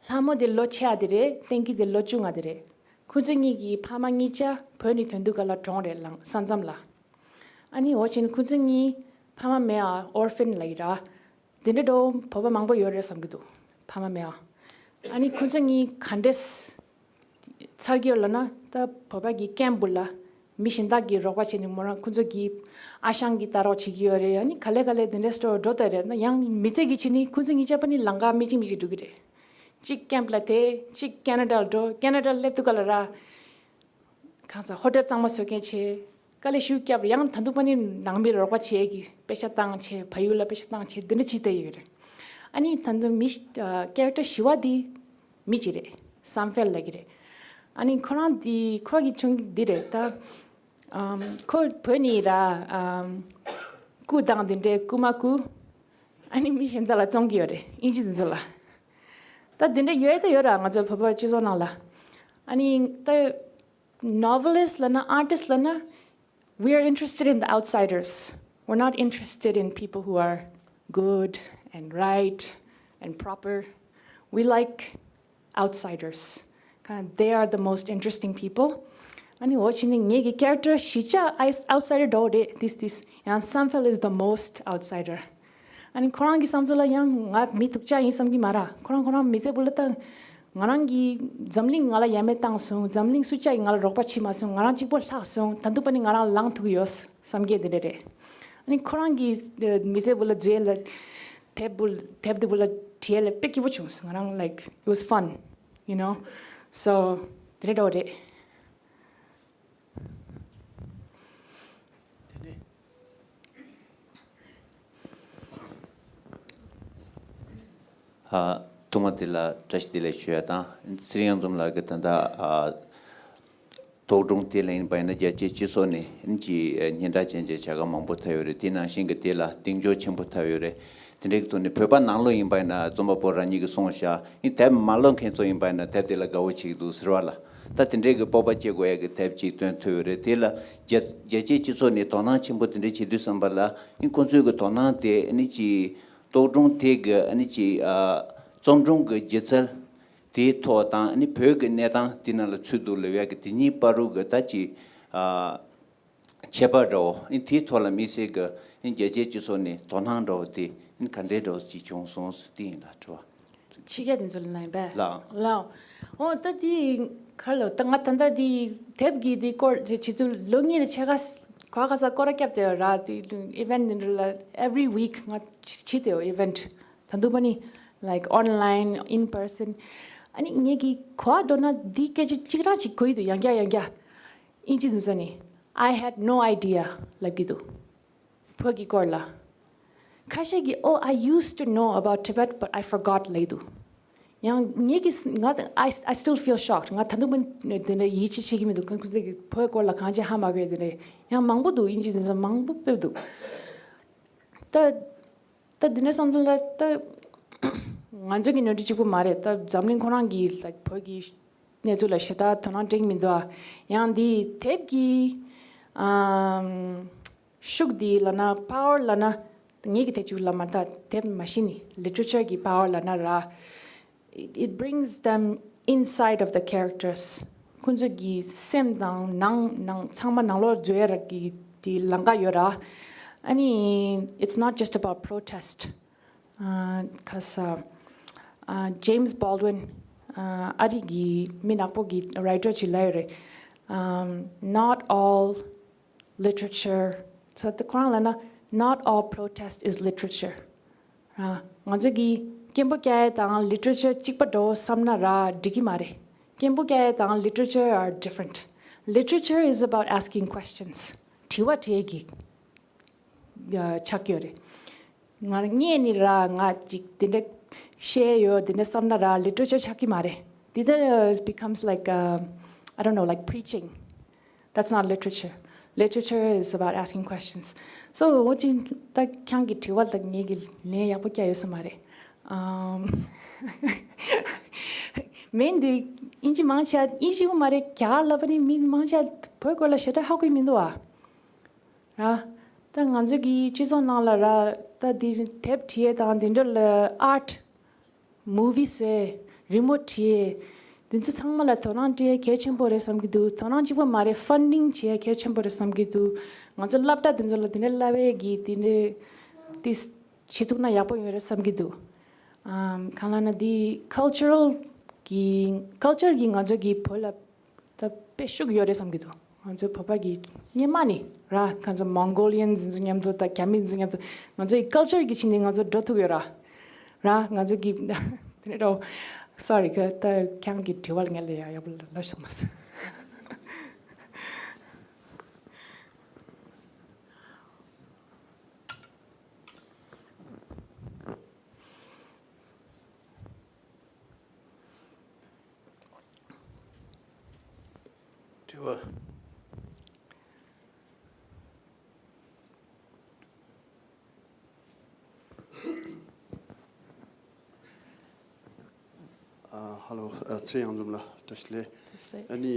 ལྷ་མོ་དེ་ལོ་ཆེ་བ་དེ་རེད། བསྟན་སྐྱིད་དེ་ལོ་ཆུང་བ་དེ་རེད། ཁོ་ཚོ་གཉིས་ཀྱི་ཕ་མ་གཉིས་ཆ་བོད་ནས་ཐོན་དུས་ག་ལ་གྲོངས་རེད་ལང་ས་མཚམས་ལ། ཨ་ནི་འོ་ཕྱིན་ཁོ་ཚོ་གཉིས་ཕ་མ་མེད་ཨ་ཨོར་ཕན་ལ་ཡི་ར། དེ་འདྲ་འགྲོ་བོད་པ་མང་པོ་ཡོད་རེད་བསམ་གི་འདུག་ཕ་མ་མེད་ཨ། ཨ་ནི་ཁོ་ཚོ་གཉིས་ག་འདྲས་ཚར་གི་ཡོད་ལབ་ན་ད་བོད་པ་གི་ཀེམ་བུ་ལ་མི་གཞན་དག་གིས་རོགས་པ་བྱས་ནས་མོ་རང་ཁོ་ཚོ་གི་ཨ་ཞང་གི་ལྟ་རོགས་བྱེད་ཀྱི་ཡོད་རེད། ཨ་ནི་ག་ལེ་ག་ལེ་དེ་འདྲས་འགྲོ་འགྲོ་ད་རེད་ན་ཡང་མི་ཚེ་གི་ཆེད་ནི་ཁོ་ཚོ་གཉིས་ཆ་པ་ནི་ལང་ཀ་མི་གཅིག་མི་གཅིག་འགྲོ་གི་རེད། གཅིག་ཀེམ་ལ་དེ་གཅིག་ཀེ་ན་ཌ་ལ་འགྲོ། ཀེ་ན་ཌ་ལ་སླེབས་དུས་ག་ལ་ར། གང་ཟག་ཧོ་ཊེལ་གཙང་མ་བཟོ་མཁན་བྱས། དཀའ་ལས་ཤུགས་བརྒྱབ་ཡང་ད་དུང་པ་ནི་ནང་མིར་རོགས་པ་བྱས་ཀྱི་དཔེ་ཆ་བཏང་བྱས་ཕ་ཡུལ་ལ་དཔེ་ཆ་བཏང་བྱས་འདི་འདྲ་བྱེད་བསྡད་ཡོད་རེད། ཨ་ནི་ད་དུང་མི་ཀེ་རེག་ཊར་བཞི་བ་འདི་མི་གཅིག་རེད། སམ་ཕེལ་ལབ་ཀྱི་རེད། ཨ་ནི་ཁོ་རང་འདི་ཁོ་གི་ཆུང་འདི་རེད་ད། ཨམ་ཁོ་བོད་ནས་ར་ཨམ་སྐུ་དང་འདི་འདྲའི་རྐུ་མ་རྐུ། ཨ་ནི་མི་གཞན་དག་ལ་བཙོང་གི་ཡོད་རེད་ཨིན་ཇི་འདི་ཚོ་ལ། ད་འདི་འདྲ་ཡོད་ད་ཡོད་ར་ང་ཚོ་བོད་པ་སྤྱི་ཚོགས་ནང་ལ། ཨ་ནི་ད། Novelist ལབ་ན་artist ལབ་ན we are interested in the outsiders. We're not interested in people who are good and right and proper. We like outsiders. Kind of, they are the most interesting people. ཨ་ནི་འོ་ཕྱིན་ནི་ངེད་ཀྱི་character བཞི་ཆ་outsider འདྲ་བོ་རེད། This this ཡང་སམ་ཕེལ་is the most outsider. ཨ་ནི་ཁོ་རང་གི་བསམ་ཚུལ་ལ་ཡང་ང་མི་སྡུག་ཅག་ཡིན་བསམ་གྱི་མ་རེད། ཁོ་རང་ཁོ་རང་མི་ཚེ་བུ་ལ་ད་ང་རང་གི་འཛམ་གླིང་ང་ལ་ཡ་མེད་བཏང་སོང་། འཛམ་གླིང་སུ་ཅག་གིས་ང་ལ་རོགས་པ་བྱེད་མ་སོང་། ང་རང་གཅིག་པོ་ལྷག་སོང་། ད་དུང་པ་ནི་ང་རང་ལངས་ཐུབ་ཀྱི་ཡོད་བསམ་གྱི་དེ་འདྲ་རེད། ཨ་ནི་ཁོ་རང་གི་མི་ཚེ་བུ་ལ་བརྗོད་ལ་དེབ་བུ་དེབ་དེ་བུ་ལ་བྲིས་ལ་དཔེ་སྐྱིད་པོ་བྱུང་སོང་། ང་རང་like it was fun, you know, so དེ་འདྲ་འདྲ་བོ་རེད། ཨ། ཐོག་མ་དེ་ལ་བཀྲ་ཤིས་བདེ་ལེགས་ཞུ་ཡ་དང་། ཚེ་རིང་གཡང་འཛོམས་ལགས་ཀྱིས་ད་ལྟ་ཨ་རྟོག་སྒྲུང་དེ་ལ་ཡིན་པ་ཡིན་ན་རྒྱལ་སྤྱིའི་སྤྱི་ཚོགས་ནས་ཨིན་ཇི་སྙན་གྲགས་ཅན་གྱི་བྱ་དགའ་མང་པོ་ཐོབ་ཡོད་རེད། དེ་ནང་བཞིན་གྱི་དེ་ལ་གདེང་འཇོག་ཆེན་པོ་ཐོབ་ཡོད་རེད། དེ་འདྲའི་ཐོག་ནས་བོད་པ་ནང་ལོགས་ཡིན་པ་ཡིན་ན་རྩོམ་པ་པོ་རང་ཉིད་ཀྱིས་གསུངས་བཞག་ཨིན་དེབ་མ་ཀློག་མཁན་ཚོ་ཡིན་པ་ཡིན་ན་དེབ་དེ་ལ་དགའ་བོ་བྱེད་ཀྱི་འདུག་ཟེར་བ་ལ། ད་དེ་འདྲའི་གི་སྤོབས་པ་སྐྱེ་དགོས་ཡ་གི་དེབ་ཅིག་བཏོན་ཐུབ་ཡོད་རེད། དེ་ལ་རྒྱལ་རྒྱལ་སྤྱིའི་སྤྱི་ཚོགས་ནས་དོ་སྣང་ཆེན་པོ་དེ་འདྲ་བྱེད་དུས་ཙམ་པ་ལ་ཨིན་ཁོང་ཚོའི་གི་དོ་སྣང་དེ་ཨ་ནི་ཅིག་རྟོག་སྒྲུང་དེ་གི་ཨ་ནི་ཅིག་ཨ་རྩོམ་སྒྲུང་གི་སྒྱུ་རྩལ་དེའི་ཐོག་དང་ཨ་ནི་བོད་ཀྱི་གནས་སྟངས་དེ་ནང་ལ་ཚུད་འདུག་ལབ་ཡ་གི་དེ་གཉིས་བར་དུ་གི་ད་ཅིག་ཨ། ཁྱད་པར་འདྲ་བོ་ཨིན་དེའི་ཐོག་ལ་དམིགས་བསལ་གྱི་ཨིན་རྒྱལ་སྤྱིའི་སྤྱི་ཚོགས་ནས་དོ་སྣང་འདྲ་བོ་དེ་ཨིན་ག་འདྲའི་འདྲ་བོ་ཅིག་བྱུང་སོང་ཟེར་དེ་ཡིན་ལ་དྲི་བ། ཕྱི་རྒྱལ་དེ་ཚོ་ལ་ནང་པས། ལགས། ལགས། འོ་ད་དེ་ག་ལ་ད་ང་ད་ལྟ་དེ་དེབ་ཀྱི་དེ་སྐོར་དེ་བྱེད་དུས་ལོ་གཉིས་ལ་ཕྱེད་ཀ་ག་ག་ས་སྐོར་ར་བརྒྱབ་དེ་ར་དེ་ཨི་ཝེན་དེ་འདྲ་ལ་every week ང་བྱེད་དེ་ཨི་ཝེན་ད་དུང་པ་ནི་like online in person ཨ་ནི་ངེད་ཀྱི་གོ་བ་འགྲོ་ན་དེ་སྐད་ཆ་གཅིག་རང་ཅིག་གོ་ཡི་འདུག་ཡང་བསྐྱར་ཡང་བསྐྱར། ཨིན་ཇི་འཛིན་ས་ནི། I had no idea ལབ་ཀྱི་འདུག་བོད་ཀྱི་སྐོར་ལ། ཁ་ཤས་ཀྱིས། Oh, I used to know about Tibet, but I forgot ལབ་ཀྱི་འདུག་ཡང་ངེད་ཀྱིས་ང་I, I still feel shocked. ང་ད་དུང་མ་དེ་འདྲ་ཡིད་ཆེས་བྱེད་ཀྱི་མི་འདུག་ཁོང་ཚོས་ཀྱིས་བོད་སྐོར་ལ་གང་ཅི་ཧ་མ་གོ་དེ་འདྲ་ཡང་མང་པོ་འདུག་ཨིན་ཇི་འཛིན་ས་མང་པོ་དཔེ་འདུག་ད། ད་འདི་ནས་བསམ་ཚུལ་ལ་ད་ང་ཚོ་གི་ནོར་འཁྲུལ་གཅིག་པུ་མ་རེད། ད་འཛམ་གླིང་ཁོ་རང་གིས་like བོད་ཀྱི་གནས་ཚུལ་ལ་ཞེ་དྲག་དོ་སྣང་སྤྲད་ཀྱི་མི་འདུག་ཨ། ཡང་འདི་དེབ་ཀྱི་ཨམ་ཤུགས་འདི་ལབ་ན་power ལབ་ན་ངེད་ཀྱི་དེབ་གཅིག་པུ་ལ་མ་ད་དེབ་མ་གཞི་ནས་literature གི་power ལབ་ན་ར། It, it brings them inside of the characters. ཁོང་ཚོ་གི་སེམས་དང་ནང་ནང་ཚང་མ་ནང་ལོགས་འཛུལ་ཡ་ར་གི་དེ་ལམ་ཁ་ཡོད་ར། ཨ་ནི་it's not just about protest. ཨ་ཁ་ས་ཨ་James Baldwin ཨ་ཨ་རི་གི་མི་ནག་པོ་གི་writer ཅིག་ལབ་ཡོད་རེད། Um, not all literature ས་དེ་ཁོ་རང་ལབ་ན། Not all protest is literature. ཨ་ང་ཚོ་གི་ སྐད་འབོད་རྒྱག་ཡས་དང་ལི་ཊི་རེ་ཅར་གཅིག་པ་འདྲ་བོ་བསམ་ན་ར་འགྲིག་གི་མ་རེད། སྐད་འབོད་རྒྱག་ཡས་དང་literature are different. Literature is about asking questions. དྲི་བ་དྲི་ཡས་ཀྱི་ཡ་ཆགས་ཀྱི་ཡོད་རེད། ང་ངས་ནི་ར་ང་ཅིག་དེ་འདྲ་བཤད་ཡོད་དེ་འདྲ་བསམ་ན་ར་ལི་ཊི་རེ་ཅར་ཆགས་ཀྱི་མ་རེད། དེ་ད་becomes like uh, I don't know, like preaching. That's not literature. Literature is about asking questions. So འོ་ཅིག་ད་ཁྱེད་ཀྱི་དྲི་བ་ལ་ངེད་ཀྱིས་ལན་ཡག་པོ་བརྒྱབ་ཡོད་ས་མ་རེད། ཨམ། མིང་འདི་དབྱིན་ཇི་མང་ཆེ་བ་དབྱིན་ཇི་གོ་མ་རེད། རྒྱ་གར་ལབ་པ་ནི་མི་མང་ཆེ་བ་བོད་སྐད་ལ་ཞེ་དྲག་ཧ་གོ་གི་མི་འདུག་བ། ར། ད་ང་ཚོ་གི་སྤྱི་ཚོགས་ནང་ལ་ར་ད་འདི་དེབ་བྲིས་ཡས་དང་དེ་འདྲ་ལ་ཨར་ཊི། མུ་ཝི་བཟོས། རི་མོ་བྲིས། འདི་ཚོ་ཚང་མ་ལ་དོ་སྣང་སྤྲད་ཡས་གལ་ཆེན་པོ་རེད་བསམ་གྱི་འདུག་དོ་སྣང་གཅིག་པོ་མ་རེད། ཕན་ཌིང་བྱེད་ཡས་གལ་ཆེན་པོ་རེད་བསམ་གྱི་འདུག་ང་ཚོ་སློབ་གྲྭ་འདི་ཚོ་ལ་འདི་འདྲ་བསླབ་ཡས་ཀྱི་འདི་འདྲ་ཏིས་བྱེད་ཐུབ་ན་ཡག་པོ་ཡོད་རེད་བསམ་གྱི་འདུག་ཨམ། གང་ལབ་ན་འདི་ཁལ་ཅར་གི་ཁལ་ཅར་གི་ང་ཚོ་གི་བོད་ལ་ད་དཔེ་ཤུགས་ཡོད་རེད་བསམ་གྱི་འདུག་ང་ཚོའི་བོད་པ་གི་སྔོན་མ་ནས་ར་ཁ་ཚ་མོང་གོ་ལི་ཡན་འཛིན་ཚུལ་མཉམ་དུ་དང་རྒྱ་མི་འཛིན་མཉམ་དུ་ང་ཚོའི་ཁལ་ཅར་གི་ཆིངས་ནས་ང་ཚོ་འགྲོ་ཐུབ་ཡོད་ར། ར་ང་ཚོ་གི་དེ་ནས་རོ། སོ་རི་ཁ་ད་ཁྱེད་ཀྱི་དྲི་བ་ལ་ངས་ལ་ཡ་ཡག་པོ་ལབ་ཤོག་མ་སོང་། དྲི་བ། ཨ། ཧ་ལོ། ཨ། ཚེ་གཡང་འཛོམས་ལགས་བཀྲ་ཤིས་བདེ་ལེགས། བཀྲ་ཤིས་བདེ་ལེགས། ཨ་ནི་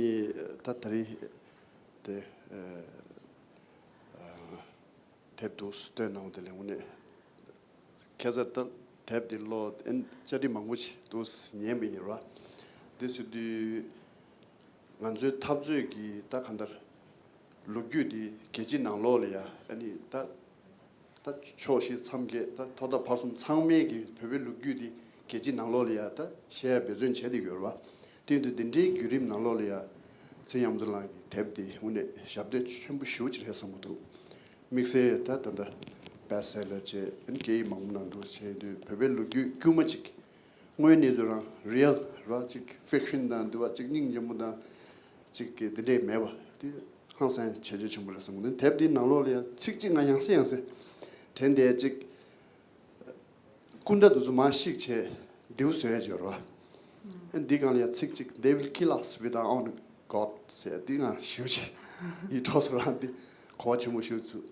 ད་ད་རེས་དེ་ཨ། དེབ་འདུག་སྟོན་གནང་བ་དེ་ལ་དངོས་གནས་ཁ་སང་ད་དེབ་འདི་ཀློག་ཨེ་བཅར་འདྲི་མང་པོ་ཞིག་འདུག་ཉན་པ་ཡིན་ར། དེ་ཟེར་དུས་ང་ཚོའི་འཐབ་རྩོད་ཀྱི་ད་གང་ལྟར་ལོ་རྒྱུས་འདི་རྒྱལ་སྤྱིའི་ནང་ལོགས་ལ་ཡ་ཨ་ནི་ད་ད་ཕྱོགས་བཞི་མཚམས་བརྒྱད་ད་ཐོག་མཐའ་བར་གསུམ་ཚང་མས་ཀྱི་བོད་པའི་ལོ་རྒྱུས་འདི་རྒྱལ་སྤྱིའི་ནང་ལོགས་ལ་ཡ་ད་བཤད་ཡ་འབད་བརྩོན་བྱས་བསྡད་ཡོད་ར། དེ་ཡིན་དུས་འདི་འདྲའི་བརྒྱུད་རིམ་ནང་ལོགས་ལ་ཡ་ཚེ་གཡང་འཛོམས་ལགས་ཀྱི་དེབ་འདི་དངོས་གནས་ཞབས་འདེགས་ཆེན་པོ་ཞེ་པོ་ཅིག་རེད་བསམ་གྱི་འདུག་དམིགས་བསལ་ད་ད་ལྟ་བེ་སི་ཊི་སེ་ལར་བྱས་ཨ་ནི་སྐད་ཡིག་མང་པོ་ནང་དུ་བྱས་དུས་བོད་པའི་ལོ་རྒྱུས་དཀྱུས་མ་ཅིག་དངོས་གནས་ཚུལ་རང་རི་ཡལ་ར་ཅིག་ཕིག་ཤན་དང་འདུལ་བ་ཅིག་སྙིང་རྗེ་མོ་དང་ཅིག་གི་འདི་འདྲས་མེད་པ་དེ་ཧང་སང་བྱས་རྗེས་ཆེན་པོ་རེད་བསམ་གྱི་འདུག་དེབ་འདིའི་ནང་ལོགས་ལ་ཡང་ཚིག་གཅིག་ང་ཡང་སེ་ཡང་སེ་དྲན་བསྡད་ཅིག་སྐུ་འདྲ་དེ་ཚོ་མར་བཤིག་བྱས་མདེའུ་བཟོ་ཡ་སྦྱོར་བ། འདི་སྒང་ལ་ཡང་ཚིག་གཅིག They will kill us with our own God ཟེར་འདི་ང་ཞེ་པོ་ཅིག་ཡིད་འཕྲོག་སོང་ར། འདི་གོ་བ་ཆེན་པོ་ཞེ་པོ་ཚུགས།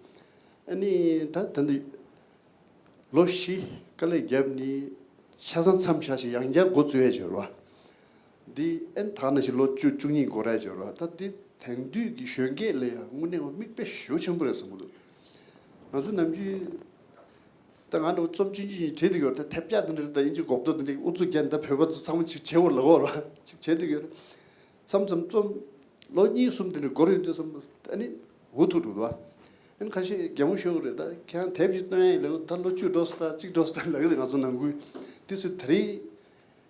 ཨ་ནི་ད་ད་འདི་ལོ་བཞི་དཀའ་ལས་བརྒྱབ་ནས་ཆ་ཚང་མཚམས་བཞག་བྱས་ཡང་བསྐྱར་འགོ་བཙུགས་ཡ་སྦྱོར་བ། འདི་ཨན་ཐག་ན་ཞིག་ལོ་བཅུ་བཅུ་གཉིས་འགོར་ཡ་སྦྱོར་བ། ད་འདི་དེང་དུས་ཀྱི་གཞོན་སྐྱེས་ལ་ཡང་དངོས་གནས་མིག་དཔེ་ཞེ་པོ་ཆེན་པོ་རེད་བསམ་གྱི་འདུག་ང་ཚོ་ནམ་རྒྱུན་ད་ང་འདྲ་བོ་རྩོམ་ཆུང་ཆུང་ཞིག་བྲིས་བསྡད་ཡོད་རེད། ད་ཐེབས་ཆག་དེ་འདྲ་རེད། ད་དབྱིན་ཇི་གོ་བསྡུར་དེ་འདྲ་ཨུ་ཚུགས་རྒྱག་ནས་ད་བོད་པ་ཚོ་ཚང་མ་ཅིག་བྱེད་འོ་ལབ་འོ་ར་ཅིག་བྱེད་བསྡད་ཡོད་རེད། མཚམས་མཚམས་རྩོམ་ལོ་གཉིས་གསུམ་དེ་འདྲ་འགོར་ཡོང་དུས་ཙམ་ཨ་ནི་འུ་ཐུག་འགྲོ་འདུག་ཨ་ནི་ཁ་ཤས་གད་མོ་ཤོར་གི་རེད། ད་ཁྱེད་རང་དེབ་ཅིག་བཏོན་ཡ་ཡིན་ལབ་ད་ལོ་བཅུ་འགྲོ་སོང་ད་གཅིག་འགྲོ་སོང་ད་ལབ་གི་རེད། ང་ཚོ་ནང་ཁུལ་དེ་ཚོས་ད་རེས་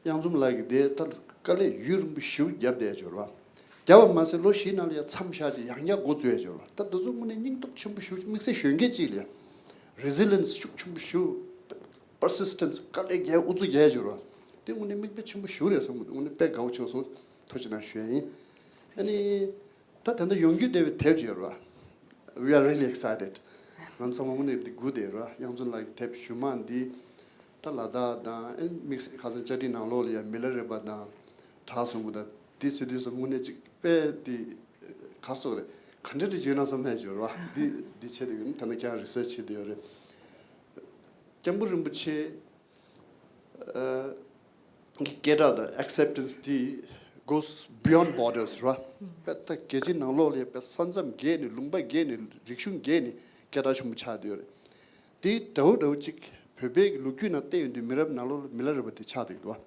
གཡང་འཛོམས་ལགས་ཀྱིས་དེ་ལྟར་དཀའ་ལས་ཡུན་རིང་པོ་ཞེ་པོ་བརྒྱབ་བསྡད་ཡོད་རེད་བ། བརྒྱབ་པ་མ་ཟད་ལོ་བཞིའི་ནང་ལ་ཡང་མཚམས་བཞག་ཅིག་ཡང་བསྐྱར་འགོ་བཙུགས་ཡོད་རེད་བ། ད་དེ་ཚོ་དངོས་གནས་སྙིང་སྟོབས་ཆེན་པོ་ཞེ་པོ་དམིགས་བསལ་གཞོན་སྐྱེས་ཅིག་ལ་ཡང་རི་ཟི་ལི་ཡེན་སི་ཤུགས་ཆེན་པོ་ཞེ་པོ། པར་སི་སི་ཊེན་སི་དཀའ་ལས་རྒྱག་ཨུ་ཚུགས་རྒྱག་ཡོད་རེད་བ། དེ་དངོས་གནས་མིག་དཔེ་ཆེན་པོ་ཞེ་པོ་རེད་བསམ་གི་འདུག་དངོས་གནས་དཔེ་དགའ་པོ་བྱུང་སོང་། ཐུགས་རྗེ་གནང་ཞུ་ཡ་ཡིན། ཨ་ནི། ད་ད་ལྟ་ཡོང་རྒྱུ་བསྡད་པའི་དེབ་ཅིག་ཡོད་རེད་བ། We are really excited. ང་ཚང་མ་དངོས་གནས་འདི་སྒུག་བསྡད་ཡོད་རེད་བ། གཡང་འཛོམས་ལགས་ཀྱི་དེབ་ཞུ་མ་འདི། ད་ལ་དྭགས་དང་ཨེ་དམིགས་བསལ་ཁ་སང་བཅའ་སྒྲིག་ནང་ལོགས་ལ་ཡ་མི་ལ་རས་པ་དང་བྲག་སྲིན་མོ་དང་འདི་ཟེར་དུས་སུ་དངོས་གནས་ཅིག་དཔེ་འདི་ག་སོག་རེད། ག་འདྲ་འདྲ་བྱོས་ན་བསམ་ཡ་ཅིག་ཡོད་རེད་བ། འདི་འདི་བྱས་དུས་ད་ནི་ཁྱེད་རང་རི་སར་ཆི་བྱེད་དུ་ཡོད་རེད། སྐྱབས་མགོན་རིན་པོ་ཆེ། ཨ། གི་སྐད་གྲགས་དང་ཨེག་སེབ་ཊེན་སི་དེ་goes beyond borders ར། དཔེ་ད་རྒྱལ་སྤྱིའི་ནང་ལོགས་ལ་དཔེ་ས་མཚམས་བརྒལ་ནས་ལུང་པ་བརྒལ་ནས་རིག་གཞུང་བརྒལ་ནས་སྐད་གྲགས་ཆེན་པོ་ཆགས་བསྡད་ཡོད་རེད། དེ་འདྲ་བོ་འདྲ་བོ་ཅིག་བོད་པའི་ལོ་རྒྱུས་ནང་བལྟས་ཡོང་དུས་མི་རབས་ནང་ལོགས་ལ་མི་ལ་རས་པ་དེ་ཆགས་བསྡད་འདུག་བ།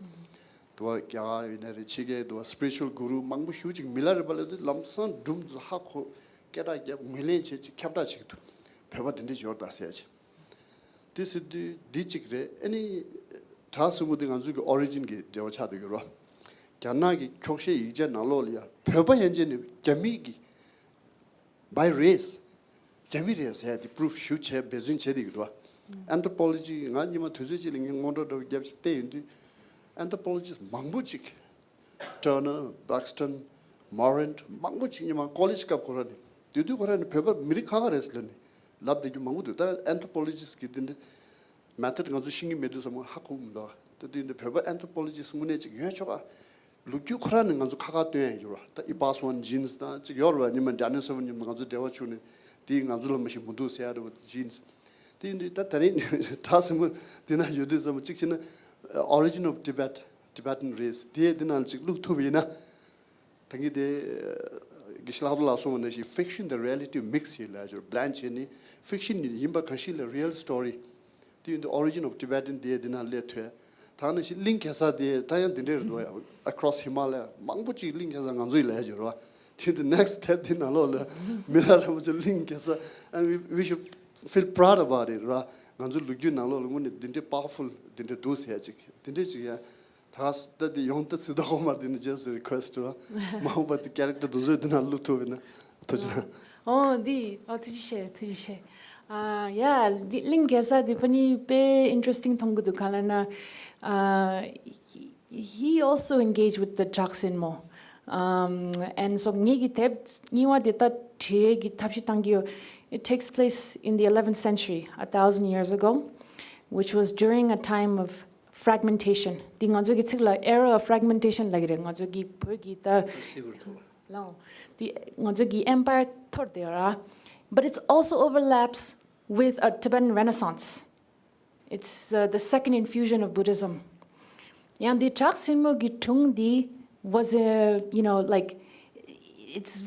དུ་བ་རྒྱ་གར་ཡིན་ན་རེད། ཕྱི་རྒྱལ་དུ་བ་སི་པི་རི་ཅུ་ཨལ་གུ་རུ་མང་པོ་ཞེ་པོ་ཅིག་མི་ལ་རས་པ་ལབ་དུས་ལམ་སང་སྒྲུང་དུ་ཧ་གོ་སྐད་གྲགས་རྒྱབ་ངོས་ལེན་བྱེད་ཅིག་ཁྱབ་བསྒྲགས་བྱེད་ཀྱི་འདུག་བོད་པ་དེ་འདྲ་ཡོད་ད་ཟེར་ཡ་ཅིག་དེ་ཟེར་དུས་འདི་གཅིག་རེད། ཨ་ནི་བྲག་སྲིན་མོ་འདི་ང་ཚོའི་གི་ཨོ་རི་ཇིན་གི་འབྲེལ་བ་ཆགས་བསྡད་ཡོད་རེད་བ། རྒྱ་ནག་གི་འཁྱོག་བཤད་ཡིག་ཆ་ནང་ལོགས་ལ་ཡ་བོད་པ་ཡན་ཆད་ནི་རྒྱ་མི་གི་by race རྒྱ་མི་རེད་ཟེར་ཡ་དེ་པུ་རུབ་ཞུ་བྱས་འབད་བརྩོན་བྱས་བསྡད་ཡོད་རེད་བ། Anthropology ང་ཉི་མ་དུས་ཚོད་ཅིག་ལ་ངས་སྔོན་འགྲོ་འདྲ་བོ་བརྒྱབ་ཅིག་བལྟས་ཡོང་དུས། Anthropologist མང་པོ་ཅིག Turner, Buxton, Morant མང་པོ་ཅིག་ཉི་མ་ཀོ་ལེཇ་སྐབས་ཁོ་རང་ནས་དེ་དུས་ཁོ་རང་ནས་བོད་པ་མི་རིགས་ཁག་ཁག་རེད་ཟེར་ལབ་ནས་ལབ་བསྡད་རྒྱུ་མང་པོ་འདུག་ད་Anthropologist གི་དེ་འདྲ་method ང་ཚོ་ཤེས་ཀྱི་མེད་དུས་ཙམ་པ་ཧ་གོ་གི་མི་འདུག་ད་དེ་འདྲ་བོད་པ་Anthropologist དངོས་གནས་ཅིག་ཡོད་ཆོག་ག་ལོ་རྒྱུས་ཁོ་རང་ནས་ང་ཚོ་ཁ་ཁ་སྟོན་ཡ་ཡོད་ར། ད་ཨི་པ་སི་ཝན་ཇིན་སི་དང་ཅིག་ཡོད་ར། ཉི་མ་ཌེ་ནི་སི་ཝན་ཉི་མ་ང་ཚོ་འབྲེལ་བ་བྱུང་ནས་དེ་ང་ཚོ་ལ་མ་ཤེས་མི་འདུག་ཟེར་ཡ་ར་བ་ཇིན་སི། དེ་ཡིན་དུས་ད་དེ་རིང་གྲགས་སྲིན་མོ་དེ་ན་ཡོད་དུས་ཙམ་པ་གཅིག་བྱས་ན་Origin of Tibet, Tibetan Race དེ་དེ་ནང་གཅིག་བླུགས་ཐུབ་པ་ཡིན་ན། ད་གིན་དེ་དགེ་བཤེས་ལྷག་རྡོར་ལགས་གསུངས་པ་ནང་བཞིན་fiction དང་reality mix བྱས་ལབ་ཡ་ཅིག་blend བྱས་ནས་fiction ཡིན་པ་གང་ཞིག་ལ་real story དེ་ཡིན་དུས་Origin of Tibetan དེ་དེ་ན་སླེབས་ཐུབ། ད་ནང་བཞིན་གླིང་གེ་སར་དེ་ད་ཡང་དེ་འདྲས་རེད་འདུག་ཡ། Across Himalaya མང་པོ་ཅིག་གླིང་གེ་སར་ང་ཚོ་ཡི་ལབ་ཡ་ཅིག་རེད་བ། དེ་ཡིན་དུས་next step དེ་ནང་ལོགས་ལ་མི་ལ་རིན་པོ་ཆེ་གླིང་གེ་སར། And we, we should feel proud about it རེད་བ། ང་ཚོའི་ལོ་རྒྱུས་ནང་ལོགས་ལ་དངོས་གནས་འདི་འདྲའི་powerful འདི་འདྲའི་འདུག་ཟེར་ཡ་ཅིག་དེ་འདྲས་ཅིག་ཡ། ད་ད་དེ་ཡོང་ད་ཚིག་ཐོག་ཧོ་མར་དེ་ནི་just request ར། མ་འོངས་པ་དེ་character དེ་ཚོས་དེ་ན་བླུག་ཐུབ་ཡིན་ན་ཐུགས་རྗེ་གནང་། ཨོ་འདི་ཨོ་ཐུགས་རྗེ་ཆེ། ཐུགས་རྗེ་ཆེ། ཨ་ཡ་འདི་གླིང་གེ་སར་དེ་པ་ནི་དཔེ་interesting མཐོང་གི་འདུག་ག་ལ་ན། ཨ། He also engaged with the Chaksinmo. Um, and so ངེད་ཀྱི་དེབ་གཉིས་པ་དེ་ད་བྲིས་ཀྱི་ཐབས་ཤེས་བཏང་གི་ཡོད། It takes place in the eleventh century, a thousand years ago, which was during a time of fragmentation. དེ་ང་ཚོ་གི་ཚིག་ལ་era of fragmentation ལབ་ཀྱི་རེད། ང་ཚོ་གི་བོད་ཀྱི་ད་Civil war. ལའོ། དེ་ང་ཚོ་གི་empire འཐོར་དེ་ར། But it's also overlaps with a Tibetan Renaissance. It's uh, the second infusion of Buddhism. ཡང་འདི་བྲག་སྲིན་མོ་གི་སྒྲུང་འདི་was a, you know, like, it's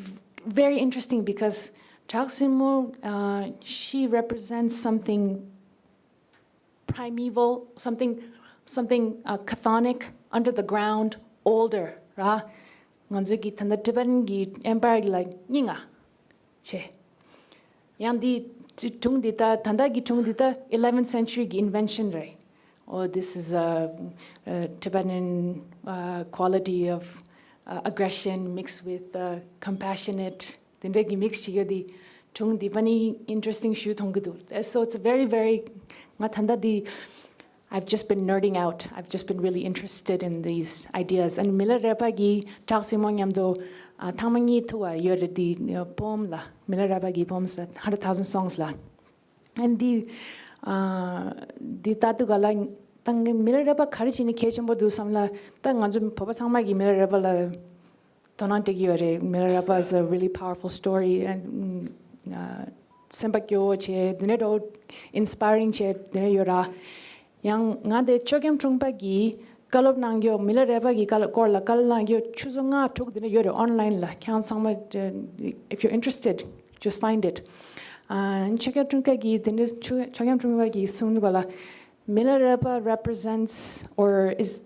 very interesting because བྲག་སྲིན་མོ, uh, she represents something primeval, something, something uh, chthonic, under the ground, older ར། ང་ཚོ་གི་ད་ལྟ་Tibetan གི་empire གི་ལ་སྙིང་ང་ཆེ། ཡང་འདི་སྒྲུང་འདི་ད་ད་ལྟ་གི་སྒྲུང་འདི་ད་eleventh century གི་invention རེད། Oh, this is a, a Tibetan uh, quality of uh, aggression mixed with uh, compassionate དེ་འདྲ་གི་mix བྱེད་ཡོད་དེ། སྒྲུང་འདི་པ་ནི་interesting ཞུ་མཐོང་གི་འདུག So it's a very, very ང་ད་ལྟ་འདི I've just been nerding out. I've just been really interested in these ideas. And མི་ལ་རས་པ་གི་བྲག་སྲིན་མོ་མཉམ་དུ་ཨ་ཐེངས་མ་གཉིས་ཐུག་པ་ཡོད་རེད། དེ་poem ལ་མི་ལ་རས་པ་གི་poems, Hundred Thousand Songs ལ། And དེ་ཨ་དེ་ལྟ་དུས་ག་ལ་ད་ངས་མི་ལ་རས་པ་ག་རེ་བྱས་ནས་གལ་ཆེན་པོ་འདུག་བསམ་ལ། ད་ང་ཚོ་བོད་པ་ཚང་མ་གིས་མི་ལ་རས་པ་ལ་དོ་སྣང་སྤྲད་ཀྱི་ཡོད་རེད། མི་ལ་རས་པ is a really powerful story and uh, སེམས་པ་སྐྱོ་བོ་བྱས། དེ་ནས་འགྲོ་inspiring བྱས་དེ་ནས་ཡོད་ར། ཡང་ང་དེ་ཆོས་རྒྱམ་དྲུང་པ་གིས་བཀའ་སློབ་གནང་རྒྱུ། མི་ལ་རས་པ་གི་བཀའ་སློབ་སྐོར་ལ་བཀའ་སློབ་གནང་རྒྱུ་ཆུ་ཚོད་ལྔ་དྲུག་དེ་འདྲ་ཡོད་རེད། Online ལ་ཁྱེད་རང་ཚང་མ་if you're interested, just find it. ཨ་ཆོས་རྒྱམ་དྲུང་པ་གིས་དེ་འདྲ་ཆོས་ཆོས་རྒྱམ་དྲུང་པ་གིས་གསུངས་འདུག་ག་ལ། མི་ལ་རས་པ represents or is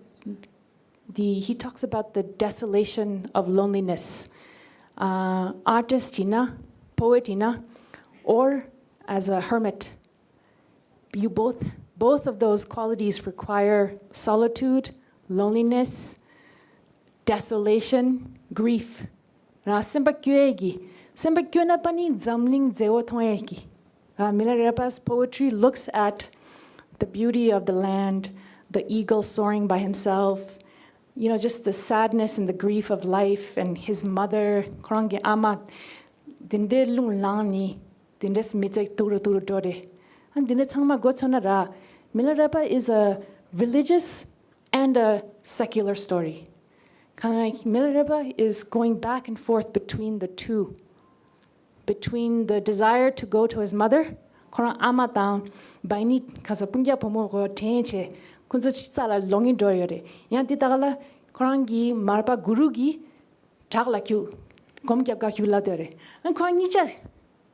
the, he talks about the desolation of loneliness. Uh, artist ཡིན་ན, poet ཡིན་ན, or as a hermit. You both, both of those qualities require solitude, loneliness, desolation, grief. རང་སེམས་པ་སྐྱོ་ཡས་ཀྱི། སེམས་པ་སྐྱོ་ན་པ་ནི་འཛམ་གླིང་མཛེས་པོ་མཐོང་ཡས་ཀྱི། Uh, Milarepa's poetry looks at the beauty of the land, the eagle soaring by himself, you know, just the sadness and the grief of life, and his mother, ཁོ་རང་གི་ཨ་མ། དེ་འདྲའི་རླུང་ལངས་ནས་དེ་འདྲས་མི་ཚེ་སྡུག་རུ་སྡུག་རུ་འགྲོ་རེད། ཨ་འདི་འདྲ་ཚང་མ་མགོ་ཚོས་ན་ར། Milarepa is a religious and a secular story. Kind of like Milarepa is going back and forth between the two, between the desire to go to his mother, ཁོ་རང་ཨ་མ་དང་བའི་ནི་ག་ས་སྤུན་ཀྱག་བུ་མོ་གོ་དྲན་བྱས་ཁོ་ཚོ་ཕྱི་རྩ་ལ་ལོག་ངེས་འགྲོ་ཡོད་རེད། ཡང་དེ་དག་ལ་ཁོ་རང་གི་མར་པ་གུ་རུ་གིས་བྲག་ལ་རྒྱུག་སྒོམ་རྒྱབ་ག་རྒྱུག་ལབ་དེ་རེད། ཨ་ཁོ་རང་གཉིས་ཆ་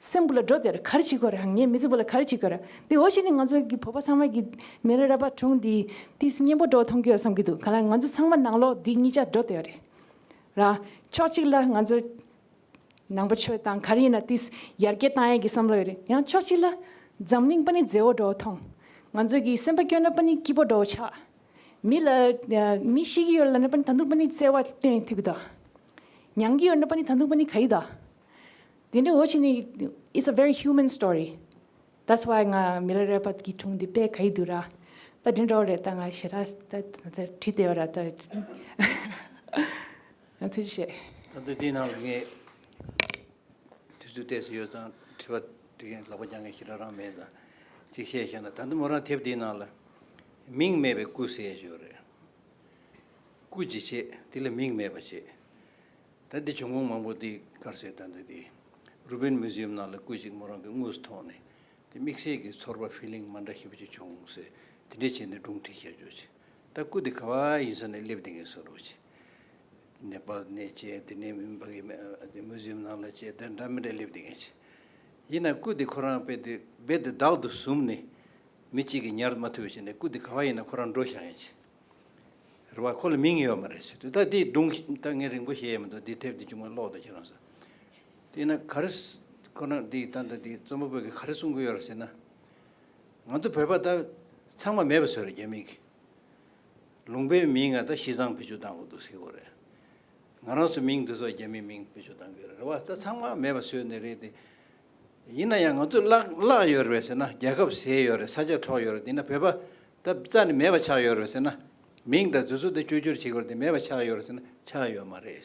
སེམས་པོ་ལ་འགྲོ་དེ་རེད། ག་རེ་བྱེད་དགོས་རེད། ངའི་མི་ཚེ་པོ་ལ་ག་རེ་བྱེད་དགོས་རེད། དེ་འོ་ཞིག་ནི་ང་ཚོ་གི་བོད་པ་ཚང་མ་གི་མི་ལ་རས་པ་སྒྲུང་འདི་ཏིས་སྙན་པོ་འགྲོ་མཐོང་གི་ཡོད་བསམ་གི་འདུག་ག་ལ་ང་ཚོ་ཚང་མ་ནང་ལོགས་འདི་གཉིས་ཆ་འགྲོ་དེ་རེད། ར། ཕྱོགས་གཅིག་ལ་ང་ཚོ་ནང་པ་ཆོས་དང་ག་རེ་ཡིན་ན་ཏིས་ཡར་རྒྱས་བཏང་ཡས་ཀྱི་བསམ་བློ་ཡོད་རེད། ཡང་ཕྱོགས་གཅིག་ལ་འཛམ་གླིང་པ་ནི་མཛེས་པོ་འགྲོ་མཐོང་། ང་ཚོ་གི་སེམས་པ་སྐྱོ་ན་པ་ནི་སྐྱིད་པོ་འགྲོ་ཆགས། མི་ལ་མི་ཤི་གི་ཡོད་ལ་ན་པ་ནི་ད་དུང་པ་ནི་བརྩེ་བ་བསྟན་ཐུབ་གི་དོ། མྱང་གི་ཡོད་ན་པ་ནི་ད་དུང་པ་ནི་ག་ཡི་དོ། དེ་འདྲ་འོ་ཆི་ནི། It's a very human story. That's why ང་མི་ལ་རས་པ་གི་སྒྲུང་འདི་དཔེ་ག་ཡི་འདུག་ར། ད་འདི་འདྲ་བོ་རེད། ད་ང་ཞེ་དྲག་ད་ད་བྲིས་བསྡད་ཡོད་ར་ད། ང་ཐུགས་རྗེ་ཆེ། ད་ལྟ་འདིའི་ནང་ལ་ངས་དུས་ཚོད་ཏོག་ཙམ་ཡོད་ཙང་དྲི་བ་དྲི་མཁན་ལག་པ་རྒྱག་མཁན་ཞེ་དྲག་རང་མེད་ཙང་གཅིག་བཤད་བཞག་ན། ད་ལྟ་མོ་རང་དེབ་འདིའི་ནང་ལ་མིང་མེད་པའི་སྐུ་ཟེར་ཞིག་ཡོད་རེད། སྐུ་ཅིག་བྱས། དེ་ལ་མིང་མེད་པ་བྱས། ད་འདི་བྱུང་ཁུངས་མང་པོ་འདི་ག་རེ་ཟེར། ད་འདི་དེ་Rubin Museum ནང་ལ་སྐུ་ཅིག་མོ་རང་གི་དངོས་སུ་མཐོང་ནས། དེ་དམིགས་བསལ་གྱི་ཚོར་བ་ཕི་ལིང་མ་འདྲ་ཞེ་པོ་ཅིག་བྱུང་ཟེར། དེ་འདྲས་བྱས་ནས་སྒྲུང་བྲིས་བཞག་རྒྱུ་ཅིག་ད་སྐུ་འདི་ག་བ་ཡིན་ས་ནས་སླེབས་བསྡད་མཁན་བཟོ་འདྲ་ཅིག་ནེ་པཱལ་ནས་བྱས། དེ་ནས་ཕ་གི་དེ་Museum ནང་ལ་བྱས། དེ་འདྲ་མི་འདྲ་སླེབས་བསྡད་མཁན་ཅིག་ཡིན་ན་སྐུ་འདི་ཁོ་རང་རྦད་དེ་རྦད་དེ་བདག་ཏུ་བཟུང་ནས་མི་གཅིག་གིས་ཉར་མ་ཐུབ་པ་བྱས་ནས། སྐུ་འདི་ག་བ་ཡིན་ན་ཁོ་རང་འགྲོ་བཞག་མཁན་ཅིག་རེད་བ། ཁོ་ལ་མིང་ཡོད་མ་རེད་ཟེར་དུས། ད་འདི་སྒྲུང་ད་ངས་རིང་པོ་བཤད་ཡས་མི་འདུག་འདི་དེབ་འདི་མཇུག་མ་ཀློག་དང་ཁྱེད་རང་ཚོ། དེས་ན་ག་རེ་ཁོ་ན་འདི་ད་ལྟ་འདི་རྩོམ་པ་པོ་གིས་ག་རེ་གསུང་གི་ཡོད་རེད་ཟེར་ན། ང་ཚོ་བོད་པ་ད་ཚང་མ་མེད་པ་བཟོས་རེད། རྒྱ་མི་གིས་ལུང་པའི་མིང་ང་ད་ཤི་ཚང་བེད་སྤྱོད་བཏང་གི་འདུག་ཟེར་གི་རེད། ང་རང་ཚོ་མིང་འདི་ཚོ་རྒྱ་མིའི་མིང་བེད་སྤྱོད་བཏང་གི་རེད་བ། ད་ཚང་མ་མེད་པ་བཟོས་ནས་རེད་དེ། ཡིན་ན་ཡང་ང་ཚོ་བརླག་བརླག་ཡོད་རེད་ཟེར་ན། རྒྱལ་ཁབ་ཟད་ཡོད་རེད། ས་ཆ་འཕྲོག་ཡོད་རེད། དེ་ན་བོད་པ་ད་རྩ་ནས་མེད་པ་ཆགས་ཡོད་རེད་ཟེར་ན། མིང་དང་དེ་ཚོ་དེ་བཅོས་བསྒྱུར་བྱེད་དགོས་རེད་དེ། མེད་པ་ཆགས་ཡོད་རེད་ཟེར་ན་ཆགས་ཡོད་མ་རེད།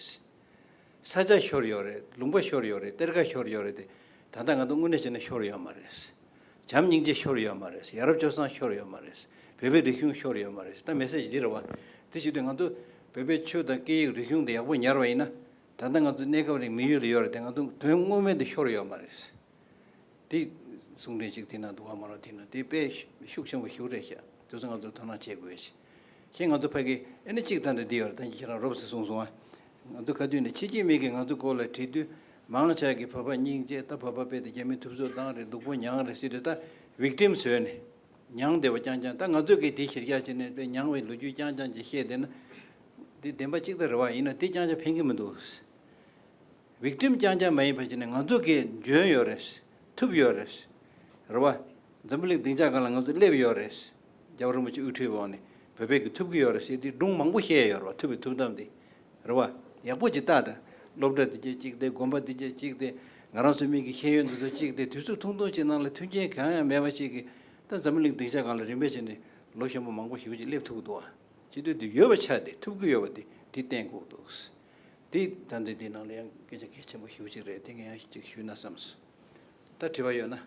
ས་ཆ་ཤོར་ཡོད་རེད། ལུང་པ་ཤོར་ཡོད་རེད། གཏེར་ཁ་ཤོར་ཡོད་རེད་དེ། ད་ལྟ་ང་ཚོ་དངོས་གནས་བྱས་ན་ཤོར་ཡོད་མ་རེད། བྱམས་སྙིང་རྗེ་ཤོར་ཡོད་མ་རེད། ཡ་རབས་སྤྱོད་བཟང་ཤོར་ཡོད་མ་རེད། བོད་པའི་རིག་གཞུང་ཤོར་ཡོད་མ་རེད། ད་མེ་སེ་ཇི་འདི་རེད་བ། དེ་བྱེད་དུས་ང་ཚོ་བོད་པའི་ཆོས་དང་སྐད་ཡིག་རིག་གཞུང་དེ་ཡག་པོ་ཉར་བ་ཡིན་ན། ད་ལྟ་ང་ཚོ་གནས་སྐབས་རིང་མི་ཡུལ་ལ་ཡོད་རེད་དེ། ང་ཚོ་དོན་དངོས་མེད་དུ་ཤོར་ཡོད་མ་རེད། དེ་གསུང་འཕྲིན་གཅིག་དེ་ནང་འདུག་བ། མ་རོ་དེ་ནང་དེ་དཔེ་ཤུགས་ཆེན་པོ་ཞིག་རེད་ཤག་དེ་ཚོ་ང་ཚོ་དོ་སྣང་བྱེད་དགོས་ཤིག་ཁྱེད་ང་ཚོ་ཕ་གི་ཨེ་ནི་གཅིག་ད་འདི་འདི་ཡོད་རེད། ད་ཁྱེད་རང་རོབ་ཙམ་གསུངས་སོང་ཨ། ང་ཚོ་ག་དུས་ནས་ཕྱི་རྒྱལ་མི་གིས་ང་ཚོ་སྐོར་ལ་བྲིས་དུས། མང་ཆེ་གིས་བོད་པ་སྙིང་རྗེ། ད་བོད་པ་དཔེ་དེ་རྒྱ་མིས་ཐུབ་ཚོད་བཏང་རེད། སྡུག་པོ་མྱངས་རེད་ཟེར་དུས། ད་victim བཟོས་ནས་མྱངས་བསྡད་པ་རྐྱང་རྐྱང་། ད་ང་ཚོ་གིས་དེ་གཞིར་བཞག་བྱས་ནས་དཔེ་མྱངས་པའི་ལོ་རྒྱུས་རྐྱང་རྐྱང་ཅིག་བཤད་བསྡད་ན། དེ་བདེན་པ་གཅིག་ད་རེད་བ། ཡིན་ན་དེ་རྐྱང་རྐྱང་ཕན་གི་མི་འདུག victim རྐྱང་རྐྱང་མ་ཡིན་པ་བྱས་ནས་ང་ཚོ་གིས་འཇོན་ཡོད་རེད། ཐུབ་ཡོད་རེད། རེད་བ། འཛམ་བུ་གླིང་སྡིངས་ཆ་སྒང་ལ་ང་ཚོ་སླེབས་ཡོད་རེད། རྒྱལ་བ་རིན་པོ་ཆེ་དབུ་ཁྲིད་འོག་ནས་བོད་པས་ཀྱི་ཐུབ་ཀྱི་ཡོད་རེད་ཟེར་དུས་སྒྲུང་མང་པོ་བཤད་ཡོད་རེད་བ། ཐུབ་པའི་ཐུབ་གཏམ་དེ། རེད་བ། ཡག་པོ་ཅིག་ལྟ་དང་། སློབ་གྲྭ་དེ་གྱད་གཅིག་དེ། དགོན་པ་དེ་གྱད་གཅིག་དེ། ང་རང་ཚོ་མི་གི་ཤེས་ཡོན་དེ་ཚོ་གཅིག་དེ། དུས་ཚོད་ཐུང་ཐུང་ཅིག་ནང་ལ་མཐུན་རྐྱེན་གང་ཡང་མེད་པ་ཅིག་གིས་ད་འཛམ་བུ་གླིང་སྡིངས་ཆ་སྒང་ལ་རིམ་པས་བྱས་ནས་ལོ་གཞོན་པ་མང་པོ་ཞེ་པོ་ཅིག་སླེབས་ཐུབ་ཀྱི་འདུག་བ། བྱེད་དུས་དེ་ཡོད་པ་ཆགས་ཏེ་ཐུབ་ཀྱི་ཡོད་པ་དེ་དེ་བསྟན་དགོས་འདུག་དེ་ད་ལྟ་དེ་ནང་ལ་ཡང་སྐད་ཆ་གལ་ཆེན་པོ་ཞེ་པོ་ཅིག་རེད། དེ་ངས་ཡང་ཅིག་ཞུས་ན་བསམས་སོང་། ད་དྲི་བ་ཡོད་ན།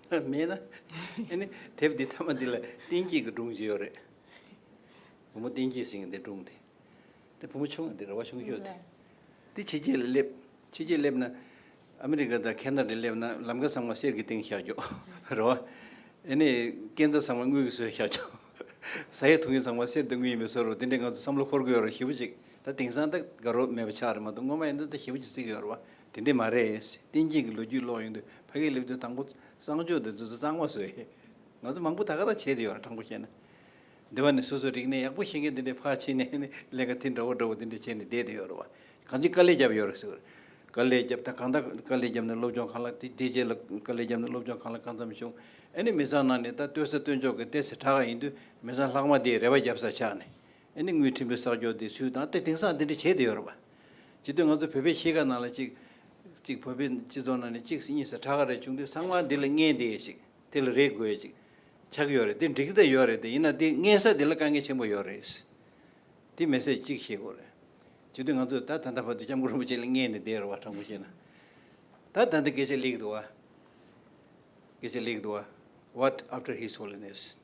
མེད་ན། ཨ་ནི་དེབ་འདི་མཐའ་མ་འདི་ལ་བསྟན་སྐྱིད་ཀྱི་སྒྲུང་ཅིག་ཡོད་རེད། བུ་མོ་བསྟན་སྐྱིད་ཟེར་མཁན་དེ་སྒྲུང་དེ། དེ་བུ་མོ་ཆུང་བ་དེ་རེད་བ། ཆུང་ཤོས་དེ། དེ་ཕྱི་རྒྱལ་ལ་སླེབས། ཕྱི་རྒྱལ་སླེབས་ན། ཨ་མི་རི་ཀ་དང་ཁེ་ན་ཌ་སླེབས་ན་ལམ་ཁ་ཚང་མ་གསེར་གྱི་སྟེང་བཞག་རྒྱུ་རེད་བ། ཨ་ནི་སྐས་འཛེག་ཚང་མ་དངུལ་གྱིས་བཟོས་བཞག་རྒྱུ། ཟ་ཡས་འཐུང་ཡས་ཚང་མ་གསེར་དང་དངུལ་ཡིན་པའི་བཟོ་འདྲ་དེ་འདྲས་ང་ཚོ་བསམ་བློ་འཁོར་གྱི་ཡོད་རེད། ཞེ་པོ་ཅིག་ད་དེང་སང་ད་དགའ་རབ་མེད་པ་ཆགས་རེད་མ་གཏོགས། སྔོན་མ་ཡིན་ན་ད་ཞེ་པོ་ཅིག་བརྩི་གི་ཡོད་རེད་བ། དེ་འདྲས་མ་རེད། བསྟན་སྐྱིད་ཀྱི་ལོ་རྒྱུས་ཀློག་ཡོང་དུས་ཕ་གིར་སླེབས་དུས་དང་པོ་གསང་སྤྱོད་དེ་ཚོ་གཙང་མ་བཟོས། ང་ཚོ་མང་པོ་ད་ག་རང་བྱས་བསྡད་ཡོད་རེད། དྲང་པོ་བཤད་ན། འདི་བ་ནས་སོ་སོའི་རིག་གནས་ཡག་པོ་ཤེས་མཁན་དེ་འདྲས་ཕར་ཕྱིན་ནས་ནི་ལས་ཀ་དེ་འདྲ་བོ་འདྲ་བོ་དེ་འདྲས་བྱས་ནས་བསྡད་བསྡད་ཡོད་རེད་བ། གང་ཅི་དཀའ་ལས་བརྒྱབ་ཡོད་རེད་ཟེར། དཀའ་ལས་བརྒྱབ། ད་གང་ལྟར་དཀའ་ལས་བརྒྱབ་ནས་སློབ་སྦྱོང་གང་ལ་དེ་དེ་རྗེས་ལ་དཀའ་ལས་བརྒྱབ་ནས་སློབ་སྦྱོང་གང་ལ་གང་འཚམ་བྱུང་། ཨ་ནི་མི་ཚང་ནང་ནས་ད་ལྟོས་ས་ལྟོས་འཇོག་གི་ལྟས་ཚེ་དྲག་ག་ཡིན་དུས་མི་ཚང་ལྷག་མ་དེས་རེ་བ་བརྒྱབ་ས་ཆགས་ནས། ཨ་ནི་དངུལ་ཕྲན་བུ་བསགས་རྒྱུ་དེ་ཚུལ་དང་དེ་དེང་སང་དེ་འདྲ་བྱས་བསྡད་ཡོད་རེད་བ། བྱེད་དུས་ང་ཚོ་བོད་པའི་གཤིས་ཀ་ནང་ལ་གཅིག་གཅིག་བོད་པའི་སྤྱི་ཚོགས་ནང་ནས་གཅིག་གཉིས་ཙམ་དྲག་ག་རེ་བྱུང་དུས་ཚང་མ་འདི་ལ་རྔན་དེ་ཞིག་དེ་ལ་རེ་དགོས་ཅིག་ཆགས་ཀྱི་ཡོད་རེད། དེ་འགྲིག་གི་ད་ཡོད་རེད། དེ་ཡིན་ན་དེ་རྔན་ས་དེ་ལ་དཀའ་ངལ་ཆེན་པོ་ཡོད་རེད། དེ་མི་ཚེ་གཅིག་ཤེས་དགོས་རེད། བྱེད་དུས་ང་ཚོས་ད་ད་ལྟ་བར་དུ་སྐྱབས་མགོན་རིན་པོ་ཆེ་ལ་རྔན་ནས་བསྡད་རེད་བ། དྲང་པོ་བཤད་ན། ད་ད་ལྟ་སྐད་ཆ་སླེབས་འདུག་བ། སྐད་ཆ་སླེབས་འདུག་བ། What after His Holiness?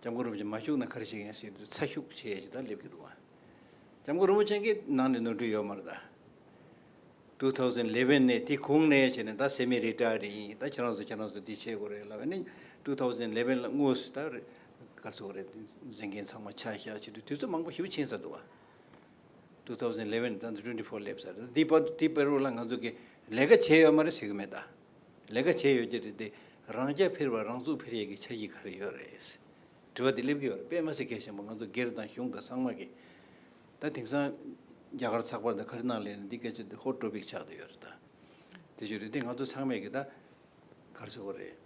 སྐྱབས་མགོན་རིན་པོ་ཆེ་མ་བཞུགས་ན་ག་རེ་བྱེད་མཁན་ཟེར་དུས་ཚ་ཤུགས་ཆེ་ཞིག་ད་སླེབས་ཀྱི་འདུག་བ། སྐྱབས་མགོན་རིན་པོ་ཆེ་གི་ནང་ནས་ནོར་འཁྲུལ་ཡོད་མ་རེད་ད། two thousand eleven ནས་དེ་གོང་ནས་བྱས་ནས་ད་སེ་མི་རི་ཊ་ཡརཌ་ཡིན། ད་ཁྱེད་རང་ཚོ་ཁྱེད་རང་ཚོ་འདི་བྱེད་དགོས་རེད་ལབ། ཨ་ནི་two thousand eleven ལ་དངོས་སུ་ད་ག་ཚོད་རེད། འཛིན་མཁན་ཚང་མ་ཆ་བཞག་བྱེད་དུས་དུས་ཚོད་མང་པོ་ཞེ་པོ་ཕྱིན་ཚར་འདུག་བ། two thousand eleven ད་ལྟ་twenty four སླེབས་ཚར་རེད། འདི་བར་འདི་བར་དུ་ལ་ང་ཚོ་གི་ལས་ཀ་བྱས་ཡོད་མ་རེད་ཟེར་གི་མེད་ད། ལས་ཀ་བྱས་ཡོད་ཀྱི་རེད་དེ། རང་རྐྱ་འཕེར་བ་རང་ཚུགས་འཕེར་ཡས་ཀྱི་འཆར་གཞི་ག་རེ་ཡོད་རེད། དྲི་བ་འདི་སླེབས་ཀྱི་ཡོད་རེད། དཔེ་མ་སྲིད་གལ་ཆེན་པོ། ང་ཚོ་སྒེར་དང་གཞུང་དང་ཚང་མ་གི། ད་དེང་སང་རྒྱ་གར་ཚགས་པར་དང་ག་རེ་ནང་ལས་ནས་འདི་སྐད་ཆ་འདི་ཧོཊ་ཊོ་པིག་ཆགས་བསྡད་ཡོད་རེད་ད། དེ་བཞིན་རེད་དེ། ང་ཚོ་ཚང་མས་གི་ད་ ག་རེ་ཟེར་དགོས་རེད།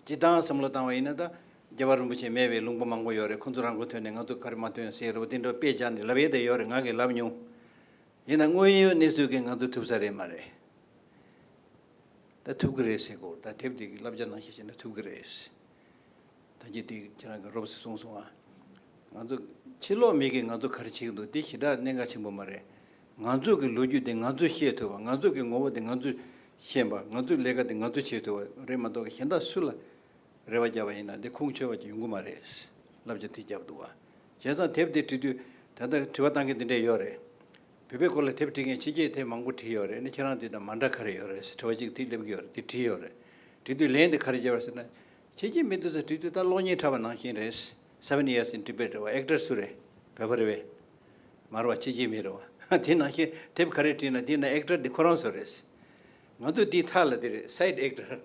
སྤྱིར་བཏང་བསམ་བློ་བཏང་བ་ཡིན་ན་ད། རྒྱལ་བ་རིན་པོ་ཆེ་མེད་པའི་ལུང་པ་མང་པོ་ཡོད་རེད། ཁོང་ཚོ་རང་མགོ་ཐོན་ནས་ང་ཚོ་ག་རེ་མ་ཐོན་ཟེར་རེད་པ། དེ་འདྲ་དཔེ་སྦྱར་ནས་ལབ་ཡས་དེ་ཡོད་རེད། ང་གིས་ལབ་མྱོང་། ཡིན་ན་དངོས་ཡོད་གནས་ཚུལ་གྱིས་ང་ཚོ་ཐུབ་ས་རེད་མ་རེད། ད་ཐུབ་ཀྱི་རེད་ཟེར་གོ། ད་དེབ་དེ་གི་བསླབ་བྱ་ནང་བཞིན་བྱས་ན་ཐུབ་ཀྱི་རེད། ད་ཅི་དེ་ཁྱེད་རང་གི་རོབ་ཙམ་གསུངས་སོང་ཨ། ང་ཚོ་ཕྱི་ལོགས་མི་གིས་ང་ཚོ་ག་རེ་བྱེད་ཀྱི་འདུག་དེ་ཞེ་དྲག་གནད་འགག་ཆེན་པོ་མ་རེད། ང་ཚོ་གི་ལོ་རྒྱུས་དེ་ང་ཚོས་ཤེས་ཐུབ་པ། ང་ཚོ་གི་ངོ་བོ་དེ་ང་ཚོས་ཤེས་པ། ང་ཚོའི་ལས་ཀ་དེ་ང་ཚོས་བྱེད་ཐུབ་པ་རེད་མ་གཏོགས་གཞན་དག་སུ་ལ་རེ་བ་བརྒྱབ་པ་ཡིན་ན་དེ་ཁུངས་འཁྱོལ་བ་ཅིག་ཡོང་གི་མ་རེད། བསླབ་བྱ་དེ་བརྒྱབ་འདུག་བ། བྱས་ཙང་དེབ་དེ་བྲིས་དུས་ད་ལྟ་དྲི་བ་བཏང་མཁན་དེ་འདྲས་ཡོད་རེད། བོད་པའི་སྐོར་ལ་དེབ་བྲིས་མཁན་ཕྱི་རྒྱལ་དེབ་མང་པོ་བྲིས་ཡོད་རེད། ནི་ཁྱེད་རང་དེ་དང་མ་འདྲ་ག་རེ་ཡོད་རེད་ཟེར་དྲི་བ་གཅིག་དེ་སླེབས་ཀྱི་ཡོད་རེད། དེ་བྲིས་ཡོད་རེད། བྲིས་དུས་ལན་དེ་ག་རེ་བརྒྱབ་རེད་ཟེར་ན། ཕྱི་རྒྱལ་མི་དེ་ཚོ་བྲིས་དུས་ད་གློག་བརྙན་འཁྲབ་པ་ནང་བཞིན་རེད། Seven Years in Tibet རེད་བ། ཨེག་ཊར་སུ་རེད། བོད་པ་རེད་པས། མ་རེད་བ། ཕྱི་རྒྱལ་མི་རེད་བ། དེ་ནང་བཞིན་དེབ་ག་རེ་བྲིས་ན་དེ་ན་ཨེག་ཊར་དེ་ཁོ་རང་ཚོ་རེད། ང་ཚོ་དེའི་མཐའ་ལ་དེ་རེད། སའིཌ་ཨེག་ཊར་རེད་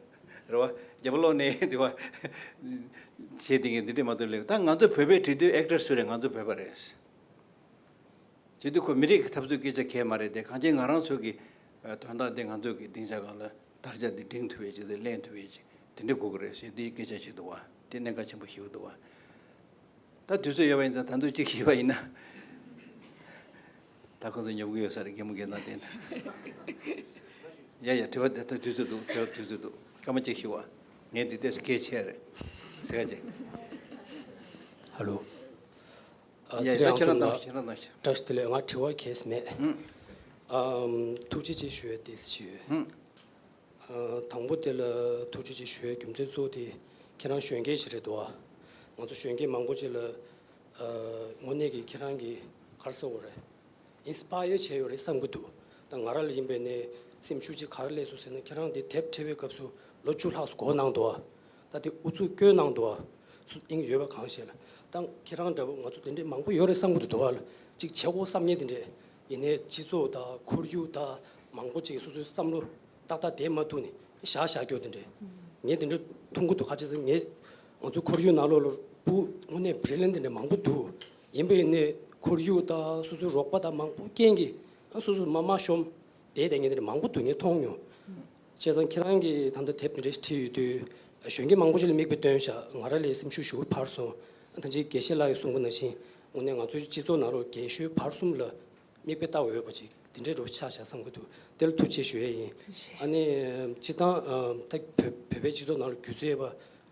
བ། རྒྱབ་ལོགས་ནས་དེ་བ་བྱས་དེ་ངས་འདི་འདྲས་མ་གཏོགས་ལེགས། ད་ང་ཚོ་བོད་པས་བྲིས་དུས་ཨེག་ཊར་སུ་རེད། ང་ཚོ་བོད་པ་རེད། བྱེད་དུས་ཁོ་མི་རིགས་ཀྱི་འཐབ་རྩོད་སྐད་ཆ་གས་མ་རེད་དེ། གང་ཅི་ང་རང་ཚོ་གི་དོན་དག་འདི་ང་ཚོ་གི་སྡིངས་ཆ་སྒང་ལ་དར་ཆ་འདི་བསྒྲེངས་ཐུབ་པའི་ཅིག་དེ་ལེན་ཐུབ་པའི་ཅིག་དེ་འདྲ་དགོས་ཀྱི་རེད་ཟེར་དེའི་སྐད་ཆ་བྱེད་འདུག་བ། དེ་གནད་འགག་ཆེན་པོ་ཞིག་འདུག་བ། ད་དུས་ཚོད་ཡོད་པ་ཡིན་ཙང་ད་དུང་གཅིག་ཞུས་པ་ཡིན་ན། ད་ཁོ་ཚོ་ཉོབ་གི་ཡོད་ས་རེད། རྒན་མོ་རྒན་ལགས་བསྟན་ན། ཡ་ཡ། དྲི་བ་དེ་ད་དུས་ཚོད་འདུག་དྲི་བ་དུས་ཚོད་འདུག་སྐར་མ་གཅིག་ཞུ་བ། ངས་འདི་ལྟས་སུ་གལ་ཆེ་རེད་ཟེར་ག་ཅེ། ཧ་ལོ། ཨ། ཡ་ཚེ་ཡ། རིང་ཨ་ཁྱེད་རང་ཚོ་ལ་ང་ཁྱེད་རང་ལ་ཞུ། བཀྲ་ཤིས་བདེ་ལེགས། ང་དྲི་བ་གས་མེད། ཨུ། ཨམ། ཐུགས་རྗེ་ཆེ་ཞུ་ཡ་དེ་ཞུ། ཨུ། ཨ། དང་པོ་དེ་ལ་ཐུགས་རྗེ་ཆེ་ཞུ་ཡ་རྒྱུ་མཚན་གཙོ་བོ་དེ་ཁྱེད་རང་གཞོན་སྐྱེས་ཤིག་རེད་འདུག་ཨ། ང་ཚོ་གཞོན་སྐྱེས་མང་པོ་ཅིག་ལ། ཨ། དངོས་གནས་ཀྱི་ཁྱེད་རང་གི་ག་རེ་ཟེར་དགོས་རེད། ཨིན་སི་པ་ཡར་བྱས་ཡོད་རེད་བསམ་གྱི་འདུག་ད་ང་རང་ལ་ཡིན་པའི་ནས་སེམས་ཤུགས་ཅིག་ག་རེ་སླེབས་སོང་ཟེར་ན། ཁྱེད་རང་འདི་དེབ་ཕྲལ་བའི་སྐབས་སུ་ལོ་བཅུ་ལྷག་འགོར་གནང་འདུག་ད་དེ་ཨུ་ཚུགས་བསྐྱོན་གནང་འདུག་སུ་ཨིན་ཡོད་པ་གང་ཤེས་ལ། ད་ཁྱེད་རང་འདྲ་པོ་ང་ཚོ་དེ་འདྲས་མང་པོ་ཡོད་རེད་བསམ་གྱི་འདུག་དོ་བ་ལ་ཅིག་བྱེད་དགོས་བསམ་མཁན་དེ་འདྲས་ཡིན་ནའི་སྤྱི་ཚོགས་དང་ཁོར་ཡུག་དང་མང་པོ་ཅིག་སོ་སོའི་བསམ་བློ་ཏག་ཏག་བསྡད་མ་ཐུབ་ནས་བཞག་བཞག་རྒྱུ་དེ་འདྲས། ངས་དེ་འདྲས་མཐོང་གི་འདུག་ག་ཅི་ཟེར་ངས་ང་ཚོ་ཁོར་ཡུག་ནང་ལོགས་ལ་བུ་དངོས་གནས་བྷི་རི་ལན་དེ་འདྲས་མང་པོ་འདུག་ཡིན་པ་ཡིན་ནའི་ཁོར་ཡུག་དང་སོ་སོའི་རོགས་པ་དང་མང་པོ་རྐྱེན་གྱིས་སོ་སོ་མ་མ་ཤོམ་བསྡད་བསྡད་མཁན་དེ་འདྲས་མང་པོ་འདུག་ངས་མཐོང་མྱོང་། བྱས་ཙང་ཁྱེད་རང་གིས་ད་ལྟ་དེབ་དེ་འདྲས་བྲིས་ཡོད་དུས་གཞོན་སྐྱེས་མང་པོ་ཅིག་ལ་མིག་དཔེ་སྟོན་ཤག་ང་རང་ལ་སེམས་ཤུགས་ཞེ་པོ་འཕར་སོང་། ད་ཅི་དགེ་བཤེས་ལགས་ཀྱིས་གསུངས་པ་ནང་བཞིན་དངོས་གནས་ང་ཚོའི་སྤྱི་ཚོགས་ནང་ལོགས་རྒན་གཞོན་བར་གསུམ་ལ་མིག་དཔེ་ལྟ་འོས་པ་ཅིག་དེ་འདྲས་འདྲ་པོ་ཆགས་ཤག་བསམ་གྱི་འདུག་དེ་ལ་ཐུགས་རྗེ་ཆེ་ཞུ་ཡས་ཡིན། ཨ་ནི་སྤྱིར་བཏང་ད་བོད་བོད་པའི་སྤྱི་ཚོགས་ནང་ལ་སྒྱུ་རྩལ་པ་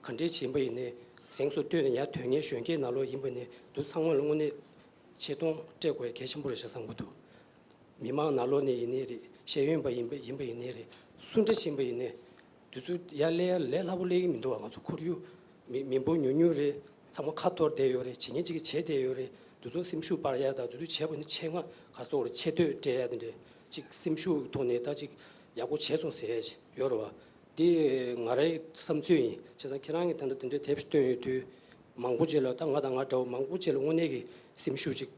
ག་འདྲས་ཡིན་པ་ཡིན་ནའི་གཟེངས་སུ་བསྟོད་ནས་ཡར་ཐོན་མཁན་གཞོན་སྐྱེས་ནང་ལོགས་ཡིན་པ་ནས་དུ་ཚང་མ་ལ་དངོས་གནས་ཆེ་མཐོང་སྤྲད་དགོས་ཡ་གལ་ཆེན་པོ་རེད་ཤག་བསམ་གྱི་འདུག་མི་མང་ནང་ལོགས་ནས་ཡིན་ནའི་རེད། ཤེས་ཡོན་པ་ཡིན་པ་ཡིན་པ་ཡིན་ནའི་རེད། སུ་འདྲ་ཞིག་ཡིན་པ་ཡིན་ནའི། དུས་ཚོད་ཡར་སླེབས་ཡ་ལས་སླ་པོ་སླེབས་ཀྱི་མི་འདུག་བ། ང་ཚོ་ཁོར་ཡུག་མི་མི་འབོར་ཉུང་ཉུང་རེད། ཚང་མ་ཁ་འཐོར་བསྡད་ཡོད་རེད། བྱེད་མཁན་གཅིག་གིས་བྱས་བསྡད་ཡོད་རེད། དུས་ཚོད་སེམས་ཤུགས་སྤར་ཡ་དང་དུས་ཚོད་བྱས་པ་ནི་ཆེད་མངགས་ག་ཚོད་རེད་ཆེ་བསྟོད་སྤྲད་ཡ་དེ་འདྲས་ཅིག་སེམས་ཤུགས་ཐོག་ནས་ད་ཅིག་ཡག་པོ་བྱས་སོང་ཟེར་ཡ་ཅིག་ཡོད་རེད་བ། འདི་ང་རའི་བསམ་ཚུལ་ཡིན། བྱས་ཙང་ཁྱེད་རང་གིས་ད་ལྟ་དེ་འདྲའི་དེབ་ཞིག་བཏོན་ཡོད་དུས་མང་པོ་ཅིག་ལ་ད་ང་དང་ང་འདྲ་བོ་མང་པོ་ཅིག་ལ་དངོས་གནས་ཀྱི་སེམས་ཤུགས་ཅིག་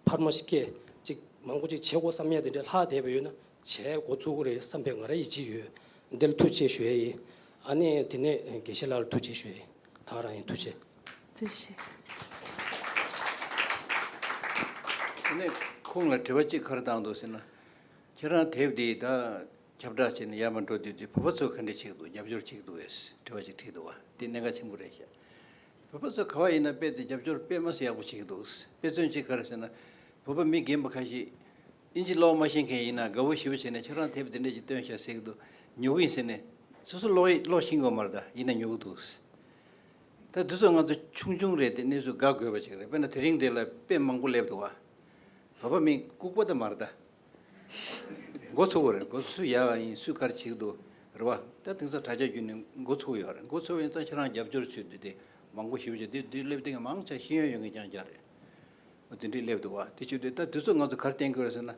འཕར་མ་ཞིག་སྐྱེས། ཅིག་མང་པོ་ཅིག་བྱེད་དགོས་བསམ་ཡས་དེ་འདྲ་ལྷག་བསྡད་པ་ཡོད་ན་བྱེད་འགོ་ཚུགས་ཀྱི་རེད་བསམ་པའི་ང་རང་ཡིད་ཆེས་ཡོད། འདི་ལ་ཐུགས་རྗེ་ཆེ་ཞུ་ཡས་ཡིན། ཨ་ནི་དེ་ནས་དགེ་བཤེས་ལགས་ལ་ཐུགས་རྗེ་ཆེ་ཞུ་ཡས་ཡིན། ད་ག་རང་ཡིན། ཐུགས་རྗེ་ཆེ། ཐུགས་རྗེ་ཆེ། དེ་ནས་ཁོང་ལ་དྲི་བ་གཅིག་ག་རེ་བཏང་འདུག་ཟེར་ན། ཁྱེད་རང་དེབ་འདི་ད་ཁྱབ་བསྒྲགས་བྱས་ནས་ཡར་མར་འགྲོ་དུས་དེ་བོད་པ་ཚོས་ག་འདྲ་བྱེད་ཀྱི་འདུག་རྒྱབ་སྐྱོར་བྱེད་ཀྱི་འདུག་གས་དྲི་བ་ཅིག་དྲིས་འདུག་བ། དེ་གནད་འགག་ཆེན་པོ་རེད་ཤག་བོད་པ་ཚོ་ག་བ་ཡིན་ན་དཔེ་དེ་རྒྱབ་སྐྱོར་དཔེ་མ་སྲིད་ཡག་པོ་བྱེད་ཀྱི་འདུག་དཔེ་མཚོན་གཅིག་ག་རེ་ཟེར་ན། བོད་པ་མི་རྒན་པ་ཁ་ཤས་ཨིན་ཇི་ཀློག་མ་ཤེས་མཁན་ཡིན་ན་དགའ་བོ་ཞེ་པོ་བྱས་ནས་ཁྱེད་རང་དེབ་འདི་འདྲ་ཅིག་བཏོན་ཤག་ཟེར་གྱི་འདུག་ཉོ་གི་ཡིན་ཟེར་ནས། སོ་སོ་ཀློག་ཀློག་ཤེས་ཀྱི་ཡོད་མ་རེད། ད་ཡིན་ན་ཉོ་གི་འདུག་ད་འདི་ཚོ་ང་ཚོ་ཆུང་ཆུང་རེད་དེ་གནས་ཚུལ་དགའ་དགོས་པ་ཅིག་རེད། དཔེར་ན་དེ་རིང་འདི་ལ་དཔེ་མང་པོ་སླེབས་འདུག་བ། བོད་པ་མི་ལྐུགས་པ་ད་མ་རེད་ད། འགོ་ཚུགས་པ་རེད། འགོ་ཚུགས་ཡག་ཡིན། སུས་ག་རེ་བྱེད་ཀྱི་འདུག་རེད་བ། ད་དེང་སང་དྲ་རྒྱ་བརྒྱུད་ནས་འགོ་ཚུགས་ཡོད་རེད། འགོ་ཚུགས་པ་ཡིན་ཙང་ཁྱེད་རང་རྒྱབ་སྐྱོར་བྱེད་དུས་དེ་མང་པོ་ཞེ་པོ་ཅིག་འདི་འདི་སླེབས་དེ་མང་ཆེ་ཤེས་ཡོན་ཡོད་མཁན་རྐྱང་རྐྱང་རེད། འོ་དེ་འདྲའི་སླེབས་འདུག་བ། དེ་བྱེད་དུས་ད་དུས་ཚོད་ང་ཚོ་ག་རེ་བསྟན་དགོས་རེད་ཟེར་ན།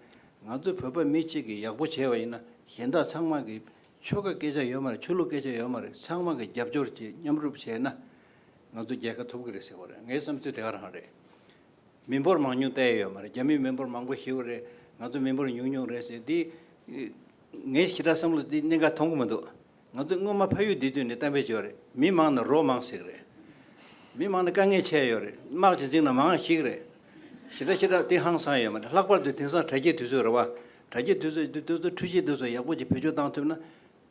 ང་ཚོ་བོད་པ་མི་གཅིག་གིས་ཡག་པོ་བྱས་པ་ཡིན་ན་གཞན་དག་ཚང་མ་གིས་ཆོལ་ཁ་སྐད་ཆ་ཡོད་མ་རེད། ཆོས་ལུགས་སྐད་ཆ་ཡོད་མ་རེད། ཚང་མ་གིས་རྒྱབ་སྐྱོར་བྱས་མཉམ་རུབ་བྱས་ན་ང་ཚོ་རྒྱལ་ཁ་ཐོབ་ཀྱི་རེད་ཟེར་བ་རེད། ངའི་བསམ་ཚུལ་དེ་ག་རང་རེད། མི་འབོར་མང་ཉུང་བལྟས་ཡོད་མ་རེད། རྒྱ་མིའི་མི་འབོར་མང་པོ་ཞེ་པོ་རེད། ང་ཚོ་མི་འབོར་ཉུང་ཉུང་རེད་ཟེར་འདི། ངས་ཞེ་དྲག་བསམ་བློ་འདི་གནད་འགག་མཐོང་གི་མི་འདུག་ང་ཚོ་སྔོན་མ་ཕ་ཡུལ་བསྡད་དུས་ནས་གཏམ་དཔེ་ཅིག་ཡོད་རེད། མི་མང་ན་རོ་མང་ཟེར་གི་རེད། མི་མང་ན་དཀའ་ངལ་ཆེ་ཡོད་རེད། དམག་ཅིག་འཛིང་ན་མང་ཞིག་རེད། ཞེ་དྲག་ཞེ་དྲག་དེ་ཧང་སང་ཡོད་མ་རེད། ལྷག་པར་དུ་དེང་སང་དྲ་རྒྱའི་དུས་ཚོད་རེད་བ། དྲ་རྒྱའི་དུས་ཚོད་དུས་ཚོད་འཕྲུལ་ཆས་དེ་ཚོ་ཡག་པོ་ཅིག་བེད་སྤྱོད་བཏང་ཐུབ་ན།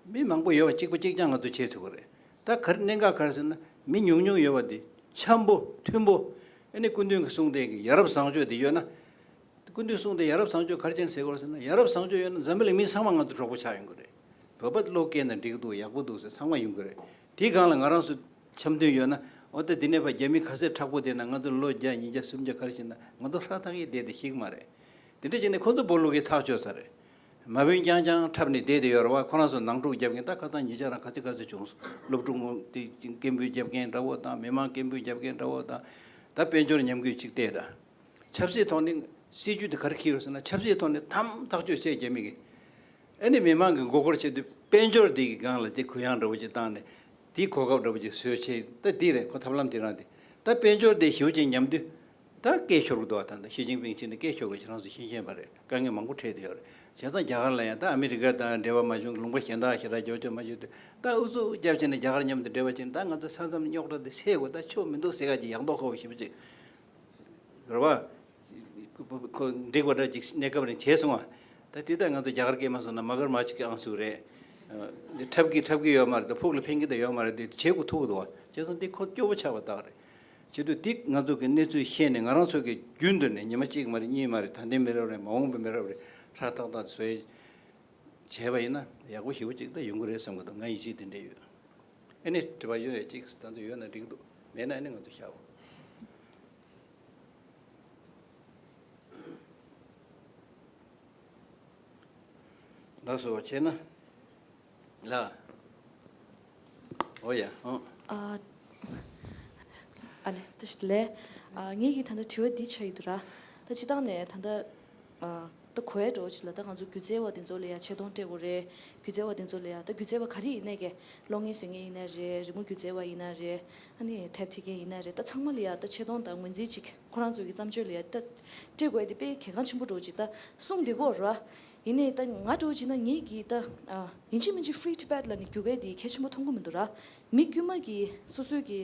མི་མང་པོ་ཡོད་པ་གཅིག་པ་གཅིག་རྐྱང་ང་ཚོ་བྱེད་ཐུབ་ཀྱི་རེད། ད་ག་རེ་གནད་འགག་ག་རེ་ཟེར་ན། མི་ཉུང་ཉུང་ཡོད་པ་དེ་འཆམ་པོ་མཐུན་པོ། ཨ་ནི་སྐུ་མདུན་གྱིས་གསུངས་དེ་གི་ཡ་རབས་བཟང་སྤྱོད་དེ་ཡོད་ན། སྐུ་མདུན་གསུངས་དེ་ཡ་རབས་བཟང་སྤྱོད་ག་རེ་བྱས་ནས་ཟེར་དགོས་ཟེར་ན། ཡ་རབས་བཟང་སྤྱོད་ཡོད་ན་འཛམ་བུ་གླིང་མི་ཚང་མ་ང་ཚོ་གྲོགས་པོ་ཆགས་ཡོང་གི་རེད། བོད་པ་བློ་སྐྱེས་ན་འགྲིག་འདུག་ཡག་པོ་འདུག་ཟེར་ཚང་མ་ཡོང་གི་རེད། དེའི་སྒང་ལ་ང་རང་ཚོ་འཆམ་མཐུན་ཡོད་ན། འོ་ད་འདི་ནས་ཕར་རྒྱ་མི་ག་ཚོད་དྲག་པོ་བསྡད་ན། ང་ཚོ་ལོ་བརྒྱ་ཉིས་བརྒྱ་སུམ་བརྒྱ་ག་རེ་ཕྱིན་ན་ང་ཚོ་ཧྲ་ཐག་གིས་བསྡད་དེ་ཤི་གི་མ་རེད། དེ་འདྲ་བྱས་ནས་ཁོ་ཚོ་སྦོ་ལོག་གི་ཐག་ཆོད་ས་རེད། མ་བུན་རྐྱང་རྐྱང་འཁྲབ་ནས་བསྡད་དེ་ཡོད་རེད་བ། ཁོ་རང་ཚོ་ནང་འཁྲུག་རྒྱབ་མཁན། ད་ཁ་སང་ཉེ་ཆར་རང་ག་ཚོད་ག་ཚོད་བྱུང་སོང་། སློབ་ཕྲུག་དེ་སྐད་འབོད་རྒྱབ་མཁན་འདྲ་བོ་དང་། མི་མང་སྐད་འབོད་རྒྱབ་མཁན་འདྲ་བོ་དང་། ད་དཔལ་འབྱོར་ཉམས་རྒུད་ཅིག་བལྟས་དང་། ཆབ་སྲིད་ཐོག་ནས་སྲིད་ཇུས་དེ་ག་རེ་འཁྱེར་ཡོད་ཟེར་ན། ཆབ་སྲིད་ཐོག་ནས་དམ་ཐག་ཆོད་བྱས། རྒྱ་མི་གིས་ཨ་ནི་མི་མང་གི་མགོ་སྐོར་བྱེད་དུས། དཔལ་འབྱོར་དེ་གི་སྒང་ལ་དེ་གུ་ཡངས་འདྲ་བོ་ཅིག་བཏང་ནས། དེའི་གོ་སྐབས་འདྲ་བོ་ཅིག་བཟོས་བྱས། ད་འདི་རེད། ཁོ་ཐབས་ལམ་དེ་རང་དེ། ད་དཔལ་འབྱོར་དེ་ཞེ་པོ་ཅིག་ཉམས་དུས། ད་སྐད་ཤོར་གི་འདུག་བ། ད་ད་ཞི་ཅིན་ཕིང་ཕྱིན་ནས་སྐད་ཤོར་གི། ཁྱེད་རང་ཚོ་ཤེས་བཞིན་པ་རེད། དཀའ་ངལ་མང་པོ་འཕྲད་བསྡད་ཡོད་རེད། བྱས་ཙང་རྒྱ་གར་ལ་ཡང་ད་ཨ་མི་རི་ཀ་དང་འབྲེལ་བ་མ་བྱུང་། ལུང་པ་གཞན་དག་ཞེ་དྲག་འགྱོ་ཆོག་མ་བྱུང་དུས། ད་ཨུ་ཚུགས་རྒྱབ་བྱས་ནས་རྒྱ་གར་མཉམ་དུ་འབྲེལ་བ་བྱས་ནས། ད་ང་ཚོ་ས་མཚམས་རྙོག་དྲ་འདི་སེལ་དགོས། ད་ཆོ་མི་འདུག་ཟེར་ག་ཅིག་ཡག་མདོག་ཁ་པོ་ཞེ་པོ་ཅིག་རེད་བ། ཁོ་ཁོ་འགྲིག་པ་འདྲ་ཅིག་གནས་སྐབས་རིང་བྱས་སོང་བ། ད་དེ་ལྟར་ང་ཚོ་རྒྱ་གར་སྐད་མ་སོང་ན་མ་གར་མ་ཅིག་གི་ཨང་སུ་རེད། འདི་འཁྲབ་ཀྱི་འཁྲབ་ཀྱི་ཡོད་མ་རེད། ད་ཕུགས་ལ་ཕན་གྱི་ད་ཡོད་མ་རེད། འདི་བྱེད་དགོས་ཐུག་འདུག་བ། བྱས་ཙང་འདི་ཁོ་སྐྱོ་པོ་ཆགས་པ་ཏག་རེད། བྱེད་དུས་འདི་ང་ཚོ་གི་གནས་ཚུལ་ཤེས་ནས། ང་རང་ཚོ་གི་རྒྱུན་དུ་ནས་ཉི་མ་གཅིག་མ་རེད། གཉིས་མ་རེད། ད་ལྟའི་མི་རབས་རེད། མ་འོངས་པའི་མི་རབས་རེད། ཧྲ་ཏག་ཏག་བཟོས་བྱས་པ་ཡིན་ན་ཡག་པོ་ཞེ་པོ་ཅིག་ད་ཡོང་གི་རེད་བསམ་གི་འདུག་ང་ཡིད་ཆེས་དེ་འདྲ་ཡོད། ཨ་ནི་དྲི་བ་ཡོད་ན་ཅིག་ད་ཚོད་ཡོད་ན་འགྲིག་འདུག་མེད་ན་ཨ་ནི་ང་ཚོ་བཞག་ལགས་སོ། བྱས་ན་ལ། ཨོ་ཡ། ཨོ། ཨ། ཨ་ལེ། བཀྲ་ཤིས་བདེ་ལེགས། ཨ། ངེད་ཀྱི་ད་ལྟ་དྲི་བ་འདི་ཆགས་ཡོད་འདུག་ར། ད་སྤྱིར་བཏང་ནས་ད་ལྟ། ཨ། ད་གོ་ཡ་འགྲོ་ཅིག་ལ། ད་ང་ཚོ་སྒྱུ་རྩལ་བ་དེ་ཚོ་ལ་ཡ་ཆེ་མཐོང་སྤྲད་དགོས་རེད། སྒྱུ་རྩལ་བ་དེ་ཚོ་ལ་ཡ། ད་སྒྱུ་རྩལ་བ་ག་རེ་ཡིན་ནའི་གི། གློག་བརྙན་བཟོ་མཁན་ཡིན་ན་རེད། རི་མོ་སྒྱུ་རྩལ་བ་ཡིན་ན་རེད། ཨ་ནི་དེབ་ཁྲིད་མཁན་ཡིན་ན་རེད། ད་ཚང་མ་ལ་ཡ་ད་ཆེ་མཐོང་དང་ངོས་འཛིན་ཅིག་ཁོ་རང་ཚོ་གི་བརྩམས་ཆོས་ལ་ཡ་ད་སྤྲད་དགོས་ཡ་དེ་དཔེ་གལ་འགངས་ཆེན་པོ་འགྲོ་ཅིག་ད་གསུངས་བསྡད་ཀྱི་ཡོད་རེད་བ། ཡིན་ནའི་ད་ང་འགྲོ་ཅིག་ན་ངེད་ཀྱི་ད། ཨ། ཡིན་གཅིག་མིན་གཅིག་Free Tibet ལབ་ནས་བརྒྱུད་སྐུལ་དེ་གལ་ཆེན་པོ་མཐོང་གི་མི་འདུག་ར། མི་དཀྱུས་མ་གི་སོ་སོའི་གི་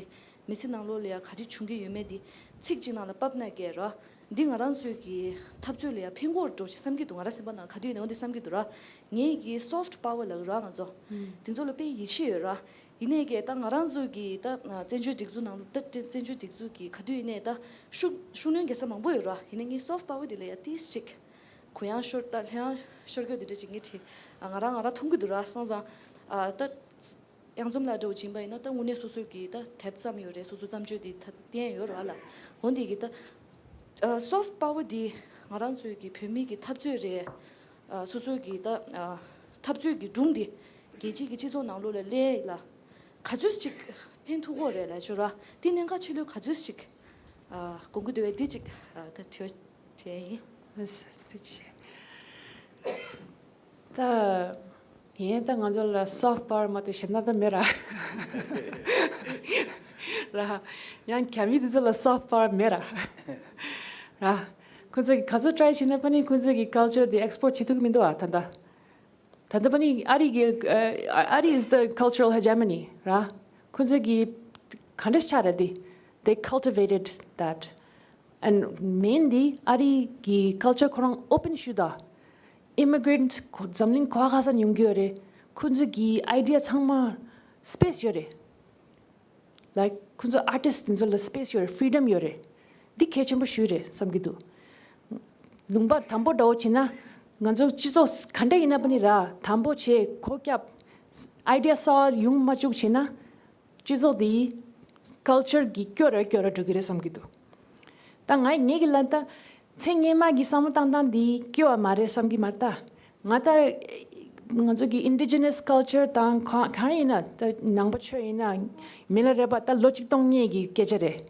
མི་ཚེ་ནང་ལོགས་ལ་ཡ་ག་རེ་བྱུང་གི་ཡོད་མེད་དེ་ཚིག་གཅིག་ནང་ལ་ཕབ་ན་ཀྱེ་ར། འདི་ང་རང་ཚོའི་གི་འཐབ་རྩོད་ལ་ཡ་ཕན་གྱི་ཡོད་འགྲོ་ཅིག་བསམ་གྱི་འདུག་ང་རང་སེམས་པ་ནང་ག་དུས་ཡིན་ནའི་འོ་འདི་བསམ་གྱི་འདུག་ར། ངེད་ཀྱི་soft power ལབ་ར་ང་ཚོ། ཨུམ། དེ་ཚོ་ལ་དཔེ་ཡིད་ཆེས་ཡོད་ར། ཡིན་ནའི་ཀྱེ་ད་ང་རང་ཚོའི་གི་ད་བཙན་བྱོལ་སྒྲིག་འཛུགས་ནང་ལ། ད་བཙན་བྱོལ་སྒྲིག་འཛུགས་ཀྱི་ག་དུས་ཡིན་ནའི་ད་ཤུགས་ཤུགས་སྣོན་རྒྱག་ས་མང་པོ་ཡོད་ར། ཡིན་ནའི་ངའི་soft power དེ་ལ་ཡ་ཏིས་ཅིག་གུ་ཡངས་ཤོར། ད་ལྷོད་ཡངས་ཤོར་གྱི་འདི་འདྲ་ཅིག་ངས་དྲིས། ཨ། ང་རང་ང་རང་མཐོང་གི་འདུག་ར། སང་སང་། ཨ། ད་དབྱངས་འཛོམས་ལགས་འདྲ་བོ་ཅིག་ཡིན་པ་ཡིན་ན། ད་དངོས་གནས་སོ་སོའི་གི་ད་དེབ་བརྩམས་ཡོད་རེད། སོ་སོ་བརྩམས་ཆོས་འདི་ད་བསྟན་ཡོད་རེད་བ་ལ། འོ་འདི་གི་ད། ཨ། soft power འདི་ང་རང་ཚོའི་གི་བོད་མི་གི་འཐབ་རྩོད་རེད། ཨ། སོ་སོའི་གི་ད། ཨ། འཐབ་རྩོད་ཀྱི་སྒྲུང་འདི་རྒྱལ་སྤྱིའི་གི་སྤྱི་ཚོགས་ནང་ལོགས་ལ་སླེབས་ཡ་ལ་ག་ཚོད་ཅིག་ཕན་ཐོགས་ཀྱི་ཡོད་རེད་ལབ་ཞུ་ར། འདི་གནད་འགག་ཆེ་ལོས་ག་ཚོད་ཅིག་ཨ། དགོངས་ཀྱི་འདུག་པས། འདི་ཅིག་ཨ། ད་དྲི་བ་དྲིས་ཡིན། ད་ངས་ད་ང་ཚོ་ལ་soft power མ་གཏོགས་གཞན་དག་ད་མེད་ར། ར། ཡང་རྒྱ་མི་དེ་ཚོ་ལ་soft power མེད་ར། ར། ཁོ་ཚོ་གི་ག་ཚོད་try བྱས་ན་པ་ནི་ཁོ་ཚོ་གི་culture དེ་export བྱེད་ཐུབ་ཀྱི་མི་འདུག་ཨ། ད་ད། ད་ལྟ་པ་ནི་ཨ་རི་གི། ཨ། ཨ་རི is the cultural hegemony ར། ཁོ་ཚོ་གི་ག་འདྲ་ཆགས་རེད་དེ། They cultivated that. And main དེ་ཨ་རི་གི་culture ཁོ་རང་open ཞུ་ད། Immigrant ཁོ་འཛམ་གླིང་ག་བ་ག་ས་ནས་ཡོང་གི་ཡོད་རེད། ཁོ་ཚོ་གི་idea ཚང་མ་space ཡོད་རེད། Like ཁོ་ཚོ་artist དེ་ཚོ་ལ་space ཡོད་རེད། Freedom ཡོད་རེད། འདི་གལ་ཆེན་པོ་ཞིག་རེད་བསམ་གྱི་འདུག་ལུང་པ་དང་པོ་འདྲ་བོ་བྱས་ན། ང་ཚོ་སྤྱི་ཚོགས་ག་འདྲ་ཡིན་ན་པ་ནི་ར། དང་པོ་བྱས་སྒོ་བརྒྱབ། Idea གསར་པ་ཡོང་མ་བཅུག་བྱས་ན། སྤྱི་ཚོགས་འདིའི་culture གི་སྐྱོ་རུ་སྐྱོ་རུ་འགྲོ་གི་རེད་བསམ་གྱི་འདུག་ད་ང་ངེད་ཀྱི་ལན་ད་ཚེ་སྔོན་མ་གི་བསམ་བློ་བཏང་སྟངས་འདི་སྐྱོ་བ་མ་རེད་བསམ་གྱི་མ་རེད་ད། ང་ད་ང་ཚོ་གི་indigenous culture དང་གང་གང་ཡིན་ན། ད་ནང་པ་ཆོས་ཡིན་ན། མི་ལ་རས་པ་ད་ལོ་གཅིག་སྟོང་སྔོན་གྱི་སྐད་ཆ་རེད།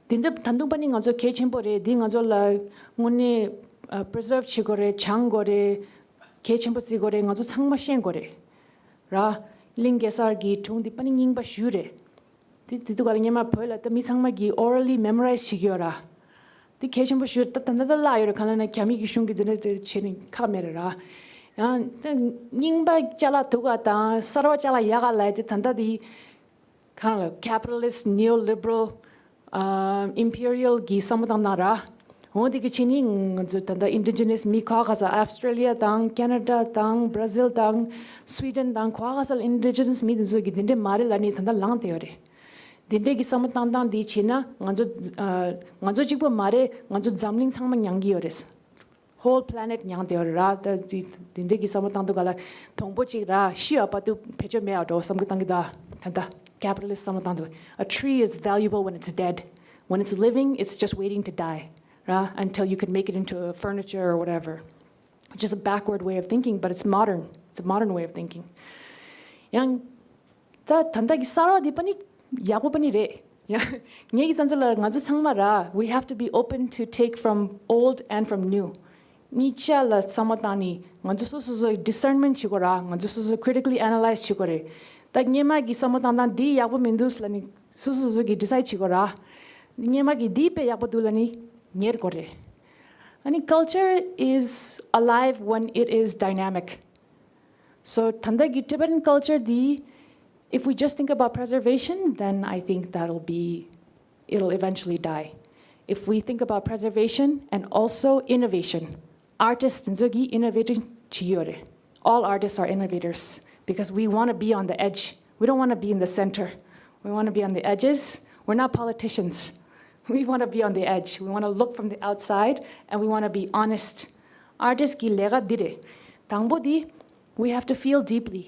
དེ་འདྲ་ད་དུང་པ་ནི་ང་ཚོ་གལ་ཆེན་པོ་རེད། འདི་ང་ཚོ་ལ་དངོས་གནས་preserve བྱེད་དགོས་རེད། སྦྱང་དགོས་རེད། གལ་ཆེན་པོ་བརྩི་དགོས་རེད། ང་ཚོ་ཚང་མ་ཤེས་དགོས་རེད། ར། གླིང་གེ་སར་གྱི་སྒྲུང་འདི་པ་ནི་རྙིང་པ་ཞེ་པོ་རེད། དེ་དེ་དུས་ག་ལ་སྔོན་མ་བོད་ལ་ད་མི་ཚང་མ་གིས་orally memorize བྱེད་ཀྱི་ཡོད་ར། དེ་གལ་ཆེན་པོ་ཞེ་པོ་རེད། ད་ད་ད་ད་བརླག་ཡོད་རེད། གང་ལབ་ན་རྒྱ་མི་གི་གཞུང་གིས་དེ་འདྲ་དེ་བྱས་ནས་ཁག་མེད་རེད་ར། ཡང་ད་རྙིང་པ་ཅ་ལག་སྡུག་ག་དང་གསར་པ་ཅ་ལག་ཡག་ག་ལབ་དེ་ད་ད་དེ་གང་ལ་capitalist neoliberal ཨ། imperial གི་བསམ་བློ་བཏང་ན་ར། འོ་དེ་གི་ཕྱི་ནི་ང་ཚོ་ད་ལྟ་ཨིན་ཌི་ཇི་ནས་མི་ག་ག་ས་ཨོ་སི་ཊྲེ་ལི་ཡ་དང་ཁེ་ན་ཌ་དང་བྷ་ར་ཟིལ་དང་སུའི་ཌེན་དང་ག་ག་ས་ལ་ཨིན་ཌི་ཇི་ནས་མི་དེ་ཚོ་གི་དེ་འདྲས་མ་རེད་ལབ་ནི་ད་ལྟ་ལངས་བསྡད་ཡོད་རེད། དེ་འདྲས་ཀྱི་བསམ་བློ་བཏང་སྟངས་དེ་བྱས་ན་ང་ཚོ་ཨ་ང་ཚོ་གཅིག་པོ་མ་རེད། ང་ཚོ་འཛམ་གླིང་ཚང་མ་མྱང་གི་ཡོད་རེད། Whole planet མྱང་བསྡད་ཡོད་རེད་ར། ད་དེ་དེ་འདྲས་ཀྱི་བསམ་བློ་བཏང་དུས་ག་ལ་དང་པོ་གཅིག་ར་ཤི་ཡ་བར་དུ་བེད་སྤྱོད་མེད་ཡ་འགྲོ་བསམ་གི་བཏང་གི་ད། ད་ལྟ་ཀེ་པི་ཊ་ལི་སི་ཊི་བསམ་བློ་བཏང་དུས། A tree is valuable when it's dead. When it's living, it's just waiting to die, right? Until you can make it into a furniture or whatever. Which is a backward way of thinking, but it's modern. It's a modern way of thinking. ཡང་ད་ད་ལྟ་གི་གསར་བ་འདི་པ་ནི་ཡག་པོ་པ་ནི་རེད། ཡང་ངེད་ཀྱི་བསམ་ཚུལ་ལ་ང་ཚོ་ཚང་མ་ར། We have to be open to take from old and from new. གཉིས་ཆ་ལ་བསམ་བློ་བཏང་ནི་ང་ཚོ་སོ་སོ་སོ་ཌི་སར་མེན་ཊི་བྱེད་དགོས་ར། ང་ཚོ་སོ་སོ་ཁི་རི་ཊི་ཀ་ལི་ཨེ་ན་ལའི་ཛི་བྱེད་དགོས་རེད། ད་སྔོན་མ་གི་བསམ་བློ་བཏང་སྟངས་འདི་ཡག་པོ་མི་འདུག་ལབ་ནི་སོ་སོ་སོ་གི་ཌི་སའིཌ་བྱེད་དགོས་ར། སྔོན་མ་གི་འདི་དཔེ་ཡག་པོ་འདུག་ལབ་ནི་ཉེར་དགོས་རེད། ཨ་ནི་culture is alive when it is dynamic. So ད་ལྟ་གི་Tibetan culture འདི, if we just think about preservation, then I think that'll be, it'll eventually die. If we think about preservation and also innovation, artists འདི་ཚོ་གིས་innovating བྱེད་ཀྱི་ཡོད་རེད། All artists are innovators because we want to be on the edge. We don't want to be in the center. We want to be on the edges. We're not politicians. We want to be on the edge. We want to look from the outside and we want to be honest. Artist གི་ལས་ཀ་འདི་རེད། དང་པོ་འདི། We have to feel deeply.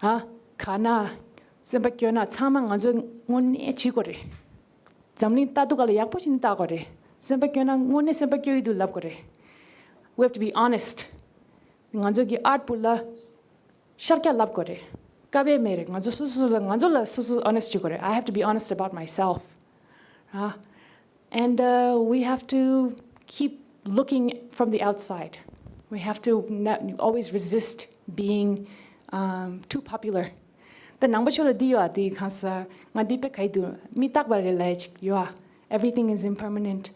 ཨ། ཁ་ན། སེམས་པ་སྐྱོ་ན་ཚང་མ་ང་ཚོས་དངོས་གནས་བྱེད་དགོས་རེད། འཛམ་གླིང་ལྟ་དུས་ག་ལ་ཡག་པོ་ཞིག་ནས་ལྟ་དགོས་རེད། སེམས་པ་སྐྱོ་ན་དངོས་གནས་སེམས་པ་སྐྱོ་ཡི་འདུག་ལབ་དགོས་རེད། We have to be honest. ང་ཚོ་གི་ཨར་ཊི་པུལ་ལ་ཤར་རྒྱག་ལབ་དགོས་རེད། དཀའ་བས་མེད་རེད། ང་ཚོ་སོ་སོ་ལ་ང་ཚོ་ལ་སོ་སོ་honest བྱེད་དགོས་རེད། I have to be honest about myself. ཨ། And uh, we have to keep looking from the outside. We have to not, always resist being um, too popular. ད་ནང་པ་ཆོས་ལ་འདི་ཡོད་ཨ། དེ་གང་ཟེར་ང་འདི་དཔེ་ག་ཡི་འདུག་མི་རྟག་པ་རེད་ལབ་ཅིག་ཡོད་ཨ། Everything is impermanent.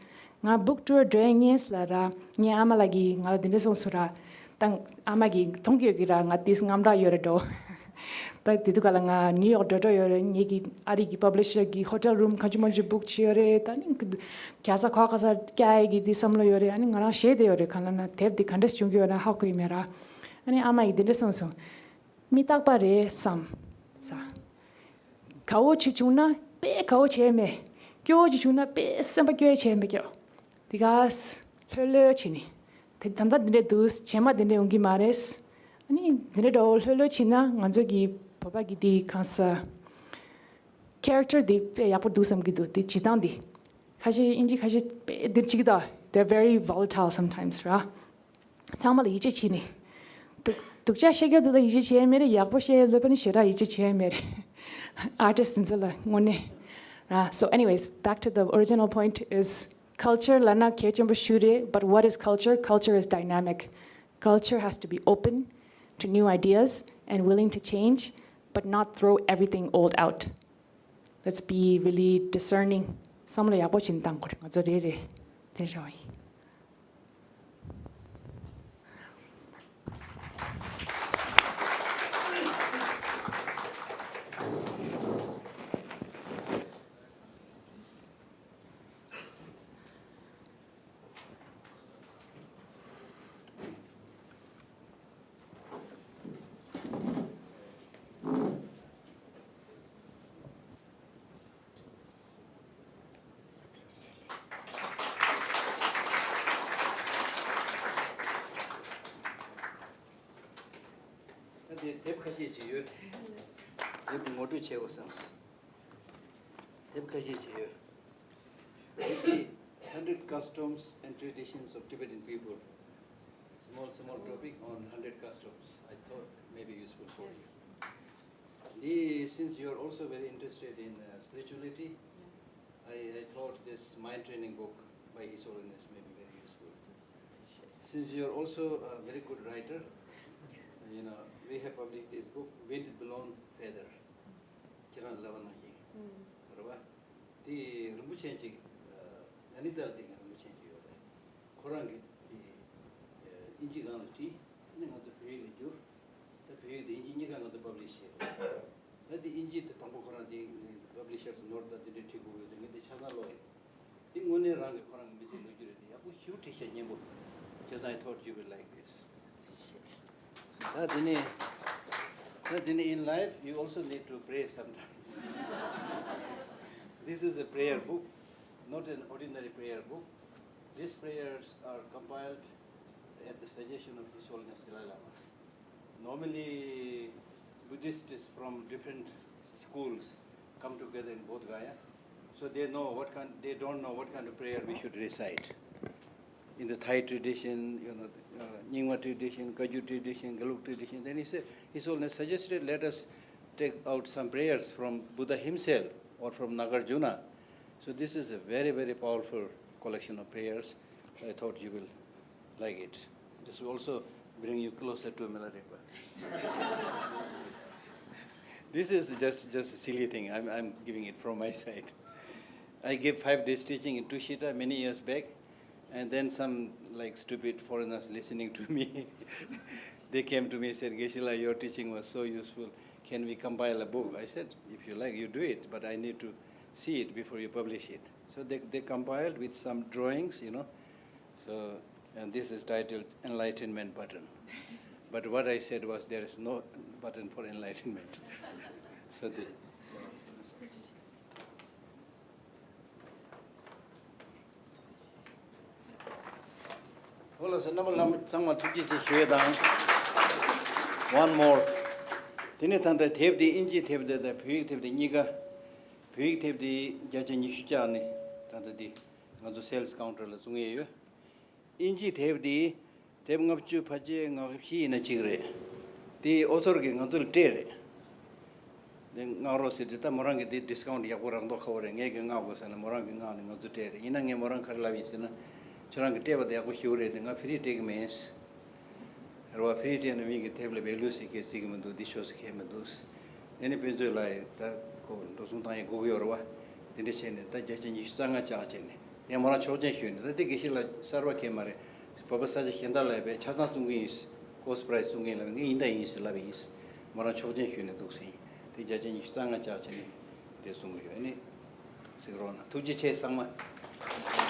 ང་book tour འགྲོ་ཡས་ངེས་ལ་ར། ངའི་ཨ་མ་ལགས་ཀྱིས་ང་ལ་འདི་འདྲ་གསུངས་སོང་ར། ད་ཨ་མ་གིས་མཐོང་གི་ཡོད་ཀྱི་ར། ང་ཏིས་དངངས་སྐྲག་ཡོད་རེད་འགྲོ། ད་དེ་དུས་ག་ལ་ང་ནིའུ་ཡོག་འགྲོ་འགྲོ་ཡོད་རེད། ངེད་ཀྱི་ཨ་རི་གི་པབ་ལི་ཤར་གྱི་ཧོ་ཊེལ་རུམ་གང་བྱུང་མང་བྱུང་བུག་བྱས་ཡོད་རེད། ད་ནི་ག་ས་ག་ག་ས་སྐྱ་ཡས་ཀྱི་དེ་བསམ་བློ་ཡོད་རེད། ཨ་ནི་ང་རང་ཞེད་བསྡད་ཡོད་རེད། གང་ལ་ན་དེབ་དེ་ག་འདྲས་བྱུང་གི་ཡོད་ན་ཧ་གོ་ཡི་མེད་ར། ཨ་ནི་ཨ་མ་ཡིས་དེ་འདྲས་གསུངས་སོང་། མི་རྟག་པ་རེད་བསམ། ས། དགའ་བོ་ཅིག་བྱུང་ན་དཔེ་དགའ་བོ་བྱས་མེད། སྐྱོ་བོ་ཅིག་བྱུང་ན་དཔེ་སེམས་པ་སྐྱོ་ཡ་བྱས་མེད་སྐྱོ། དེ་ག་ལྷོད་ལྷོད་བྱས་ནི། དེ་ད་ལྟ་འདི་འདྲས་འདུག་རྗེས་མ་འདི་འདྲས་ཡོང་གི་མ་རེད། ཨ་ནི་འདི་འདྲས་འདྲ་བོ་ལྷོད་ལྷོད་བྱས་ན་ང་ཚོ་གི་བོད་པ་གི་དེ་གང་ས་ཁེ་རེག་ཊར་དེ་དཔེ་ཡག་པོ་འདུག་བསམ་གི་འདུག་དེ་བྱེད་སྟངས་དེ། ཁ་ཤས་ཨིན་ཇི་ཁ་ཤས་དཔེ་འདིར་བྱེད་གི་འདུག They're very volatile sometimes ར། ཚང་མ་ལ་ཡིད་ཆེས་བྱེད་ནི། སྡུག་སྡུག་ཅག་བཤད་རྒྱུ་དེ་ལ་ཡིད་ཆེས་བྱེད་ཡ་མེད་རེད། ཡག་པོ་བཤད་ཡ་ལོས་པ་ནི་ཞེ་དྲག་ཡིད་ཆེས་བྱེད་ཡ་མེད་རེད། ཨར་ཊིསི་དེ་ཚོ་ལ་དངོས་གནས། ར། So anyways, back to the original point is culture ལབ་ན་གལ་ཆེན་པོ་ཞིག་རེད། But what is culture? Culture is dynamic. Culture has to be open to new ideas and willing to change, but not throw everything old out. Let's be really discerning. བསམ་བློ་ཡག་པོ་ཞིག་བཏང་དགོས་རེད་ང་ཚོ་རེ་རེ། དེ་རེད་བ་ཡིན། ད་དེ་དེབ་ཁ་ཤས་ཅིག་ཡོད། དེབ་དེ་ངོ་སྤྲོད་བྱེད་དགོས་བསམས། དེབ་ཁ་ཤས་ཅིག་ཡོད། དེབ་དེ་Hundred Customs and Traditions of Tibetan People. Small, small topic on hundred customs. I thought may be useful for you. Yes. Ni, since you are also very interested in uh, spirituality, I, I thought this mind training book by His Holiness may be very useful. Since you are also a very good writer, you know, we have published this book, Wind Blown Feather. ཁྱེད་རང་ལབ་པ་ནང་བཞིན། རེད་བ། དེ་རིན་པོ་ཆེ་གཅིག་ཨ་ནི་ཏཱ་ལ་ཏིང་རིན་པོ་ཆེ་གཅིག་ཡོད་རེད། ཁོ་རང་གིས་དེ་ཨ་དབྱིན་ཇི་སྒང་ལ་བྲིས། ཨ་ནི་ང་ཚོ་བོད་ཡིག་ལ་བསྒྱུར། ད་བོད་ཡིག་དང་དབྱིན་ཇི་གཉིས་ཀ་ང་ཚོ་པབ་ལི་ཤི་བྱས་རེད། ད་དེ་དབྱིན་ཇི་དེ་དང་པོ་ཁོ་རང་དེ་པབ་ལི་ཤར་སུ་ནོར་ད་དེ་འདྲའི་བྲིས་དགོས་ཡོད་དེ་ངས་དེ་ཆ་ཚང་ཀློག་ཡིན། དེ་དངོས་གནས་རང་གི་ཁོ་རང་གི་མི་ཚེའི་ལོ་རྒྱུས་རེད་དེ། ཞུ་བྲིས་ཤག་སྙན་པོ། Just I thought you will like this. ད་དེ་ནས་ད་དེ་ནས in life you also need to pray sometimes. This is a prayer book, not an ordinary prayer book. These prayers are compiled at the suggestion of His Holiness Dalai Lama. Normally, Buddhists from different schools come together in Bodh Gaya, so they know what kind, they don't know what kind of prayer we should recite. In the Thai tradition, you know, uh, Nyingma tradition, Kagyu tradition, Gelug tradition, then he said, His Holiness suggested, let us take out some prayers from Buddha himself or from Nagarjuna. So this is a very, very powerful collection of prayers. I thought you will like it. This will also bring you closer to Milarepa. This is just, just a silly thing. I'm, I'm giving it from my side. I gave five days teaching in Tushita many years back, and then some, like, stupid foreigners listening to me, they came to me and said, Geshe-la, your teaching was so useful. Can we compile a book? I said, if you like, you do it, but I need to see it before you publish it. So they, they compiled with some drawings, you know. So, and this is titled Enlightenment Button. But what I said was, there is no button for enlightenment. So the, ཨོ་ལགས་སོ། རྣམ་པ་ལྷན་རྒྱས་ཚང་མ་ཐུགས་རྗེ་ཆེ་ཞུ་ཡས་དང་། One more. དེ་ནས་ད་ལྟ་དེབ་འདི་ཨིན་ཇིའི་དེབ་འདི་དང་བོད་ཡིག་དེབ་འདི་གཉིས་ཀ། བོད་ཡིག་དེབ་འདི་བརྒྱ་ཆ་ཉི་ཤུ་བཅག་ནས་ད་ལྟ་འདི་ང་ཚོ་sales counter ལ་བཙོང་ཡས་ཡོད། ཨིན་ཇིའི་དེབ་འདི་དེབ་ལྔ་བཅུ་ཕལ་ཆེར་ལྔ་བཅུ་ཞིག་ཡིན་ན་གཅིག་རེད། དེ་ཨོ་ཚོར་གྱིས་ང་ཚོ་ལ་སྤྲད་རེད། འདི་མངགས་རོགས་ཟེར་དུས་ད་མོ་རང་གིས་འདི་discount ཡག་པོ་རག་མདོག་ཁ་པོ་རེད། ངས་གི་མངགས་དགོས་ཟེར་ན་མོ་རང་གིས་མངགས་ནས་ང་ཚོ་སྤྲད་རེད། ཡིན་ན་ངས་མོ་རང་ག་རེ་ལབ་ཡིན་ཟེར་ན། ཁྱོད་རང་གིས་སྤྲད་པ་དེ་ཡག་པོ་ཞེ་པོ་རེད་དེ་ང་free སྤྲད་གི་མིན། རེད་བ། free སྤྲད་ན་མི་གི་དེབ་ལ་value ཟེར་མཁན་ཟེར་གི་མི་འདུག་འདི་ཆོག་ཟེར་མཁན་མི་འདུག་ཨ་ནི་དཔེ་མཛོད་ལ་ཡི་ད་ཁོ་འགྲོ་སོང་བཏང་ཡས་དགོས་ཀྱི་ཡོད་རེད་བ། དེ་འདྲ་བྱས་ནས་ད་བརྒྱ་ཆ་ཉི་ཤུ་རྩ་ལྔ་བཅག་བྱས་ནས་ཡང་མོ་རང་ཆོག་མཆན་ཞུས་ནས། ད་དེ་དགེ་བཤེས་ལགས་གསར་བ་གང་ཡང་མ་རེད། བོད་པ་ས་ཆ་གཞན་དག་ལ་ཡི་བས་ཆ་ཚང་བཙོང་གི་ཡིན། cost price བཙོང་གི་ཡིན་ལབ་ངས་ཡིན་ད་ཡིན་ཟེར་ལབ་པ་ཡིན། མོ་རང་ཆོག་མཆན་ཞུས་ནས་འདུག་ཟེར་ཡིན། དེ་བརྒྱ་ཆ་ཉི་ཤུ་རྩ་ལྔ་བཅག་བྱས་ནས་དེ་བཙོང་གི་ཡོད། ཨ་ནི་གཟིགས་རོགས་གནང་། ཐུགས་རྗེ་ཆེ་ཚང་མ།